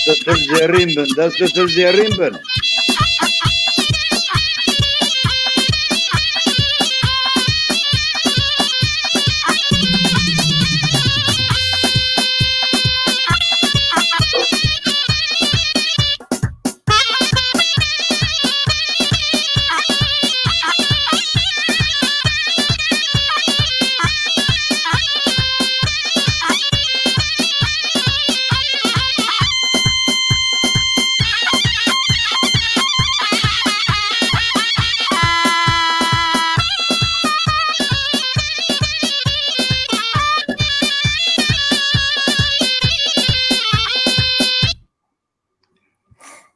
Dest û dil zêrîn bin, dest û dil zêrîn bin.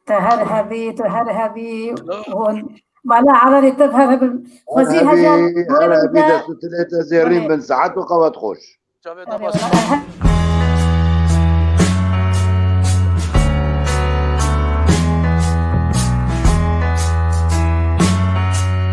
Tu her hebî, tu her hebî. Hûn bala Ererê tev her hebin. Xwezî hecan. Her hebî, dest û dilê te zêrîn bin. Saet û qewet xweş. Çavê Erê, te baş. wala her-